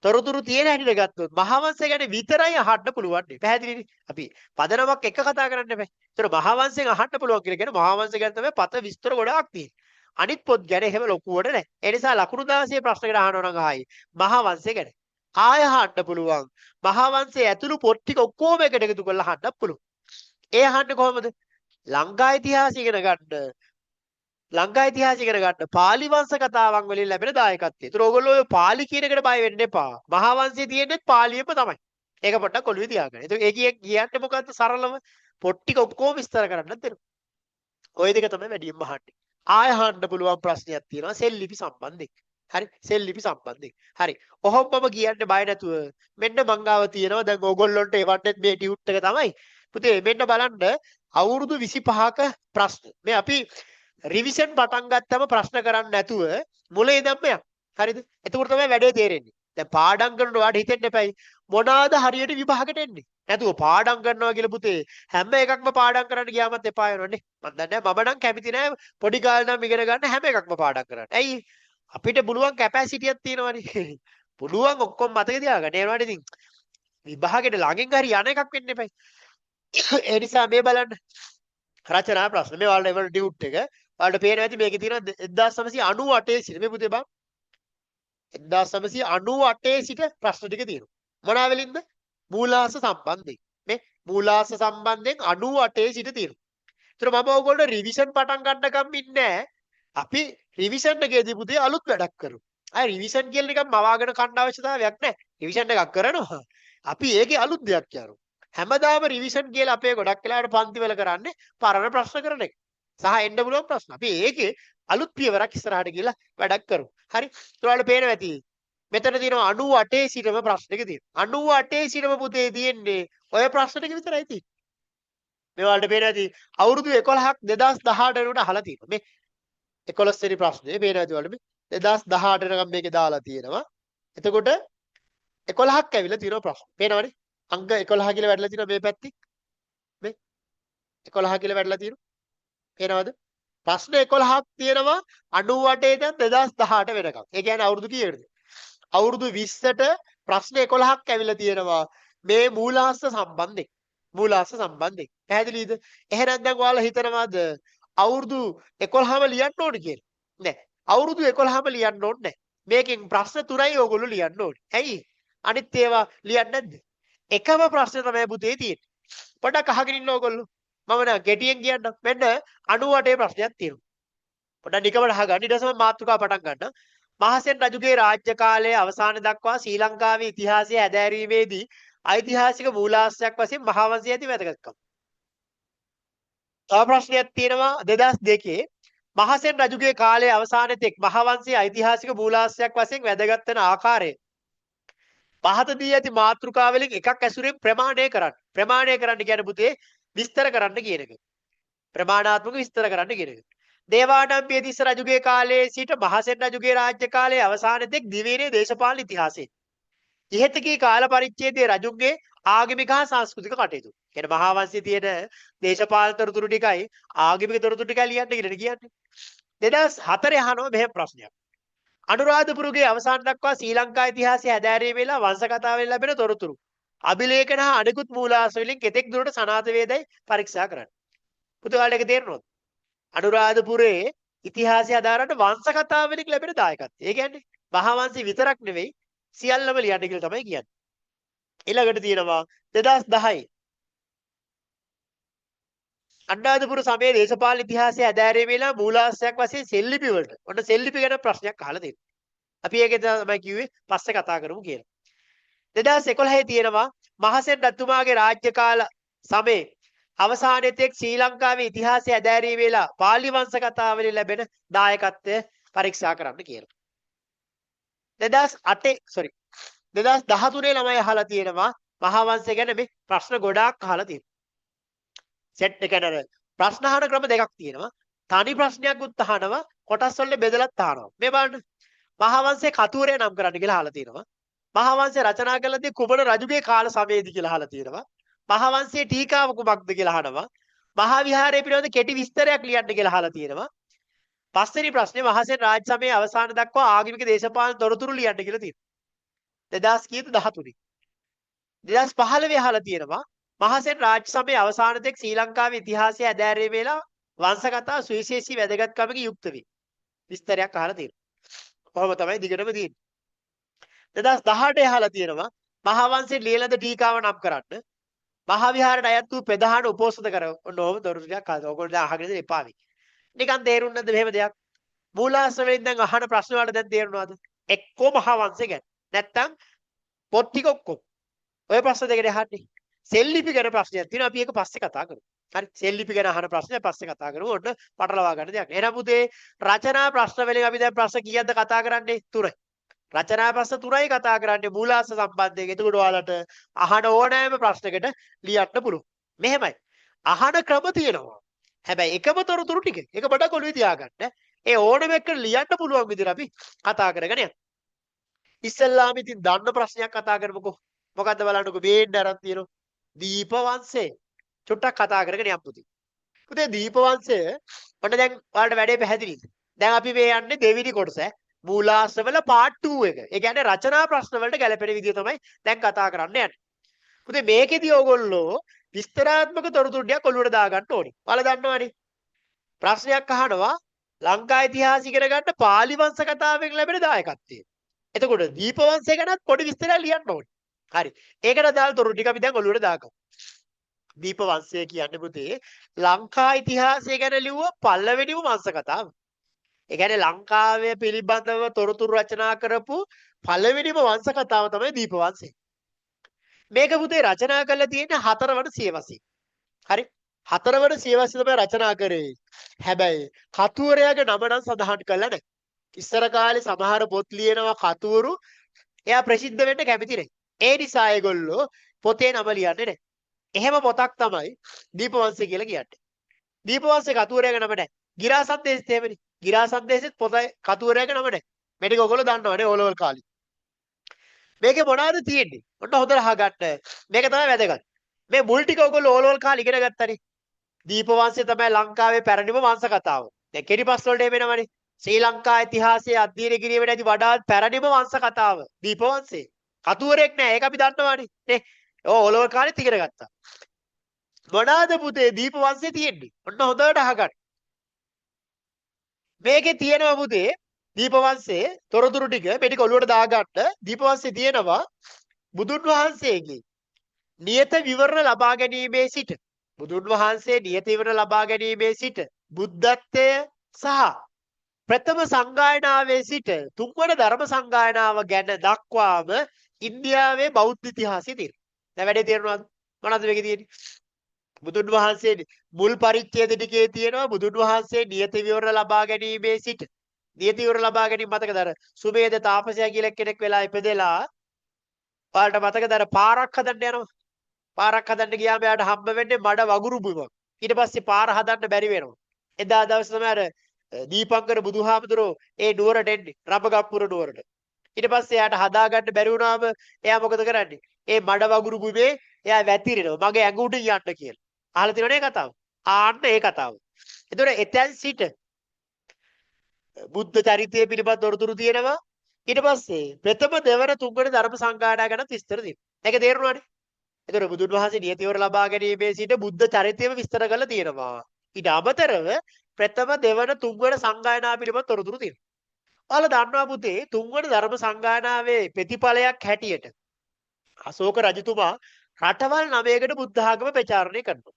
A: තොරතුරු තියෙන හැටියට ගත්තොත් මහාවංශය ගැන විතරයි අහන්න පුළුවන්. පැහැදිලිනේ? අපි පදනමක් එක කතා කරන්න එපා. ඒතර මහාවංශයෙන් අහන්න පුළුවන් කියලා කියන්නේ මහාවංශය ගැන තමයි පත විස්තර ගොඩාක් තියෙන්නේ. අනිත් පොත් ගැන එහෙම ලොකුවට නෑ. ඒ නිසා ලකුණු 16 ප්‍රශ්නකට අහනවා නම් ආයි මහාවංශය ගැන. ආය අහන්න පුළුවන්. මහාවංශයේ ඇතුළු පොත් ටික ඔක්කොම එකට එකතු කරලා අහන්නත් පුළුවන්. ඒ අහන්නේ කොහොමද? ලංකා ඉතිහාසය ඉගෙන ගන්න. ලංකා ඉතිහාසය ඉගෙන ගන්න පාලි වංශ කතාවන් වලින් ලැබෙන දායකත්වය. ඒතර ඕගොල්ලෝ ඔය පාලි කියන එකට බය වෙන්න එපා. මහා වංශයේ තියෙන්නේ පාලියම තමයි. ඒක පොඩ්ඩක් ඔළුවේ තියාගන්න. ඒතර ඒ කියන්නේ මොකද්ද සරලව පොත් ටික ඔක්කොම විස්තර කරන්නත් දෙනවා. ඔය දෙක තමයි වැඩියෙන්ම අහන්නේ. ආය අහන්න පුළුවන් ප්‍රශ්නයක් තියෙනවා සෙල්ලිපි සම්බන්ධයෙන්. හරි සෙල්ලිපි සම්බන්ධයෙන්. හරි. ඔහොම මම කියන්නේ බය නැතුව මෙන්න මං ගාව තියෙනවා දැන් ඕගොල්ලොන්ට එවන්නෙත් මේ ටියුට් එක තමයි. පුතේ මෙන්න බලන්න අවුරුදු 25ක ප්‍රශ්න. මේ අපි රිවිෂන් පටන් ගත්තම ප්‍රශ්න කරන්නේ නැතුව මුල ඉඳන්ම යන්න. හරිද? එතකොට තමයි වැඩේ තේරෙන්නේ. දැන් පාඩම් කරනකොට ඔයාලට හිතෙන්න එපයි මොනවාද හරියට විභාගයට එන්නේ. නැතුව පාඩම් කරනවා කියලා පුතේ හැම එකක්ම පාඩම් කරන්න ගියාමත් එපා වෙනවනේ. මං දන්නේ නෑ මම නම් කැමති නෑ පොඩි කාලේ නම් ඉගෙන ගන්න හැම එකක්ම පාඩම් කරන්න. ඇයි? අපිට පුළුවන් කැපැසිටියක් තියෙනවනේ. පුළුවන් ඔක්කොම මතක තියාගන්න. ඒ වුණාට ඉතින් විභාගෙට ළඟින් හරි යන එකක් වෙන්න එපයි. ඒ නිසා මේ බලන්න රචනා ප්‍රශ්න මේ ඔයාලට එවන ඩියුට් එක ඔයාලට පේනවා ඇති මේකේ තියෙනවා 1998 සිට මේ පුතේ බලන්න 1998 සිට ප්‍රශ්න ටික තියෙනවා. මොනවා වලින්ද? මූලාශ්‍ර සම්බන්ධයෙන්. මේ මූලාශ්‍ර සම්බන්ධයෙන් 98 සිට තියෙනවා. ඒතර මම ඕගොල්ලෝ රිවිෂන් පටන් ගන්නකම් ඉන්නේ නෑ. අපි රිවිෂන් එකේදී පුතේ අලුත් වැඩක් කරමු. ආ රිවිෂන් කියලා නිකන් මවාගෙන කන්න අවශ්‍යතාවයක් නෑ. රිවිෂන් එකක් කරනවා. අපි ඒකේ අලුත් දෙයක් කරමු. හැමදාම රිවිෂන් කියලා අපේ ගොඩක් වෙලාවට පන්තිවල කරන්නේ පරණ ප්‍රශ්න කරන එක. සහ එන්න පුළුවන් ප්‍රශ්න. අපි ඒකේ අලුත් පියවරක් ඉස්සරහට ගිහලා වැඩක් කරමු. හරි. ඔයාලට පේනවා ඇති. මෙතන තියෙනවා 98 සිටම ප්‍රශ්න ටික තියෙනවා. 98 සිටම පුතේ තියෙන්නේ ඔය ප්‍රශ්න ටික විතරයි තියෙන්නේ. මේ ඔයාලට පේනවා ඇති අවුරුදු 11ක් 2018 වෙනකොට අහලා තියෙනවා. මේ 11 වෙනි ප්‍රශ්නේ පේනවා ඇති ඔයාලට මේ 2018 වෙනකම් මේකේ දාලා තියෙනවා. එතකොට 11ක් ඇවිල්ලා තියෙනවා ප්‍රශ්න. පේනවනේ? අංක 11 කියලා වැටලා තියෙනවා මේ පැත්තේ. මේ 11 කියලා වැටලා තියෙනවා. පේනවද? ප්‍රශ්න 11ක් තියෙනවා 98 ඉඳන් 2018 වෙනකම්. ඒ කියන්නේ අවුරුදු කීයකටද? අවුරුදු 20ට ප්‍රශ්න 11ක් ඇවිල්ලා තියෙනවා මේ මූලාශ්‍ර සම්බන්ධයෙන්. මූලාශ්‍ර සම්බන්ධයෙන්. පැහැදිලිද? එහෙනම් දැන් ඔයාලා හිතනවාද අවුරුදු 11ම ලියන්න ඕනේ කියලා? නෑ. අවුරුදු 11ම ලියන්න ඕනේ නෑ. මේකෙන් ප්‍රශ්න 3යි ඕගොල්ලෝ ලියන්න ඕනේ. ඇයි? අනිත් ඒවා ලියන්නේ නැද්ද? එකම ප්‍රශ්නේ තමයි පුතේ තියෙන්නේ. පොඩ්ඩක් අහගෙන ඉන්න ඕගොල්ලෝ. මම නෑ කෙටියෙන් කියන්නම්. මෙන්න 98 ප්‍රශ්නයක් තියෙනවා. පොඩ්ඩක් නිකමට අහගන්න. ඊට පස්සේ මම මාතෘකාව පටන් ගන්නම්. මහසෙන් රජුගේ රාජ්‍ය කාලයේ අවසාන දක්වා ශ්‍රී ලංකාවේ ඉතිහාසය හැදෑරීමේදී ඓතිහාසික මූලාශ්‍රයක් වශයෙන් මහාවංශය ඇති වැදගත්කම. තව ප්‍රශ්නයක් තියෙනවා 2002 මහසෙන් රජුගේ කාලයේ අවසානයේ තෙක් මහවංශයේ ඓතිහාසික මූලාශ්‍රයක් වශයෙන් වැදගත් වන ආකාරය පහත දී ඇති මාතෘකා වලින් එකක් ඇසුරෙන් ප්‍රමාණය කරන්න. ප්‍රමාණය කරන්න කියන්නේ පුතේ විස්තර කරන්න කියන එක. ප්‍රමාණාත්මක විස්තර කරන්න කියන එක. දේවානම්පියතිස්ස රජුගේ කාලයේ සිට මහසෙන් රජුගේ රාජ්‍ය කාලයේ අවසානයේ තෙක් දිවයිනේ දේශපාලන ඉතිහාසය. ඉහත කී කාල පරිච්ඡේදයේ රජුන්ගේ ආගමික හා සංස්කෘතික කටයුතු. කියන්නේ මහා වංශයේ තියෙන දේශපාලන තොරතුරු ටිකයි ආගමික තොරතුරු ටිකයි ලියන්න කියලා කියන්නේ. 2004 අහනවා මෙහෙම ප්‍රශ්නයක්. අනුරාධපුරගේ අවසාන දක්වා ශ්‍රී ලංකා ඉතිහාසය හැදෑරීමේ වෙලා වංශ කතාවෙන් ලැබෙන තොරතුරු අභිලේඛන හා අනෙකුත් මූලාශ්‍ර වලින් කෙතෙක් දුරට සනාථ වේදයි පරීක්ෂා කරන්න. පුතේ ඔයාලට ඒක තේරෙනවද? අනුරාධපුරයේ ඉතිහාසය හදාරන්න වංශ කතාව වලින් ලැබෙන දායකත්වය. ඒ කියන්නේ මහා වංශي විතරක් නෙවෙයි සියල්ලම ලියන්න කියලා තමයි කියන්නේ. ඊළඟට තියෙනවා 2010 අනුරාධපුර සමයේ දේශපාලන ඉතිහාසය හැදෑරීමේ වෙලා මූලාශ්‍රයක් වශයෙන් සෙල්ලිපි වලට. ඔන්න සෙල්ලිපි ගැන ප්‍රශ්නයක් අහලා තියෙනවා. අපි ඒකේ තමයි කිව්වේ පස්සේ කතා කරමු කියලා. 2011 තියෙනවා මහසෙන් රජතුමාගේ රාජ්‍ය කාල සමයේ අවසානයේ තෙක් ශ්‍රී ලංකාවේ ඉතිහාසය හැදෑරීමේ වෙලා පාලි වංශ කතාවලින් ලැබෙන දායකත්වය පරීක්ෂා කරන්න කියලා. 2008 සෝරි 2013 ළමයි අහලා තියෙනවා මහා වංශය ගැන මේ ප්‍රශ්න ගොඩාක් අහලා තියෙනවා. සෙට් එක නේද? ප්‍රශ්න අහන ක්‍රම දෙකක් තියෙනවා. තනි ප්‍රශ්නයක්ත් අහනවා, කොටස් වලට බෙදලත් අහනවා. මේ බලන්න. මහා වංශයේ කතුවරයා නම් කරන්න කියලා අහලා තියෙනවා. මහා වංශය රචනා කළදී කුමන රජුගේ කාල සමයේදී කියලා අහලා තියෙනවා. මහා වංශයේ ටීකාව කුමක්ද කියලා අහනවා. මහා විහාරය පිළිබඳ කෙටි විස්තරයක් ලියන්න කියලා අහලා තියෙනවා. පස්වෙනි ප්‍රශ්නේ මහසෙන් රාජ සමයේ අවසාන දක්වා ආගමික දේශපාලන තොරතුරු ලියන්න කියලා තියෙනවා. 2000 කීයද 13. 2015 අහලා තියෙනවා මහසෙන් රාජ්‍ය සමයේ අවසාන තෙක් ශ්‍රී ලංකාවේ ඉතිහාසය හැදෑරීමේ වෙලා වංශ කතා සුවිශේෂී වැදගත්කමකින් යුක්ත වේ. විස්තරයක් අහලා තියෙනවා. කොහොම තමයි දිගටම තියෙන්නේ. 2018 අහලා තියෙනවා මහා වංශයේ ලියලද ටීකාව නම් කරන්න. මහා විහාරයට අයත් වූ ප්‍රධාන උපෝසථ කර ඔන්න ඔහොම තොරතුරු ටිකක් අහලා. ඔයගොල්ලෝ දැන් අහගෙන ඉඳන් එපා වෙයි. නිකන් තේරුන්නේ නැද්ද මෙහෙම දෙයක්? මූලාශ්‍ර වලින් දැන් අහන ප්‍රශ්න වලට දැන් තේරුණාද? එක්කෝ මහා වංශය ගැන. නැත්තම් පොත් ටික ඔක්කොම. ඔය ප්‍රශ්න දෙකට අහන්නේ. සෙල්ලිපි ගැන ප්‍රශ්නයක් තියෙනවා. අපි ඒක පස්සේ කතා කරමු. හරි. සෙල්ලිපි ගැන අහන ප්‍රශ්නය පස්සේ කතා කරමු. ඔන්න පටලවා ගන්න දෙයක්. එහෙනම් පුතේ රචනා ප්‍රශ්න වලින් අපි දැන් ප්‍රශ්න කීයක්ද කතා කරන්නේ? තුනයි. රචනා ප්‍රශ්න තුනයි කතා කරන්නේ මූලාශ්‍ර සම්බන්ධයෙන්. එතකොට ඔයාලට අහන ඕනෑම ප්‍රශ්නයකට ලියන්න පුළුවන්. මෙහෙමයි. අහන ක්‍රම තියෙනවා. හැබැයි එකම තොරතුරු ටික. ඒක පොඩක් ඔළුවේ තියාගන්න. ඒ ඕනම එකකට ලියන්න පුළුවන් විදිහට අපි කතා කරගෙන යන්න. ඉස්සෙල්ලාම ඉතින් දන්න ප්‍රශ්නයක් කතා කරමුකෝ. මොකද්ද බලන්නකෝ මේන්න අරන් තියෙනවා. දීප වංශය. චුට්ටක් කතා කරගෙන යමු පුතේ. පුතේ දීප වංශය ඔන්න දැන් ඔයාලට වැඩේ පැහැදිලිද? දැන් අපි මේ යන්නේ දෙවෙනි කොටස. මූලාශ්‍රවල පාර්ට් 2 එක. ඒ කියන්නේ රචනා ප්‍රශ්න වලට ගැලපෙන විදිය තමයි දැන් කතා කරන්න යන්නේ. පුතේ මේකෙදි ඕගොල්ලෝ විස්තරාත්මක තොරතුරු ටිකක් ඔළුවට දාගන්න ඕනේ. ඔයාලා දන්නවනේ. ප්‍රශ්නයක් අහනවා ලංකා ඉතිහාසය ඉගෙන ගන්න පාලි වංශ කතාවෙන් ලැබෙන දායකත්වය. එතකොට දීප වංශය ගැනත් පොඩි විස්තරයක් ලියන්න ඕනේ. හරි. ඒකට අදාළ තොරතුරු ටික අපි දැන් ඔළුවට දාගමු. දීප වංශය කියන්නේ පුතේ ලංකා ඉතිහාසය ගැන ලිව්ව පළවෙනිම වංශ කතාව. ඒ කියන්නේ ලංකාවේ පිළිබඳව තොරතුරු රචනා කරපු පළවෙනිම වංශ කතාව තමයි දීප වංශය. මේක පුතේ රචනා කරලා තියෙන්නේ හතරවන සියවසේ. හරි. හතරවන සියවසේ තමයි රචනා කරේ. හැබැයි කතුවරයාගේ නම නම් සඳහන් කරලා නැහැ. ඉස්සර කාලේ සමහර පොත් ලියනවා කතුවරු එයා ප්‍රසිද්ධ වෙන්න කැමති නැහැ. ඒ නිසා ඒගොල්ලෝ පොතේ නම ලියන්නේ නැහැ. එහෙම පොතක් තමයි දීපවංශය කියලා කියන්නේ. දීපවංශේ කතුවරයාගේ නම නැහැ. ගිරා සංදේශෙත් එහෙමනේ. ගිරා සංදේශෙත් පොතේ කතුවරයාගේ නම නැහැ. මේ ටික ඔයගොල්ලෝ දන්නවනේ ඕලෙවල් කාලේ. මේකේ මොනවද තියෙන්නේ? ඔන්න හොඳට අහගන්න. මේක තමයි වැදගත්. මේ මුල් ටික ඔයගොල්ලෝ ඕලෙවල් කාලේ ඉගෙන ගත්තනේ. දීපවංශය තමයි ලංකාවේ පැරණිම වංශ කතාව. දැන් කෙටි ප්‍රශ්න වලට එහෙම එනවනේ. ශ්‍රී ලංකා ඉතිහාසයේ අධ්‍යයනය කිරීමට ඇති වඩාත් පැරණිම වංශ කතාව දීපවංශය. කතුවරයෙක් නෑ. ඒක අපි දන්නවනේ. නේ. ඔය ඕලෙවල් කාලෙත් ඉගෙන ගත්තා. මොනවාද පුතේ දීපවංශයේ තියෙන්නේ? ඔන්න හොඳට අහගන්න. මේකේ තියෙනවා පුතේ දීපවංශයේ තොරතුරු ටික මේ ටික ඔලුවට දාගන්න. දීපවංශයේ තියෙනවා බුදුන් වහන්සේගේ නියත විවරණ ලබා ගැනීමේ සිට බුදුන් වහන්සේ නියත විවරණ ලබා ගැනීමේ සිට බුද්ධත්වය සහ ප්‍රථම සංගායනාවේ සිට තුන්වන ධර්ම සංගායනාව ගැන දක්වාම ඉන්දියාවේ බෞද්ධ ඉතිහාසය තියෙනවා. දැන් වැඩේ තේරෙනවද? මොනවද මේකේ තියෙන්නේ? බුදුන් වහන්සේ මුල් පරිච්ඡේද ටිකේ තියෙනවා බුදුන් වහන්සේ නියත විවරණ ලබා ගැනීමේ සිට නියත විවරණ ලබා ගැනීම මතකද අර සුමේද තාපසයා කියලා කෙනෙක් වෙලා ඉපදෙලා ඔයාලට මතකද අර පාරක් හදන්න යනවා. පාරක් හදන්න ගියාම එයාට හම්බ වෙන්නේ මඩ වගුරු බිමක්. ඊට පස්සේ පාර හදන්න බැරි වෙනවා. එදා දවසේ තමයි අර දීපංකර බුදුහාමුදුරෝ ඒ නුවරට එන්නේ රබගප්පුර නුවරට. ඊට පස්සේ එයාට හදාගන්න බැරි වුණාම එයා මොකද කරන්නේ? ඒ මඩ වගුරු බිමේ එයා වැතිරෙනවා. මගේ ඇඟ උඩින් යන්න කියලා. අහලා තියෙනවනේ ඒ කතාව. ආන්න ඒ කතාව. ඒතර එතෙන් සිට බුද්ධ චරිතය පිළිබඳ තොරතුරු තියෙනවා. ඊට පස්සේ ප්‍රථම දෙවන තුන්වන ධර්ම සංගායනා ගැන විස්තර තියෙනවා. ඒක තේරුණානේ? ඒතර බුදුන් වහන්සේ නියතිවර ලබා ගැනීමේ සිට බුද්ධ චරිතයම විස්තර කරලා තියෙනවා. ඊට අමතරව ප්‍රථම දෙවන තුන්වන සංගායනා පිළිබඳ තොරතුරු තියෙනවා. ඔයාලා දන්නවා පුතේ තුන්වන ධර්ම සංගායනාවේ ප්‍රතිඵලයක් හැටියට අශෝක රජතුමා රටවල් 9කට බුද්ධ ආගම ප්‍රචාරණය කරනවා.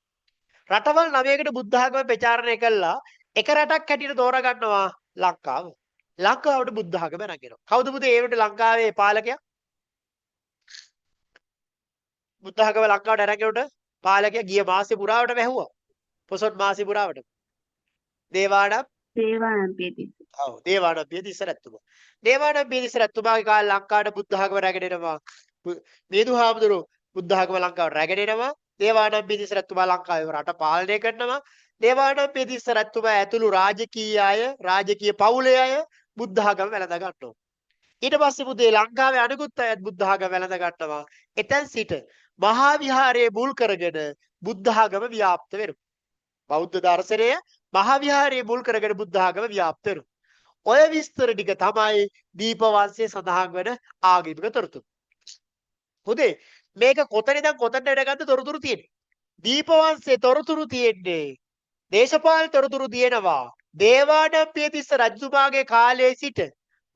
A: රටවල් 9කට බුද්ධ ආගම ප්‍රචාරණය කළා එක රටක් හැටියට තෝරා ගන්නවා ලංකාව. ලංකාවට බුද්ධ ආගම අරන් එනවා. කවුද පුතේ ඒ වෙනකොට ලංකාවේ පාලකයා? බුද්ධ ආගම ලංකාවට අරන් එනකොට පාලකයා ගිය මාසේ පුරාවටම ඇහුවා. පොසොන් මාසේ පුරාවටම. දේවානම්
B: දේවානම්පියතිස්ස.
A: ඔව් දේවානම්පියතිස්ස රජතුමා. දේවානම්පියතිස්ස රජතුමාගේ කාලේ ලංකාවට බුද්ධ ආගම රැගෙන එනවා. මිහිඳු බුද්ධ ආගම ලංකාවට රැගෙන එනවා. දේවානම්පියතිස්ස රජතුමා ලංකාවේ රට පාලනය කරනවා. දේවානම්පියතිස්ස රජතුමා ඇතුළු රාජකීය අය, රාජකීය පවුලේ අය බුද්ධ ආගම වැළඳ ගන්නවා. ඊට පස්සේ පුතේ ලංකාවේ අනිකුත් අයත් බුද්ධ ආගම වැළඳ ගන්නවා. එතෙන් සිට මහා විහාරයේ මුල් කරගෙන බුද්ධ ආගම ව්‍යාප්ත වෙනවා. බෞද්ධ දර්ශනය මහා විහාරයේ මුල් කරගෙන බුද්ධ ආගම ව්‍යාප්ත වෙනවා. ඔය විස්තර ටික තමයි දීපවංශයේ සඳහන් වෙන ආගමික තොරතුරු. හොඳේ මේක කොතන ඉඳන් කොතනට එනකන්ද තොරතුරු තියෙන්නේ? දීපවංශයේ තොරතුරු තියෙන්නේ දේශපාලන තොරතුරු තියෙනවා දේවානම්පියතිස්ස රජතුමාගේ කාලයේ සිට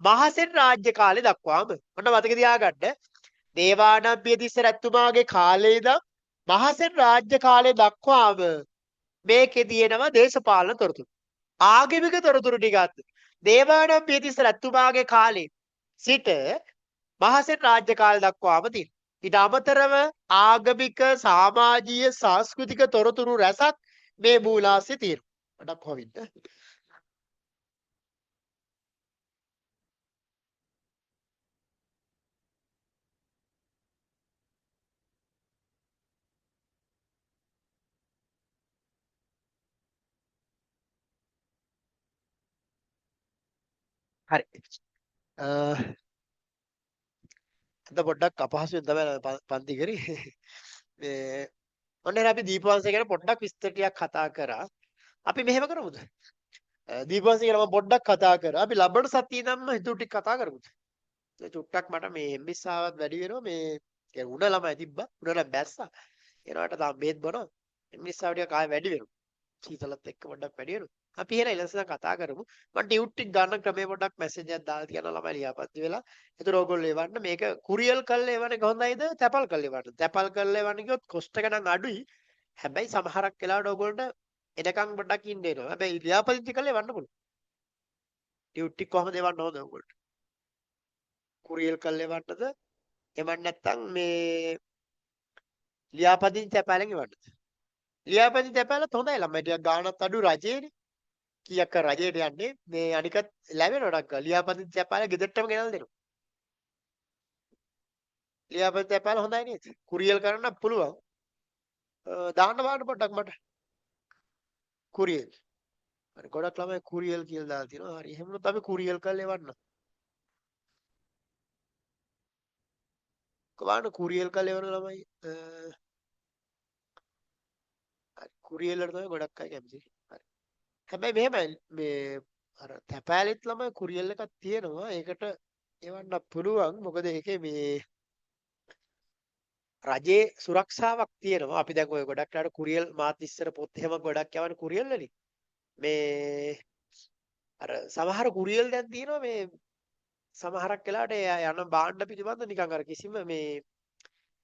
A: මහසෙන් රාජ්‍ය කාලය දක්වාම. ඔන්න මතක තියාගන්න. දේවානම්පියතිස්ස රජතුමාගේ කාලේ ඉඳන් මහසෙන් රාජ්‍ය කාලය දක්වාම මේකේ තියෙනවා දේශපාලන තොරතුරු. ආගමික තොරතුරු ටිකත් දේවානම්පියතිස්ස රජතුමාගේ කාලේ සිට මහසෙන් රාජ්‍ය කාලය දක්වාම තියෙනවා. ඊට අමතරව ආගමික සමාජීය සංස්කෘතික තොරතුරු රැසක් මේ මූලාශ්‍රයේ තියෙනවා. පොඩක් හොවින්න. හරි. අද පොඩ්ඩක් අපහසුයෙන් තමයි පන්ති කරේ. මේ ඔන්න එහෙනම් අපි දීපවංශය ගැන පොඩ්ඩක් විස්තර ටිකක් කතා කරා. අපි මෙහෙම කරමුද? දීපවංශය ගැන මම පොඩ්ඩක් කතා කරා. අපි ලබන සතියේ ඉඳන්ම හිතුව ටික කතා කරමුද? ඒ චුට්ටක් මට මේ හෙම්බිස්සාවත් වැඩි වෙනවා මේ කියන්නේ උණ ළමයි තිබ්බා. උණ නම් බැස්සා. එනවට තාම බේත් බොනවා. හෙම්බිස්සාව ටිකක් ආයෙ වැඩි වෙනවා. සීතලත් එක්ක පොඩ්ඩක් වැඩි වෙනවා. අපි එහෙනම් ඊළඟ සතියේ කතා කරමු. මම ටියුට් ටික ගන්න ක්‍රමය පොඩ්ඩක් මැසේජ් එකක් දාලා තියනවා ළමයි ලියාපදිංචි වෙලා. ඒතර ඕගොල්ලෝ එවන්න මේක කුරියල් කරලා එවන එක හොඳයිද? තැපල් කරලා එවන්න. තැපල් කරලා එවන්න කිව්වොත් කොස්ට් එක නම් අඩුයි. හැබැයි සමහරක් වෙලාවට ඕගොල්ලන්ට එනකන් පොඩ්ඩක් ඉන්න වෙනවා. හැබැයි ලියාපදිංචි කරලා එවන්න පුළුවන්. ටියුට් ටික කොහමද එවන්න හොඳ ඕගොල්ලන්ට? කුරියල් කරලා එවන්නද? එවන්න නැත්නම් මේ ලියාපදිංචි තැපැලෙන් එවන්නද? ලියාපදිංචි තැපැලත් හොඳයි ළමයි ටිකක් ගාණත් අඩු රජේනේ. කීයක් කර රජයට යන්නේ මේ අනිකත් ලැබෙනවා ඩක් ලියාපදිංචි තැපැල ගෙදරටම ගෙනල්ලා දෙනවා. ලියාපදිංචි තැපැල හොඳයි නේද? කුරියල් කරන්න පුළුවන්. දාන්න බලන්න පොඩ්ඩක් මට. කුරියල්. හරි ගොඩක් ළමයි කුරියල් කියලා දාලා තියෙනවා. හරි එහෙම වුණොත් අපි කුරියල් කරලා එවන්න. කොහොමද කුරියල් කරලා එවන ළමයි? හරි කුරියල් වලට තමයි ගොඩක් අය කැමති. හරි. හැබැයි මෙහෙමයි මේ අර තැපෑලෙත් ළමයි කුරියල් එකක් තියෙනවා. ඒකට එවන්න පුළුවන්. මොකද ඒකේ මේ රජයේ සුරක්ෂාවක් තියෙනවා. අපි දැන් ඔය ගොඩක් වෙලාවට කුරියල් මාත් ඉස්සර පොත් එහෙම ගොඩක් යවන්නේ කුරියල් වලින්. මේ අර සමහර කුරියල් දැන් තියෙනවා මේ සමහරක් වෙලාවට ඒ යන භාණ්ඩ පිළිබඳ නිකන් අර කිසිම මේ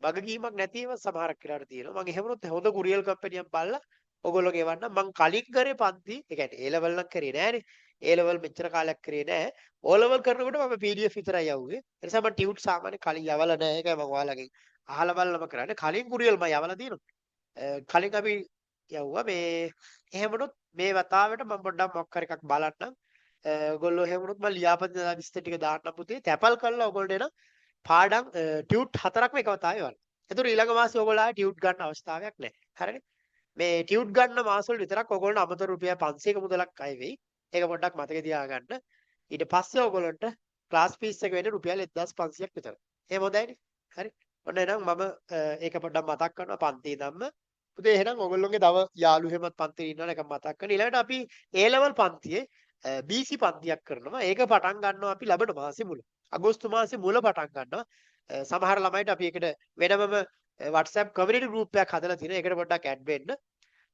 A: වගකීමක් නැති ඒවා සමහරක් වෙලාවට තියෙනවා. මං එහෙම වුණොත් හොඳ කුරියල් කම්පැනියක් බලලා ඔයගොල්ලෝ ගෙවන්න. මං කලින් කරේ පන්ති, ඒ කියන්නේ ඒ ලෙවල් නම් කරේ නෑනේ. ඒ ලෙවල් මෙච්චර කාලයක් කරේ නෑ. ඕ ලෙවල් කරනකොට මම PDF විතරයි යවුවේ. ඒ නිසා මං ටියුට් සාමාන්‍ය කලින් යවලා නෑ. ඒකයි මං ඔයාලගෙන් අහලා බලලම කරන්නේ. කලින් කුරියල් මං යවලා තියෙනවා. කලින් අපි යවුවා. මේ එහෙම වුණොත් මේ වතාවට මම පොඩ්ඩක් මොකක් හරි එකක් බලන්නම්. ඔයගොල්ලෝ එහෙම වුණොත් මම ලියාපදිංචි විස්තර ටික දාන්නම් පුතේ. තැපල් කරලා ඔයගොල්ලෝ එන පාඩම් ටියුට් 4ක්ම එක වතාවේ වන්න. එතකොට ඊළඟ මාසේ ඔයගොල්ලෝ ආයේ ටියුට් ගන්න අවස්ථාවක් නැහැ. හරිනේ? මේ ටියුට් ගන්න මාස වල විතරක් ඔයගොල්ලන්ට අමතර රුපියල් 500ක මුදලක් අය වෙයි. ඒක පොඩ්ඩක් මතක තියාගන්න. ඊට පස්සේ ඔයගොල්ලන්ට ක්ලාස් ෆීස් එක වෙන්නේ රුපියල් 1500ක් විතර. එහෙම හොඳයිනේ. හරි. ඔන්න එහෙනම් මම ඒක පොඩ්ඩක් මතක් කරනවා පන්ති ඉඳන්ම. පුතේ එහෙනම් ඔයගොල්ලෝගේ තව යාළු එහෙමත් පන්තියේ ඉන්නවනේ එකක් මතක් කරන්න. ඊළඟට අපි A level පන්තියේ BC පන්තියක් කරනවා. ඒක පටන් ගන්නවා අපි ලබන මාසේ මුල. අගෝස්තු මාසේ මුල පටන් ගන්නවා. සමහර ළමයිට අපි ඒකට වෙනමම WhatsApp community group එකක් හදලා තියෙනවා. ඒකට පොඩ්ඩක් ඇඩ් වෙන්න.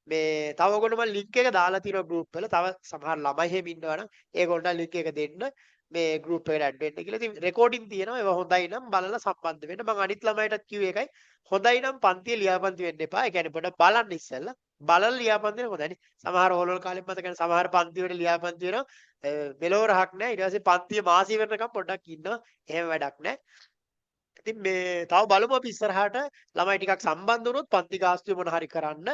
A: මේ තව ඔයගොල්ලෝ මම ලින්ක් එක දාලා තියෙනවා ගෲප් වල. තව සමහර ළමයි එහෙම ඉන්නවා නම් ඒගොල්ලන්ට ලින්ක් එක දෙන්න. මේ ගෲප් එකට ඇඩ් වෙන්න කියලා. ඉතින් රෙකෝඩින් තියෙනවා. ඒවා හොඳයි නම් බලලා සම්බන්ධ වෙන්න. මම අනිත් ළමයිටත් කිව්වේ ඒකයි. හොඳයි නම් පන්තියේ ලියාපදිංචි වෙන්න එපා. ඒ කියන්නේ පොඩ්ඩක් බලන්න ඉස්සෙල්ලා. බලලා ලියාපදිංචි වෙන හොඳයි නේ. සමහර හොලවල කාලෙත් මතක නැහැ. සමහර පන්ති වල ලියාපදිංචි වෙනවා. මෙලෝ රහක් නැහැ. ඊට පස්සේ පන්තිය මාසෙ වෙනකම් පොඩ්ඩක් ඉන්නවා. එහෙම වැඩක් නැහැ. ඉතින් මේ තව බලමු අපි ඉස්සරහට ළමයි ටිකක් සම්බන්ධ වුණොත් පන්ති ගාස්තුවේ මොන හරි කරන්න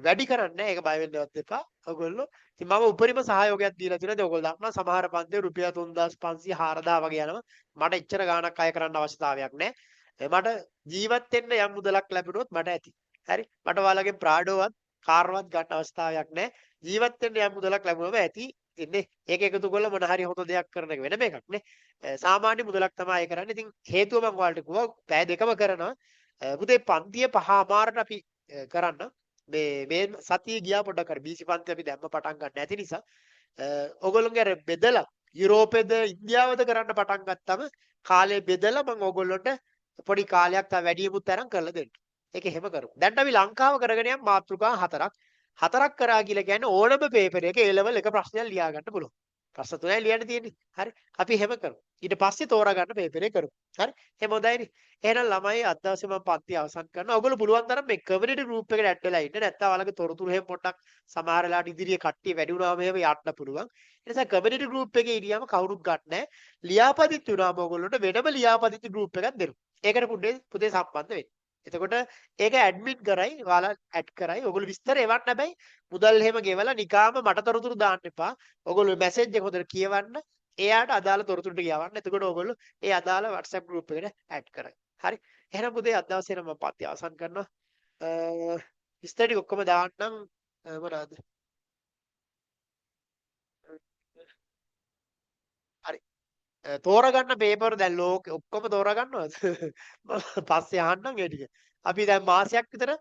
A: වැඩි කරන්නේ නැහැ. ඒක බය වෙන්නවත් එපා. ඔයගොල්ලෝ ඉතින් මම උපරිම සහයෝගයක් දීලා තියෙනවා. ඉතින් ඔයගොල්ලෝ දන්නවා සමහර පන්තියේ රුපියල් 3500 4000 වගේ යනවා. මට එච්චර ගාණක් අය කරන්න අවශ්‍යතාවයක් නැහැ. මට ජීවත් වෙන්න යම් මුදලක් ලැබුණොත් මට ඇති. හරි. මට ඔයාලගෙන් ප්‍රාඩෝවත් කාර්වත් ගන්න අවශ්‍යතාවයක් නැහැ. ජීවත් වෙන්න යම් මුදලක් ලැබුණම ඇති. ඉතින් ඒක එකතු කරලා මොන හරි හොඳ දෙයක් කරන එක වෙනම එකක් නේ. සාමාන්‍ය මුදලක් තමයි අය කරන්නේ. ඉතින් හේතුව මම ඔයාලට කිව්වා පැය දෙකම කරනවා. පුතේ පන්තිය 5:00ට අපි කරන්න. මේ මේ සතියේ ගියා පොඩ්ඩක් අර BC පන්ති අපි දැම්ම පටන් ගන්න නැති නිසා ඔයගොල්ලෝගේ අර බෙදලා යුරෝපෙද ඉන්දියාවද කරන්න පටන් ගත්තම කාලය බෙදලා මම ඔයගොල්ලොන්ට පොඩි කාලයක් තව වැඩියමුත් තරම් කරලා දෙන්න. ඒක එහෙම කරමු. දැන් අපි ලංකාව කරගෙන යම් මාතෘකා හතරක්. හතරක් කරා කියලා කියන්නේ ඕනම පේපර් එක ඒ ලෙවල් එක ප්‍රශ්නයක් ලියා ගන්න පුළුවන්. ප්‍රශ්න තුනයි ලියන්න තියෙන්නේ. හරි. අපි එහෙම කරමු. ඊට පස්සේ තෝරා ගන්න පේපර් එක කරමු. හරි. එහෙම හොඳයිනේ. එහෙනම් ළමයි අද දවසේ මම පන්ති අවසන් කරනවා. ඔයගොල්ලෝ පුළුවන් තරම් මේ කමියුනිටි ගෲප් එකට ඇඩ් වෙලා ඉන්න. නැත්නම් ඔයාලගේ තොරතුරු එහෙම පොඩ්ඩක් සමහර වෙලාවට ඉදිරියේ කට්ටිය වැඩි වුණාම එහෙම යන්න පුළුවන්. ඒ නිසා කමියුනිටි ගෲප් එකේ හිටියාම කවුරුත් ගන්න නැහැ. ලියාපදිංචි වුණාම ඔයගොල්ලන්ට වෙනම ලියාපදිංචි ගෲප් එකක් දෙනවා. ඒකට පුතේ සම්බන්ධ වෙන්න. එතකොට ඒක ඇඩ්මින් කරයි, ඔයාලා ඇඩ් කරයි. ඔයගොල්ලෝ විස්තර එවන්න හැබැයි මුදල් එහෙම ගෙවලා නිකාම මට තොරතුරු දාන්න එපා. ඔයගොල්ලෝ මැසේජ් එක හොඳට කියවන්න. එයාට අදාළ තොරතුරු ටික යවන්න. එතකොට ඔයගොල්ලෝ ඒ අදාළ WhatsApp group එකට ඇඩ් කරයි. හරි. එහෙනම් පුතේ අද දවසේ නම් මම පන්ති අවසන් කරනවා. විස්තර ටික ඔක්කොම දාන්නම් මොනවාද? හරි. තෝරගන්න පේපර් දැන් ලෝකෙ ඔක්කොම තෝරගන්නවද? මම පස්සේ අහන්නම් ඒ ටික. අපි දැන් මාසයක් විතර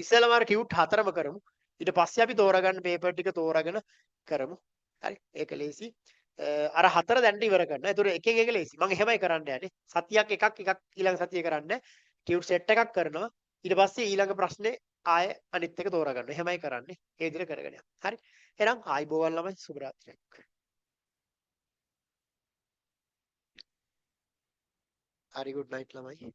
A: ඉස්සෙල්ලාම අර ටියුට් හතරම කරමු. ඊට පස්සේ අපි තෝරගන්න පේපර් ටික තෝරගෙන කරමු. හරි. ඒක ලේසි. අර හතර දැන්ට ඉවර කරන්න. ඒතර එකෙන් එක ලේසි. මං එහෙමයි කරන්න යන්නේ. සතියක් එකක් එකක් ඊළඟ සතිය කරන්නේ. ටියුට් සෙට් එකක් කරනවා. ඊට පස්සේ ඊළඟ ප්‍රශ්නේ ආය අනිත් එක තෝරගන්න. එහෙමයි කරන්නේ. ඒ විදිහට කරගෙන යන්න. හරි. එහෙනම් ආයිබෝවන් ළමයි සුබ රාත්‍රියක්. හරි ගුඩ් නයිට් ළමයි.